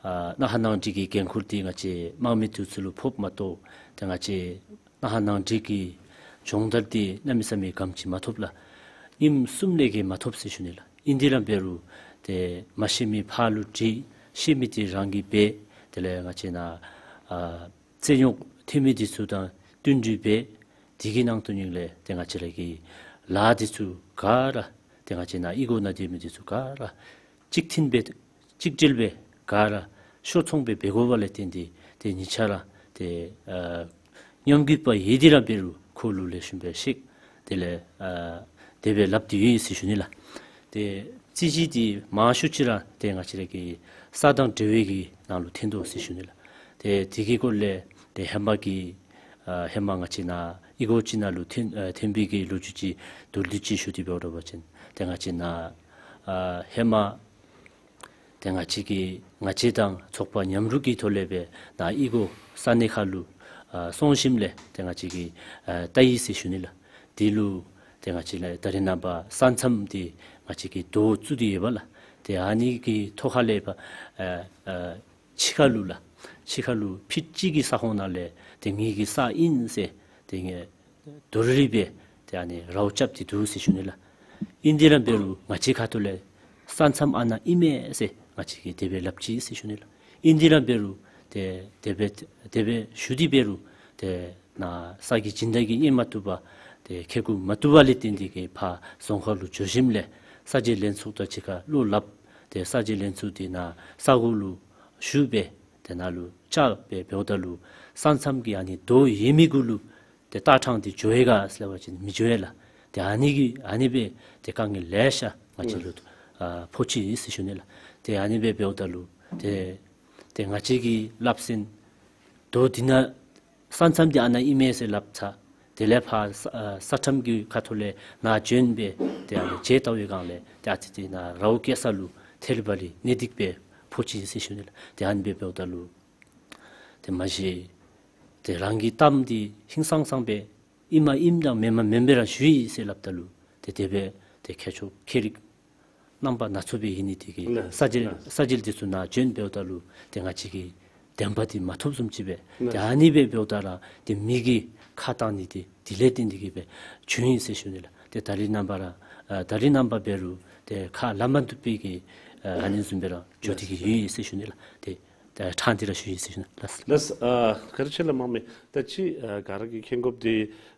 ཨ་ནང་ཁ་ནང་འགྲིག་གི་འགན་ཁུར་འདི་ང་བཅས་དམངས་མི་འདི་ཚུ་ལུ་ཕོགཔ་མ་གཏོགས་ཏེ་ང་བཅས་ནང་ཁ་ནང་འགྲིག་གི་སྦྱོང་བརྡར་འདི་གནམ་མེད་ས་མེད་གམ་ཅིག་མ་ཐོབ་ལགས། ཉིནམ་གསུམ་ལས་བརྒལ་མ་ཐོབ་ཟེར་ཞུ་ནི་ལགས། ཨིན་དེ་ར་འབད་རུང་ཏེ་མ་ཤེས་མི་ཕར་ལུ་དྲི་ཤེས་མི་འདི་རང་གིས་འབད། དེ་ལས་ང་བཅས་ནཱ་ཨ་རྩོད་རྙོགས་ཐོན་མི་འདི་ཚུ་དང་བསྟུན་གྲོས་འབད། དེ་གི་ནང་དོན་ཉིད་ལས་ཏེ་ང་བཅས་ར་གི་ལཱ་འདི་ཚུ་ག་ར་ཏེ་ང་བཅས་ནཱ་གཡུས་སྒོ་ནང་སྡོད་མི་འདི་ཚུ་ག་ར་གཅིག་མཐུན་སྦེ་གཅིག་སྒྲིལ་སྦེ་ག་ར་ཤོར་ཚོང་སྦེ་འབད་དགོ་པ་ལས་བརྟེན་ཏེ་ཏེ་ཉེ་ཆར་ར་ཏེ་ཨ་ཉམས་རྒུད་པ་ཡོད་དེ་ར་འབད་རུང་ཁོ་ལུ་ལེགས་ཤོམ་སྦེ་ཤེས། དེ་ལས་ཨ་དེ་སྦེ་སླབ་སྟེ་ཡོད་ཟེར་ཞུ་ནི་ལགས། ཏེ་རྩོད་གཞི་འདི་མང་ཤོས་ཅིག་ར་ཏེ་ང་བཅས་ར་གི་ས་དང་འབྲེལ་བའི་གི་ནང་ལུ་ཐོན་དོ་ཟེར་ཞུ་ནི་ལགས། ཏེ་དེ་གི་སྐོར་ལས་ཏེ་ཧེ་མ་གི་ཨ་ཧེ་མ་ང་བཅས་ནཱ་གཡུས་སྒོ་ཅིག་ནང་ལུ་ཐོན་ཨ་ཐོན་པའི་གི་ལོ་རྒྱུས་ཅིག་མདོར་བསྡུས་ཅིག་ཞུ་སྟེ་འབདཝ་འདྲ་བ་ཅིན་ཏེ་ང་བཅས་ནཱ་ཨ་ཧེ་མ་ཏེ་ང་བཅས་ཀྱི་ང་བཅས་དང་ཚོགས་པ་མཉམ་རུབ་ཀྱི་ཐོག་ལས་སྦེ་ནཱ་གཡུས་སྒོ་ས་གནས་ཁར་ལུ་ཨ་སོང་ཞིནམ་ལས་ཏེ་ང་བཅས་ཀྱིས་ཨ་བལྟ་ཡི་ཟེར་ཞུ་ནི་ལགས། དེ་ལུ་ཏེ་ང་བཅས་ལགས་ད་རེས་ནངས་པ་ས་མཚམས་འདི་ང་བཅས་ཀྱིས་རྡོ་བཙུགས་ཏེ་ཡོད་པ་ལགས། ཏེ་ཨ་ནི་གི་ཐོག་ཁ་ལས་ཕར་ཨ་ཨ་ཕྱི་ཁ་ལུ་ལགས་ཕྱི་ཁ་ལུ་ཕིཊ་གཅིག་གི་ས་ཁོངས་ནང་ལས་ཏེ་ངེ་གི་ས་ཨིན་ཟེར་ཏེ་ངེ་རྡོ་རིལ་སྦེ་ཏེ་ཨ་ནི་རཝ་རྐྱབ་སྟེ་འདུག་ཟེར་ཞུ་ནི་ལགས། ཨིན་དེ་ར་འབད་རུང་ང་བཅས་ཁ་ཐུག་ལས་ས་མཚམས་ཨ་ནཱ་ཨིན་མས་ཟེར་ང་བཅས་ཀྱིས་དེ་སྦེ་སླབ་ཅི་ཟེར་ཞུ་ནི་ལགས། ཨིན་དེ་ར་འབད་རུང་ཏེ་དེ་སྦེ་དེ་སྦེ་ཞུ་སྟེ་འབད་རུང་ཏེ་ནཱ་ས་གི་སྦྱིན་བདག་གིས་གཉེར་མ་བཏུབ་པར་ཏེ་འཁྱེར་བཀོ་མ་བཏུབ་པ་ལས་བརྟེན་ཏེ་གིས་ཕར་རྫོང་ཁག་ལུ་འགྱོ་ཞིནམ་ལས་ས་འབྱེད་ལྷན་ཚོགས་དང་གཅིག་ཁར་བློ་སླབ། ཏེ་ས་འབྱེད་ལྷན་ཚོགས་འདི་ནཱ་ས་གོ་ལུ་བཞུགས་སྦེ་ཏེ་ནཱ་ལུ་བཅར་སྦེ་འབདཝ་ད་ལུ་ས་མཚམས་ཀྱི་ཨ་ནི་རྡོ་ཡོད་མི་གུ་ལུ་ཏེ་ལྟ་སྟངས་འདི་འགྱོ་ཡི་ག་ཟེར་བ་ཅིན་མི་འགྱོ་ཡི་ལགས། ཏེ་ཨ་ནི་གི་ཨ་ནི་སྦེ་ཏེ་དཀའ་ངལ་ལེ་ཤ་ང་བཅས་ལུ་ཨ་ཕོག་ཅི་ཟེར་ཞུ་ནི་ལགས། ཏེ་ཨ་ནི་སྦེ་འབདཝ་ད་ལུ་ཏེ་ཏེ་ང་བཅས་ཀྱིས་སླབ་ཟེར་རྡོ་འདི་ནཱ་ས་མཚམས་འདི་ཨ་ནཱ་ཨིན་མས་ཟེར་སླབ་ཚར། དེ་ལས་ཕར་ས་ཨ་ས་ཁྲམ་གྱི་ཁ་ཐུག་ལས་ནཱ་བྱོན་སྦེ་ཏེ་ཨ་ནི་མཇལ་བལྟ་བའི་སྒང་ལས་ཏེ་ཨ་ཙི་ཅིག་ནཱ་རཝ་བཀལ་ས་ལུ་ཐལ་བ་ལི་གནད་དོན་སྦེ་ཕོག་ཅི་ཟེར་ཞུ་ནི་ལགས། ཏེ་ཨ་ནི་སྦེ་འབདཝ་ད་ལུ་ཏེ་མ་གཞི་ཏེ་རང་གི་གཏམ་འདི་ཧིང་སངས་སངས་སྦེ་ཨིནམ་ཨིནམ་དང་མེནམ་མེནམ་སྦེ་ར་ཞུ་ཡི་ཟེར་སླབ་ད་ལུ་ཏེ་དེ་སྦེ་ཏེ་ཁྱད་ཆོས་ཁྱད་རིག་རྣམ་པ་སྣ་ཚོགས་སྦེ་ཡོད་ནི་དེ་གིས་ལགས་ས་འབྱེད་ལགས་ས་འབྱེད་འདི་ཚུ་ནཱ་བྱོན་འབདཝ་ད་ལུ་ཏེ་ང་བཅས་ཀྱི་བདེན་པ་འདི་མ་ཐོབ་བཟུམ་ཅིག་སྦེ་ཏེ་ལགས་ཨ་ནི་སྦེ་འབདཝ་ད་ར་ཏེ་མི་གིས་ཁ་བཏང་ནི་འདི་དེ་ལས་བརྟེན་ཏེ་གིས་སྦེ་བྱུང་ཡི་ཟེར་ཞུ་ནི་ལགས། ཏེ་ད་རེས་ནངས་པ་ར་ཨ་ད་རེས་ནངས་པ་འབད་རུང་ཏེ་ཁ་སླབ་མ་བཏུབ་པའི་གི་ཨ་ཨ་ནི་བཟུམ་སྦེ་ར་འགྱོ་སྟེ་གིས་ཡོད་ཡི་ཟེར་ཞུ་ནི་ལགས། ཏེ་ ད་ཕྲང་སྟེ་ར་ཞུ་ཡི་ཟེར་ཞུ་ནི་ལགས། ལགས། ཨ་བཀའ་དྲིན་ཆེ་ལགས་དམངས་མི། ད་ཅི་ཨ་ག་ར་གིས་མཁྱེན་དགོཔ་འདི་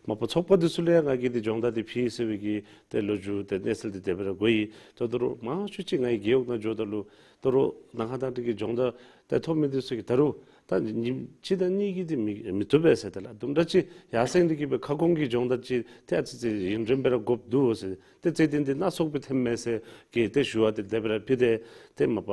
མ་པ་ཚོགས་པ་འདི་ཚུ་ལུ་ཡང་ང་གིས་འདི་སྦྱོང་བརྡར་འདི་ཕུལ་ཡི་ཟེར་བའི་གི་ཏེ་ལོ་རྒྱུས་ཏེ་གནས་ཚུལ་འདི་དེ་སྦེ་ར་གོ་ཡི། ད་ད་རུང་མང་ཤོས་ཅིག་ང་གིས་རྒེད་འོག་ནང་འགྱོཝ་ད་ལུ་ད་རུང་ནང་ཧ་ད་འདི་གི་སྦྱོང་བརྡར་ཏེ་ཐོབ་མི་འདི་ཚུ་གིས་ད་རུང་ད་ཉིནམ་གཅིག་དང་གཉིས་ཀྱིས་འདི་མི་མི་བཏུབ་པས་ཟེར། ཏེ་ལགས་དུམ་གྲ་ཅིག་ཡར་སེང་འདི་གི་སྦེ་ཁ་སྐོང་གི་སྦྱོང་བརྡར་ཅིག་ཏེ་ཨ་ཙི་ཅིག་ཡུན་རིངམོ་སྦེ་ར་དགོཔ་འདུག་ཟེར། ཏེ་ཚེ་འདི་འདི་སྣ་ཚོགས་སྦེ་ཐོནམ་མས་ཟེར་གི་ཏེ་ཞུ་བ་འདི་དེ་སྦེ་ར་ཕུལ་ཏེ་ཏེ་མ་པ་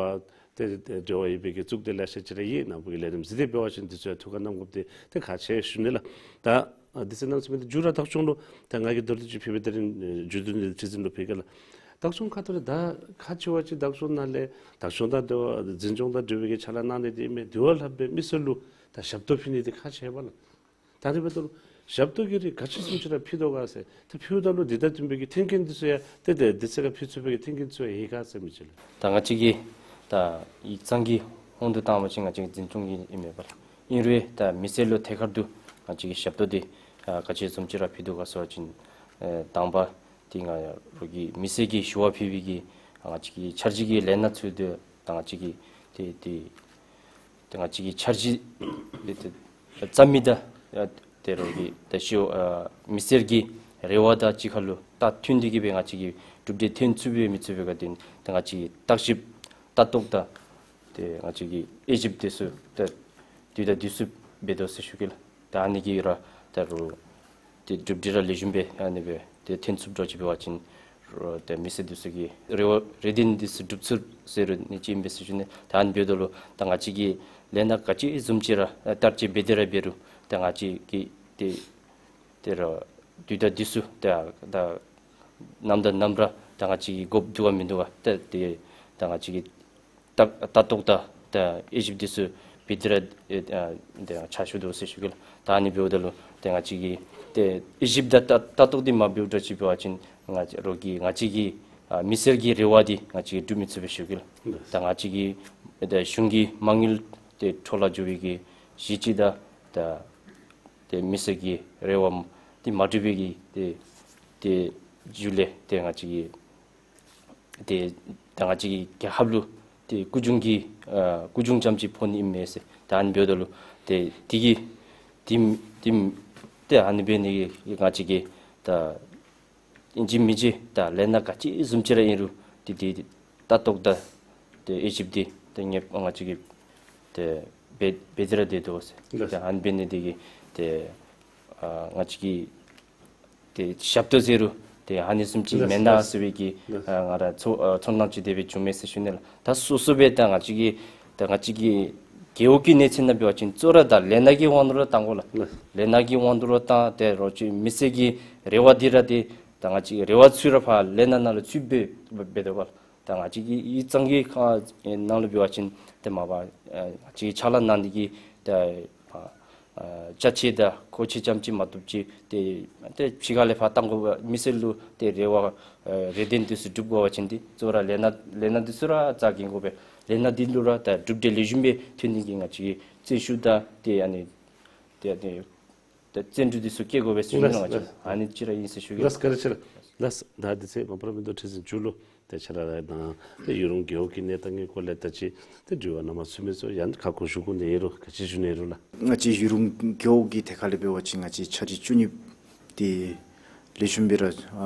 ཏེ་ཏེ་འབྲེལ་བ་ཡོད་པའི་གི་གཙུག་སྡེ་ལེ་ཤ་ཅིག་ར་ཡོད། ནང་པའི་གི་ལས་རིམ་གཟིགས་ཏེ་འབད་བ་ཅིན་འདི་ཚུ་ཡང་ཐུགས་ཁར་བསྣམ་དགོཔ་འདི་ཏེ་ཁག་ཆེ་ཞུ་ནི་ལགས། ད་ཨ་དུས་ཚོད་གནམ་མེད་ས་མེད་འདི་མཇུག་ར་བདག་སྐྱོང་ལུ་ད་ང་གིས་མདོར་བསྡུས་ཅིག་ཕུལ་སྦེ་ད་རིས་མཇུག་བསྡུ་ནི་ཁྲི་འཛིན་ལུ་ཕུལ་གེ་ལགས། བདག་སྐྱོང་ཁ་ཐུག་ལས་ད་ཁག་ཆེ་བ་ཅིག་བདག་སྐྱོང་ནང་ལས་བདག་སྐྱོང་དང་འབྲེལ་བ་འཛིན་སྐྱོང་དང་འབྲེལ་བའི་གི་ཕྱག་ལཱ་གནང་ནི་འདི་ཨིན་མས། དེ་བ་ལྷག་སྦེ་མི་སེར་ལུ་ད་ཞབས་ཏོག་ཕུལ་ནི་འདི་ཁག་ཆེ་བས་ལགས། ད་རེས་འབདཝ་ད་ལུ་ཞབས་ཏོག་གི་རིགས་ག་ཅི་བཟུམ་ཅིག་ར་ཕུལ་དོ་ག་ཟེར། ད་ཕུལཝ་ད་ལུ་འདི་དང་བསྟུན་པའི་གི་མཐུན་རྐྱེན་འདི་ཚུ་ཡང་ཏེ་ཏེ་འདི་ཚུ་ག་ཕུལ་ཚུགས་པའི་གི་མཐུན་རྐྱེན་ཚུ་ཡང་ཡོད་ག་ཟེར་མི་ཅིག་ལགས། ད་ང་བཅས་ཀྱིས་ད་ཡིག་ཚང་གི་ཧོང་དུ་བཏང་བ་ཅིན་ང་བཅས་ཀྱི་འཛིན་སྐྱོང་གི་ཨིན་མས་པ་ལགས། ཨིན་རུང་ད་མི་སེར་ལུ་ཐད་ཀར་དུ་ང་བཅས་ཀྱིས་ཞབས་ཏོག་འདི་ཨ་ག་ཅི་བཟུམ་ཅིག་ར་ཕུལ་དོ་ག་ཟེར་བ་ཅིན་ཨེ་དང་པ་འདི་ང་རོགས་ཀྱིས་མི་སེར་གྱིས་ཞུ་བ་ཕུལ་བའི་གི་ང་བཅས་ཀྱི་འཆར་གཞི་གི་ལས་སྣ་ཚུ་འདི་ད་ང་བཅས་ཀྱིས་ཏེ་ཏེ་ཏེ་ང་བཅས་ཀྱི་འཆར་གཞི་འདི་ཏེ་བརྩམ་མི་དང་ཨ་ཏེ་རོགས་ཀྱི་ད་ཞུ་ཨ་མི་སེར་གྱི་རེ་བ་དང་གཅིག་ཁར་ལུ་ད་མཐུན་འདི་གིས་སྦེ་ང་བཅས་ཀྱིས་གྲུབ་འབྲས་ཐོན་ཚུགས་པས་མི་ཚུགས་པས་ག་དེ་ད་ང་བཅས་ཀྱིས་བརྟག་ཞིབ་ལྟ་རྟོག་དང་ཏེ་ང་བཅས་ཀྱིས་དབྱེ་ཞིབ་འདི་ཚུ་ད་དུས་དང་དུས་སུ་འབད་དོ་ཟེར་ཞུ་གེ་ལགས། ད་ཨ་ནི་གིས་ར་ད་རུང་ཏེ་གྲུབ་འབྲས་ར་ལེགས་ཤོམ་སྦེ་ཨ་ནི་སྦེ་ཏེ་ཐོན་ཚུགསཔ་འདྲཝ་ཅིག་འབད་བ་ཅིན་རོགས་ཏེ་མི་སེར་འདི་ཚུ་གི་རེ་བ་རེ་འདུན་འདི་ཚུ་འགྲུབ་ཚུགས་ཟེར་ནི་ཅིག་ཨིན་པས་ཟེར་ཞུ་ནི། ད་ཨ་ནི་འབདཝ་ད་ལུ་ད་ང་བཅས་ཀྱིས་ལས་སྣ་ག་ཅི་བཟུམ་ཅིག་ར་བསྟར་སྤྱོད་འབད་དེ་ར་འབད་རུང་ད་ང་བཅས་ཀྱིས་ཏེ་ཏེ་ར་དུས་དང་དུས་སུ་ད་ད་ནམ་དང་ནམ་ར་ད་ང་བཅས་ཀྱིས་དགོཔ་འདུག་ག་མིན་འདུག་ག་ད་ཏེ་ད་ང་བཅས་ཀྱིས་ལྟ་ལྟ་རྟོག་དང་ད་དབྱེ་ཞིབ་འདི་ཚུ་འབད་དེ་ར་ཨེ་ཨ་ད་ཕྱག་ཞུ་དོ་ཟེར་ཞུ་གེ་ལགས། ད་ཨ་ནི་འབདཝ་ད་ལུ་ཏེ་ང་བཅས་ཀྱིས་ཏེ་དབྱེ་ཞིབ་དང་ལྟ་ལྟ་རྟོག་འདི་མ་འབདཝ་འདྲཝ་ཅིག་འབད་བ་ཅིན་ང་བཅས་རོགས་ཀྱིས་ང་བཅས་ཀྱི་ཨ་མི་སེར་གྱི་རེ་བ་འདི་ང་བཅས་ཀྱིས་སྒྲུབ་མི་ཚུགས་པས་ཞུ་གེ་ལགས། ད་ང་བཅས་ཀྱི་ད་གཞུང་གི་མ་དངུལ་ཏེ་འཕྲོ་བརླག་འགྱོ་བའི་གི་གཞི་ཅིག་དང་ད་ཏེ་མི་སེར་གྱི་རེ་བ་འདི་མ་འགྲུབ་པའི་གི་ཏེ་ཏེ་རྒྱུ་ལས་ཏེ་ང་བཅས་ཀྱིས་ཏེ་ད་ང་བཅས་ཀྱི་རྒྱལ་ཁབ་ལུ་ཏེ་སྐུ་གཞུང་གི་ཨ་སྐུ་གཞུང་རྐྱངམ་ཅིག་ཕོག་ནི་ཨིན་མས་ཟེར། ད་ཨ་ནི་འབདཝ་ད་ལུ་ཏེ་འདི་གིས་འདི་འདི་ཏེ་ཨ་ནི་འབད་ནི་གིས་ང་བཅས་ཀྱིས་ད་ཨིན་ཅི་མིན་ཅི་ད་ལས་སྣ་ག་ཅི་བཟུམ་ཅིག་ར་ཨིན་རུང་ཏེ་ཏེ་ལྟ་རྟོག་དང་ཏེ་དབྱེ་ཞིབ་འདི་ཏེ་ངེས་ང་བཅས་ཀྱིས་ཏེ་འབད་འབད་དེ་ར་སྡོད་དོ་ཟེར། ལགས། ཏེ་ཨ་ནི་འབད་ནི་འདི་གིས་ཏེ་ཨ་ང་བཅས་ཀྱིས་ཏེ་ཞབས་ཏོག་ཟེར་རུང་ཏེ་ཨ་ནི་བཟུམ་ཅིག་ལགས་མེན་ན་ལགས་ཟེར་བའི་གི་ལགས་ཨ་ང་ར་ཚོར་ཨ་ཚོར་སྣང་ཅིག་དེ་སྦེ་བྱུང་མས་ཟེར་ཞུ་ནི་ལགས། ད་སོ་སོ་སྦེ་ད་ང་བཅས་ཀྱི་ད་ང་བཅས་ཀྱི་རྒེད་འོག་གི་གནས་ཚད་ནང་འབད་བ་ཅིན་གཙོ་བོ་ར་ད་ལས་སྣ་གི་དབང་དུ་ར་བཏང་དགོ་ལགས། ལགས། ལས་སྣ་གི་དབང་དུ་ར་བཏང་ཏེ་རོགས་ཅིག་མི་སེར་གྱི་རེ་བ་འདི་ར་ཏེ་ད་ང་བཅས་རེ་བ་ཚུ་ར་ཕར་ལས་སྣ་ནང་ལུ་ཚུད་འབད་འབད་དོ་ག་ལགས། ད་ང་བཅས་ཀྱི་ཡིག་ཚང་གི་ཁ་ནང་ལུ་འབད་བ་ཅིན་ཏེ་མ་པ་ཨ་ང་བཅས་ཕྱག་ལཱ་གནང་ནི་གི་ད་ཨ་ཨ་ཅ་ཆས་དང་མཁོ་ཆས་རྐྱངམ་ཅིག་མ་གཏོགས་ཅིག་ཏེ་ཏེ་ཕྱི་ཁ་ལས་ཕར་བཏང་དགོ་པས། མི་སེར་ལུ་ཏེ་རེ་བ་ཨ་རེ་འདུན་འདི་ཚུ་འགྲུབ་དགོ་པ་ཅིན་ཏེ་གཙོ་བོ་ར་ལས་སྣ་ལས་སྣ་འདི་ཚུ་ར་རྩ་འགེངས་དགོ་པས། ལས་སྣ་འདི་ལུ་ར་ད་གྲུབ་འབྲས་ལེགས་ཤོམ་སྦེ་ཐོན་ནི་གི་ང་བཅས་ཀྱིས་རྩོད་ཤུགས་དང་ཏེ་ཨ་ནི་ཏེ་ཨ་ནི་ཏེ་བརྩོན་འགྲུས་འདི་ཚུ་བསྐྱེད་དགོ་པས་ཟེར་ཞུ་ནི་ལགས། ལགས་ལགས། ཨ་ནི་ཅིག་ར་ཨིན་ཟེར་ཞུ་གེ། ལགས་བཀའ་དྲིན་ཆེ་ལགས། ལགས་ད་དུས་ཚོད་མ་པ་ར་མིན་འདུག། ཁྲི་འཛིན་མཇུག་ལུ་ཏེ་ཕྱག་ལཱ་ར་གནང་ཏེ་ཡུ་རུང་རྒེད་འོག་གི་གནས་སྟངས་ཀྱི་སྐོར་ལས་ད་ཅི་ཏེ་དྲི་བ་ནང་མ་ཚུད་མི་ཚུ་ཡང་ཁ་སྐོང་ཞུ་དགོ་ནི་ཨིན་རུང་ག་ཅི་ཞུ་ནི་ཨིན་རུང་ལགས། ང་བཅས་ཡུ་རུང་རྒེད་འོག་གི་ཐད་ཁ་ལས་འབད་བ་ཅིན་ང་བཅས་འཆར་གཞི་བཅུ་གཉིས་འདི་ལེགས་ཤོམ་སྦེ་ར་ཨ་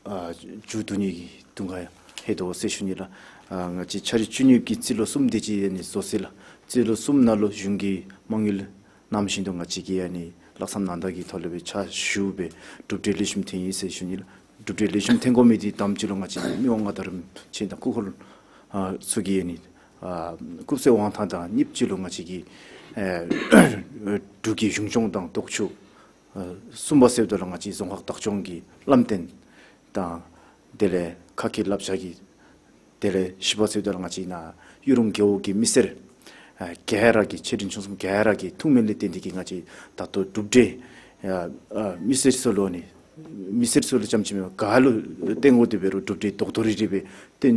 ཨ་མཇུག་བསྡུ་ནི་གི་དུས་ཁར་ལྷོད་དོ་ཟེར་ཞུ་ནི་ལགས། ཨ་ང་བཅས་འཆར་གཞི་བཅུ་གཉིས་ཀྱི་རྩིས་ལོ་གསུམ་དེ་ཅིག་ཨ་ནི་རྫོགས་ཅི་ལགས། རྩིས་ལོ་གསུམ་ནང་ལུ་གཞུང་གི་མ་དངུལ་ནམ་བཞིན་དུ་ང་བཅས་ཀྱིས་ཨ་ནི་ལྷག་བསམ་རྣམ་དག་གི་ཐོག་ལས་སྦེ་ཕྱག་ཞུ་སྦེ་གྲུབ་འབྲས་ལེགས་ཤོམ་ཐོན་ཡི་ཟེར་ཞུ་ནི་ལགས། གྲུབ་འབྲས་ལེགས་ཤོམ་ཐོན་དགོ་མི་འདི་དང་པ་ཅིག་ལུ་ང་བཅས་མི་དབང་མངའ་བདག་རིན་པོ་ཆེ་དང་སྐུ་འཁོར་ཨ་ཚུ་གི་ཨ་ནི་ཨ་སྐུ་ཚེ་དབང་ཐང་དང་གཉིས་པ་ཅིག་ལུ་ང་བཅས་ཀྱི་ཨེ་འབྲུག་གི་གཞུང་སྐྱོང་དང་ལྡོག་ཕྱོགས་ཨ་གསུམ་པ་ཟེརཝ་ད་ལུ་ང་བཅས་རྫོང་ཁག་བདག་སྐྱོང་གི་བླམ་རྟེན་དང་དེ་ལས་ཁ་སྐད་བསླབ་བྱ་གི་དེ་ལས་བཞི་པ་ཟེརཝ་ད་ལུ་ང་བཅས་ནཱ་ཡུ་རུང་རྒེད་འོག་གི་མི་སེར་ཨ་ག་ར་གིས་ཆེ་འབྲིང་ཆུང་གསུམ་ག་ར་གིས་ཐུགས་སྨོན་ལས་བརྟེན་ཏེ་གིས་ང་བཅས་ད་ལྟོ་གྲུབ་འབྲས་ཨ་ཨ་མི་སེར་ཚུ་ལུ་ནི་མི་སེར་ཚུ་ལུ་རྐྱངམ་ཅིག་མེན་པར་ག་ལུ་བརྟེན་དགོ་དེ་འབད་རུང་གྲུབ་འབྲས་རྡོག་རྡོག་རིལ་རིལ་སྦེ་བརྟན་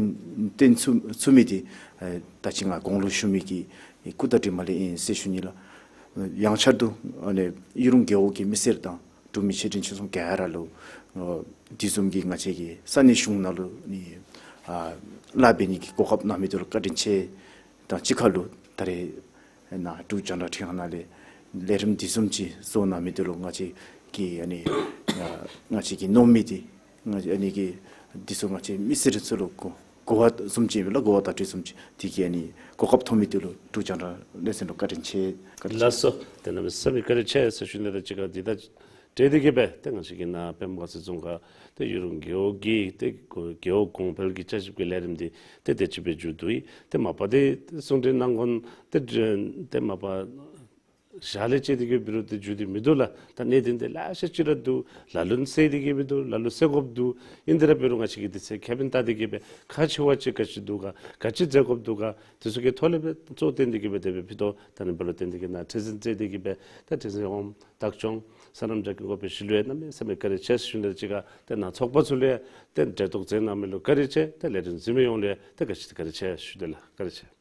བརྟན་ཚུགས་ཚུགས་མི་འདི་ཨ་ད་ཅི་ང་གོང་ལུ་ཞུ་མི་གི་སྐུ་དྲིན་དྲན་མ་ལས་ཨིན་ཟེར་ཞུ་ནི་ལགས། ཡང་བསྐྱར་དུ་ཨ་ནི་ཡུ་རུང་རྒེད་འོག་གི་མི་སེར་དང་འབྲུག་མི་ཆེ་འབྲིང་ཆུང་གསུམ་ག་ར་ལུ་ཨ་དེ་བཟུམ་གྱི་ང་བཅས་ཀྱི་ས་གནས་གཞུང་ནང་ལུ་ནི་ཨ་ལཱ་འབད་ནི་གི་གོ་སྐབས་གནང་མི་འདི་ལུ་བཀའ་དྲིན་ཆེ་དང་གཅིག་ཁར་ལུ་ ད་རེས་ནཱ་འབྲུག་རྒྱང་བསྒྲགས་ཁྲི་ཁང་ནང་ལས་ལས་རིམ་འདི་བཟུམ་ཅིག་བཟོ་གནང་མི་འདི་ལུ་ང་བཅས་ཀྱི་ཨ་ནི་ང་བཅས་ཀྱི་མནོ་མི་འདི་ང་བཅས་ཨ་ནི་གི་འདི་ཚུ་ང་བཅས་མི་སེར་ཚུ་ལུ་གོ་གོ་བ་བཟུམ་ཅིག་ལགས། གོ་བ་བརྡ་སྤྲོད་བཟུམ་ཅིག་འདི་གི་ཨ་ནི་གོ་སྐབས་ཐོབ་མི་འདི་ལུ་འབྲུག་རྒྱང་བསྒྲགས་ལས་ཚན་ལུ་བཀའ་དྲིན་ཆེ། བཀའ་དྲིན་ཆེ། ལགས་སོ། དེ་གནམ་མེད་ས་མེད་བཀའ་དྲིན་ཆེ་ཟེར་ཞུ་ནི་དང་གཅིག་ཁར་འདི་དང་འབྲེལ་ཏེ་གི་སྦེ་ཏེ་ང་བཅས་ཀྱི་ནཱ་པདྨ་དགའ་ཚལ་རྫོང་ཁག་ཏེ་ཡུལ་གྲུ་རྒེད་འོག་གི་ཏེ་རྒེད་འོག་གོང་འཕེལ་གྱི་བསྐྱར་ཞིབ་ཀྱི་ལས་རིམ་འདི་ཏེ་དེ་ཅིག་སྦེ་མཇུག་བསྡུ་ཡི། ཏེ་མ་པ་འདི་གསུང་གྲོས་གནང་དགོ་ཏེ་ཏེ་མ་པ་ཞག་ལས་བཅད་དེ་གི་འབད་རུང་ཏེ་མཇུག་སྟེ་མི་བསྡུ་ལགས། ད་གནད་དོན་འདི་ལེ་ཤ་ཅིག་ར་འདུག། ལ་ལུ་ནི་སེལ་ཏེ་གི་མི་འདུག། ལ་ལུ་སེལ་དགོཔ་འདུག། ཨིན་དེ་ར་འབད་རུང་ང་བཅས་ཀྱིས་དེ་ཚུ་ཁ་ཕྱེ་བལྟ་སྟེ་གི་སྦེ་ཁག་ཆེ་བ་ཅིག་ག་ཅི་འདུག་ག་ག་ཅི་མཛད་དགོཔ་འདུག་ག་དེ་ཚུ་གི་ཐོག་ལས་སྦེ་གཙོ་བོ་བཏོན་ཏེ་གི་སྦེ་དེ་སྦེ་ཕུལ་དོ། ད་ནི་འབད་རུང་བཏོན་ཏེ་གི་ནཱ་ཁྲི་འཛིན་མཛད་དེ་གི་སྦེ་ད་ཁྲི་འཛིན་འོགམ་བདག་སྐྱོང་སོ་ནམ་རྒྱ་སྐྱེད་འགོ་དཔོན་ཞུ་ལུ་ཡང་གནམ་མེད་ས་མེད་བཀའ་དྲིན་ཆེ་ཟེར་ཞུ་ནི་དང་གཅིག་ཁར་ཏེ་ནཱ་ཚོགས་པ་ཚུ་ལུ་ཡང་ཏེ་འབྲེལ་གཏོགས་མཛད་གནང་མི་ལུ་བཀའ་དྲིན་ཆེ། ཏེ་ལས་རིམ་གཟིགས་མི་ཡོངས་ལུ་ཡང་ཏེ་ག་ཅི་བཀའ་དྲིན་ཆེ་ཞུ་དོ་ལགས། བཀའ་དྲིན་ཆེ།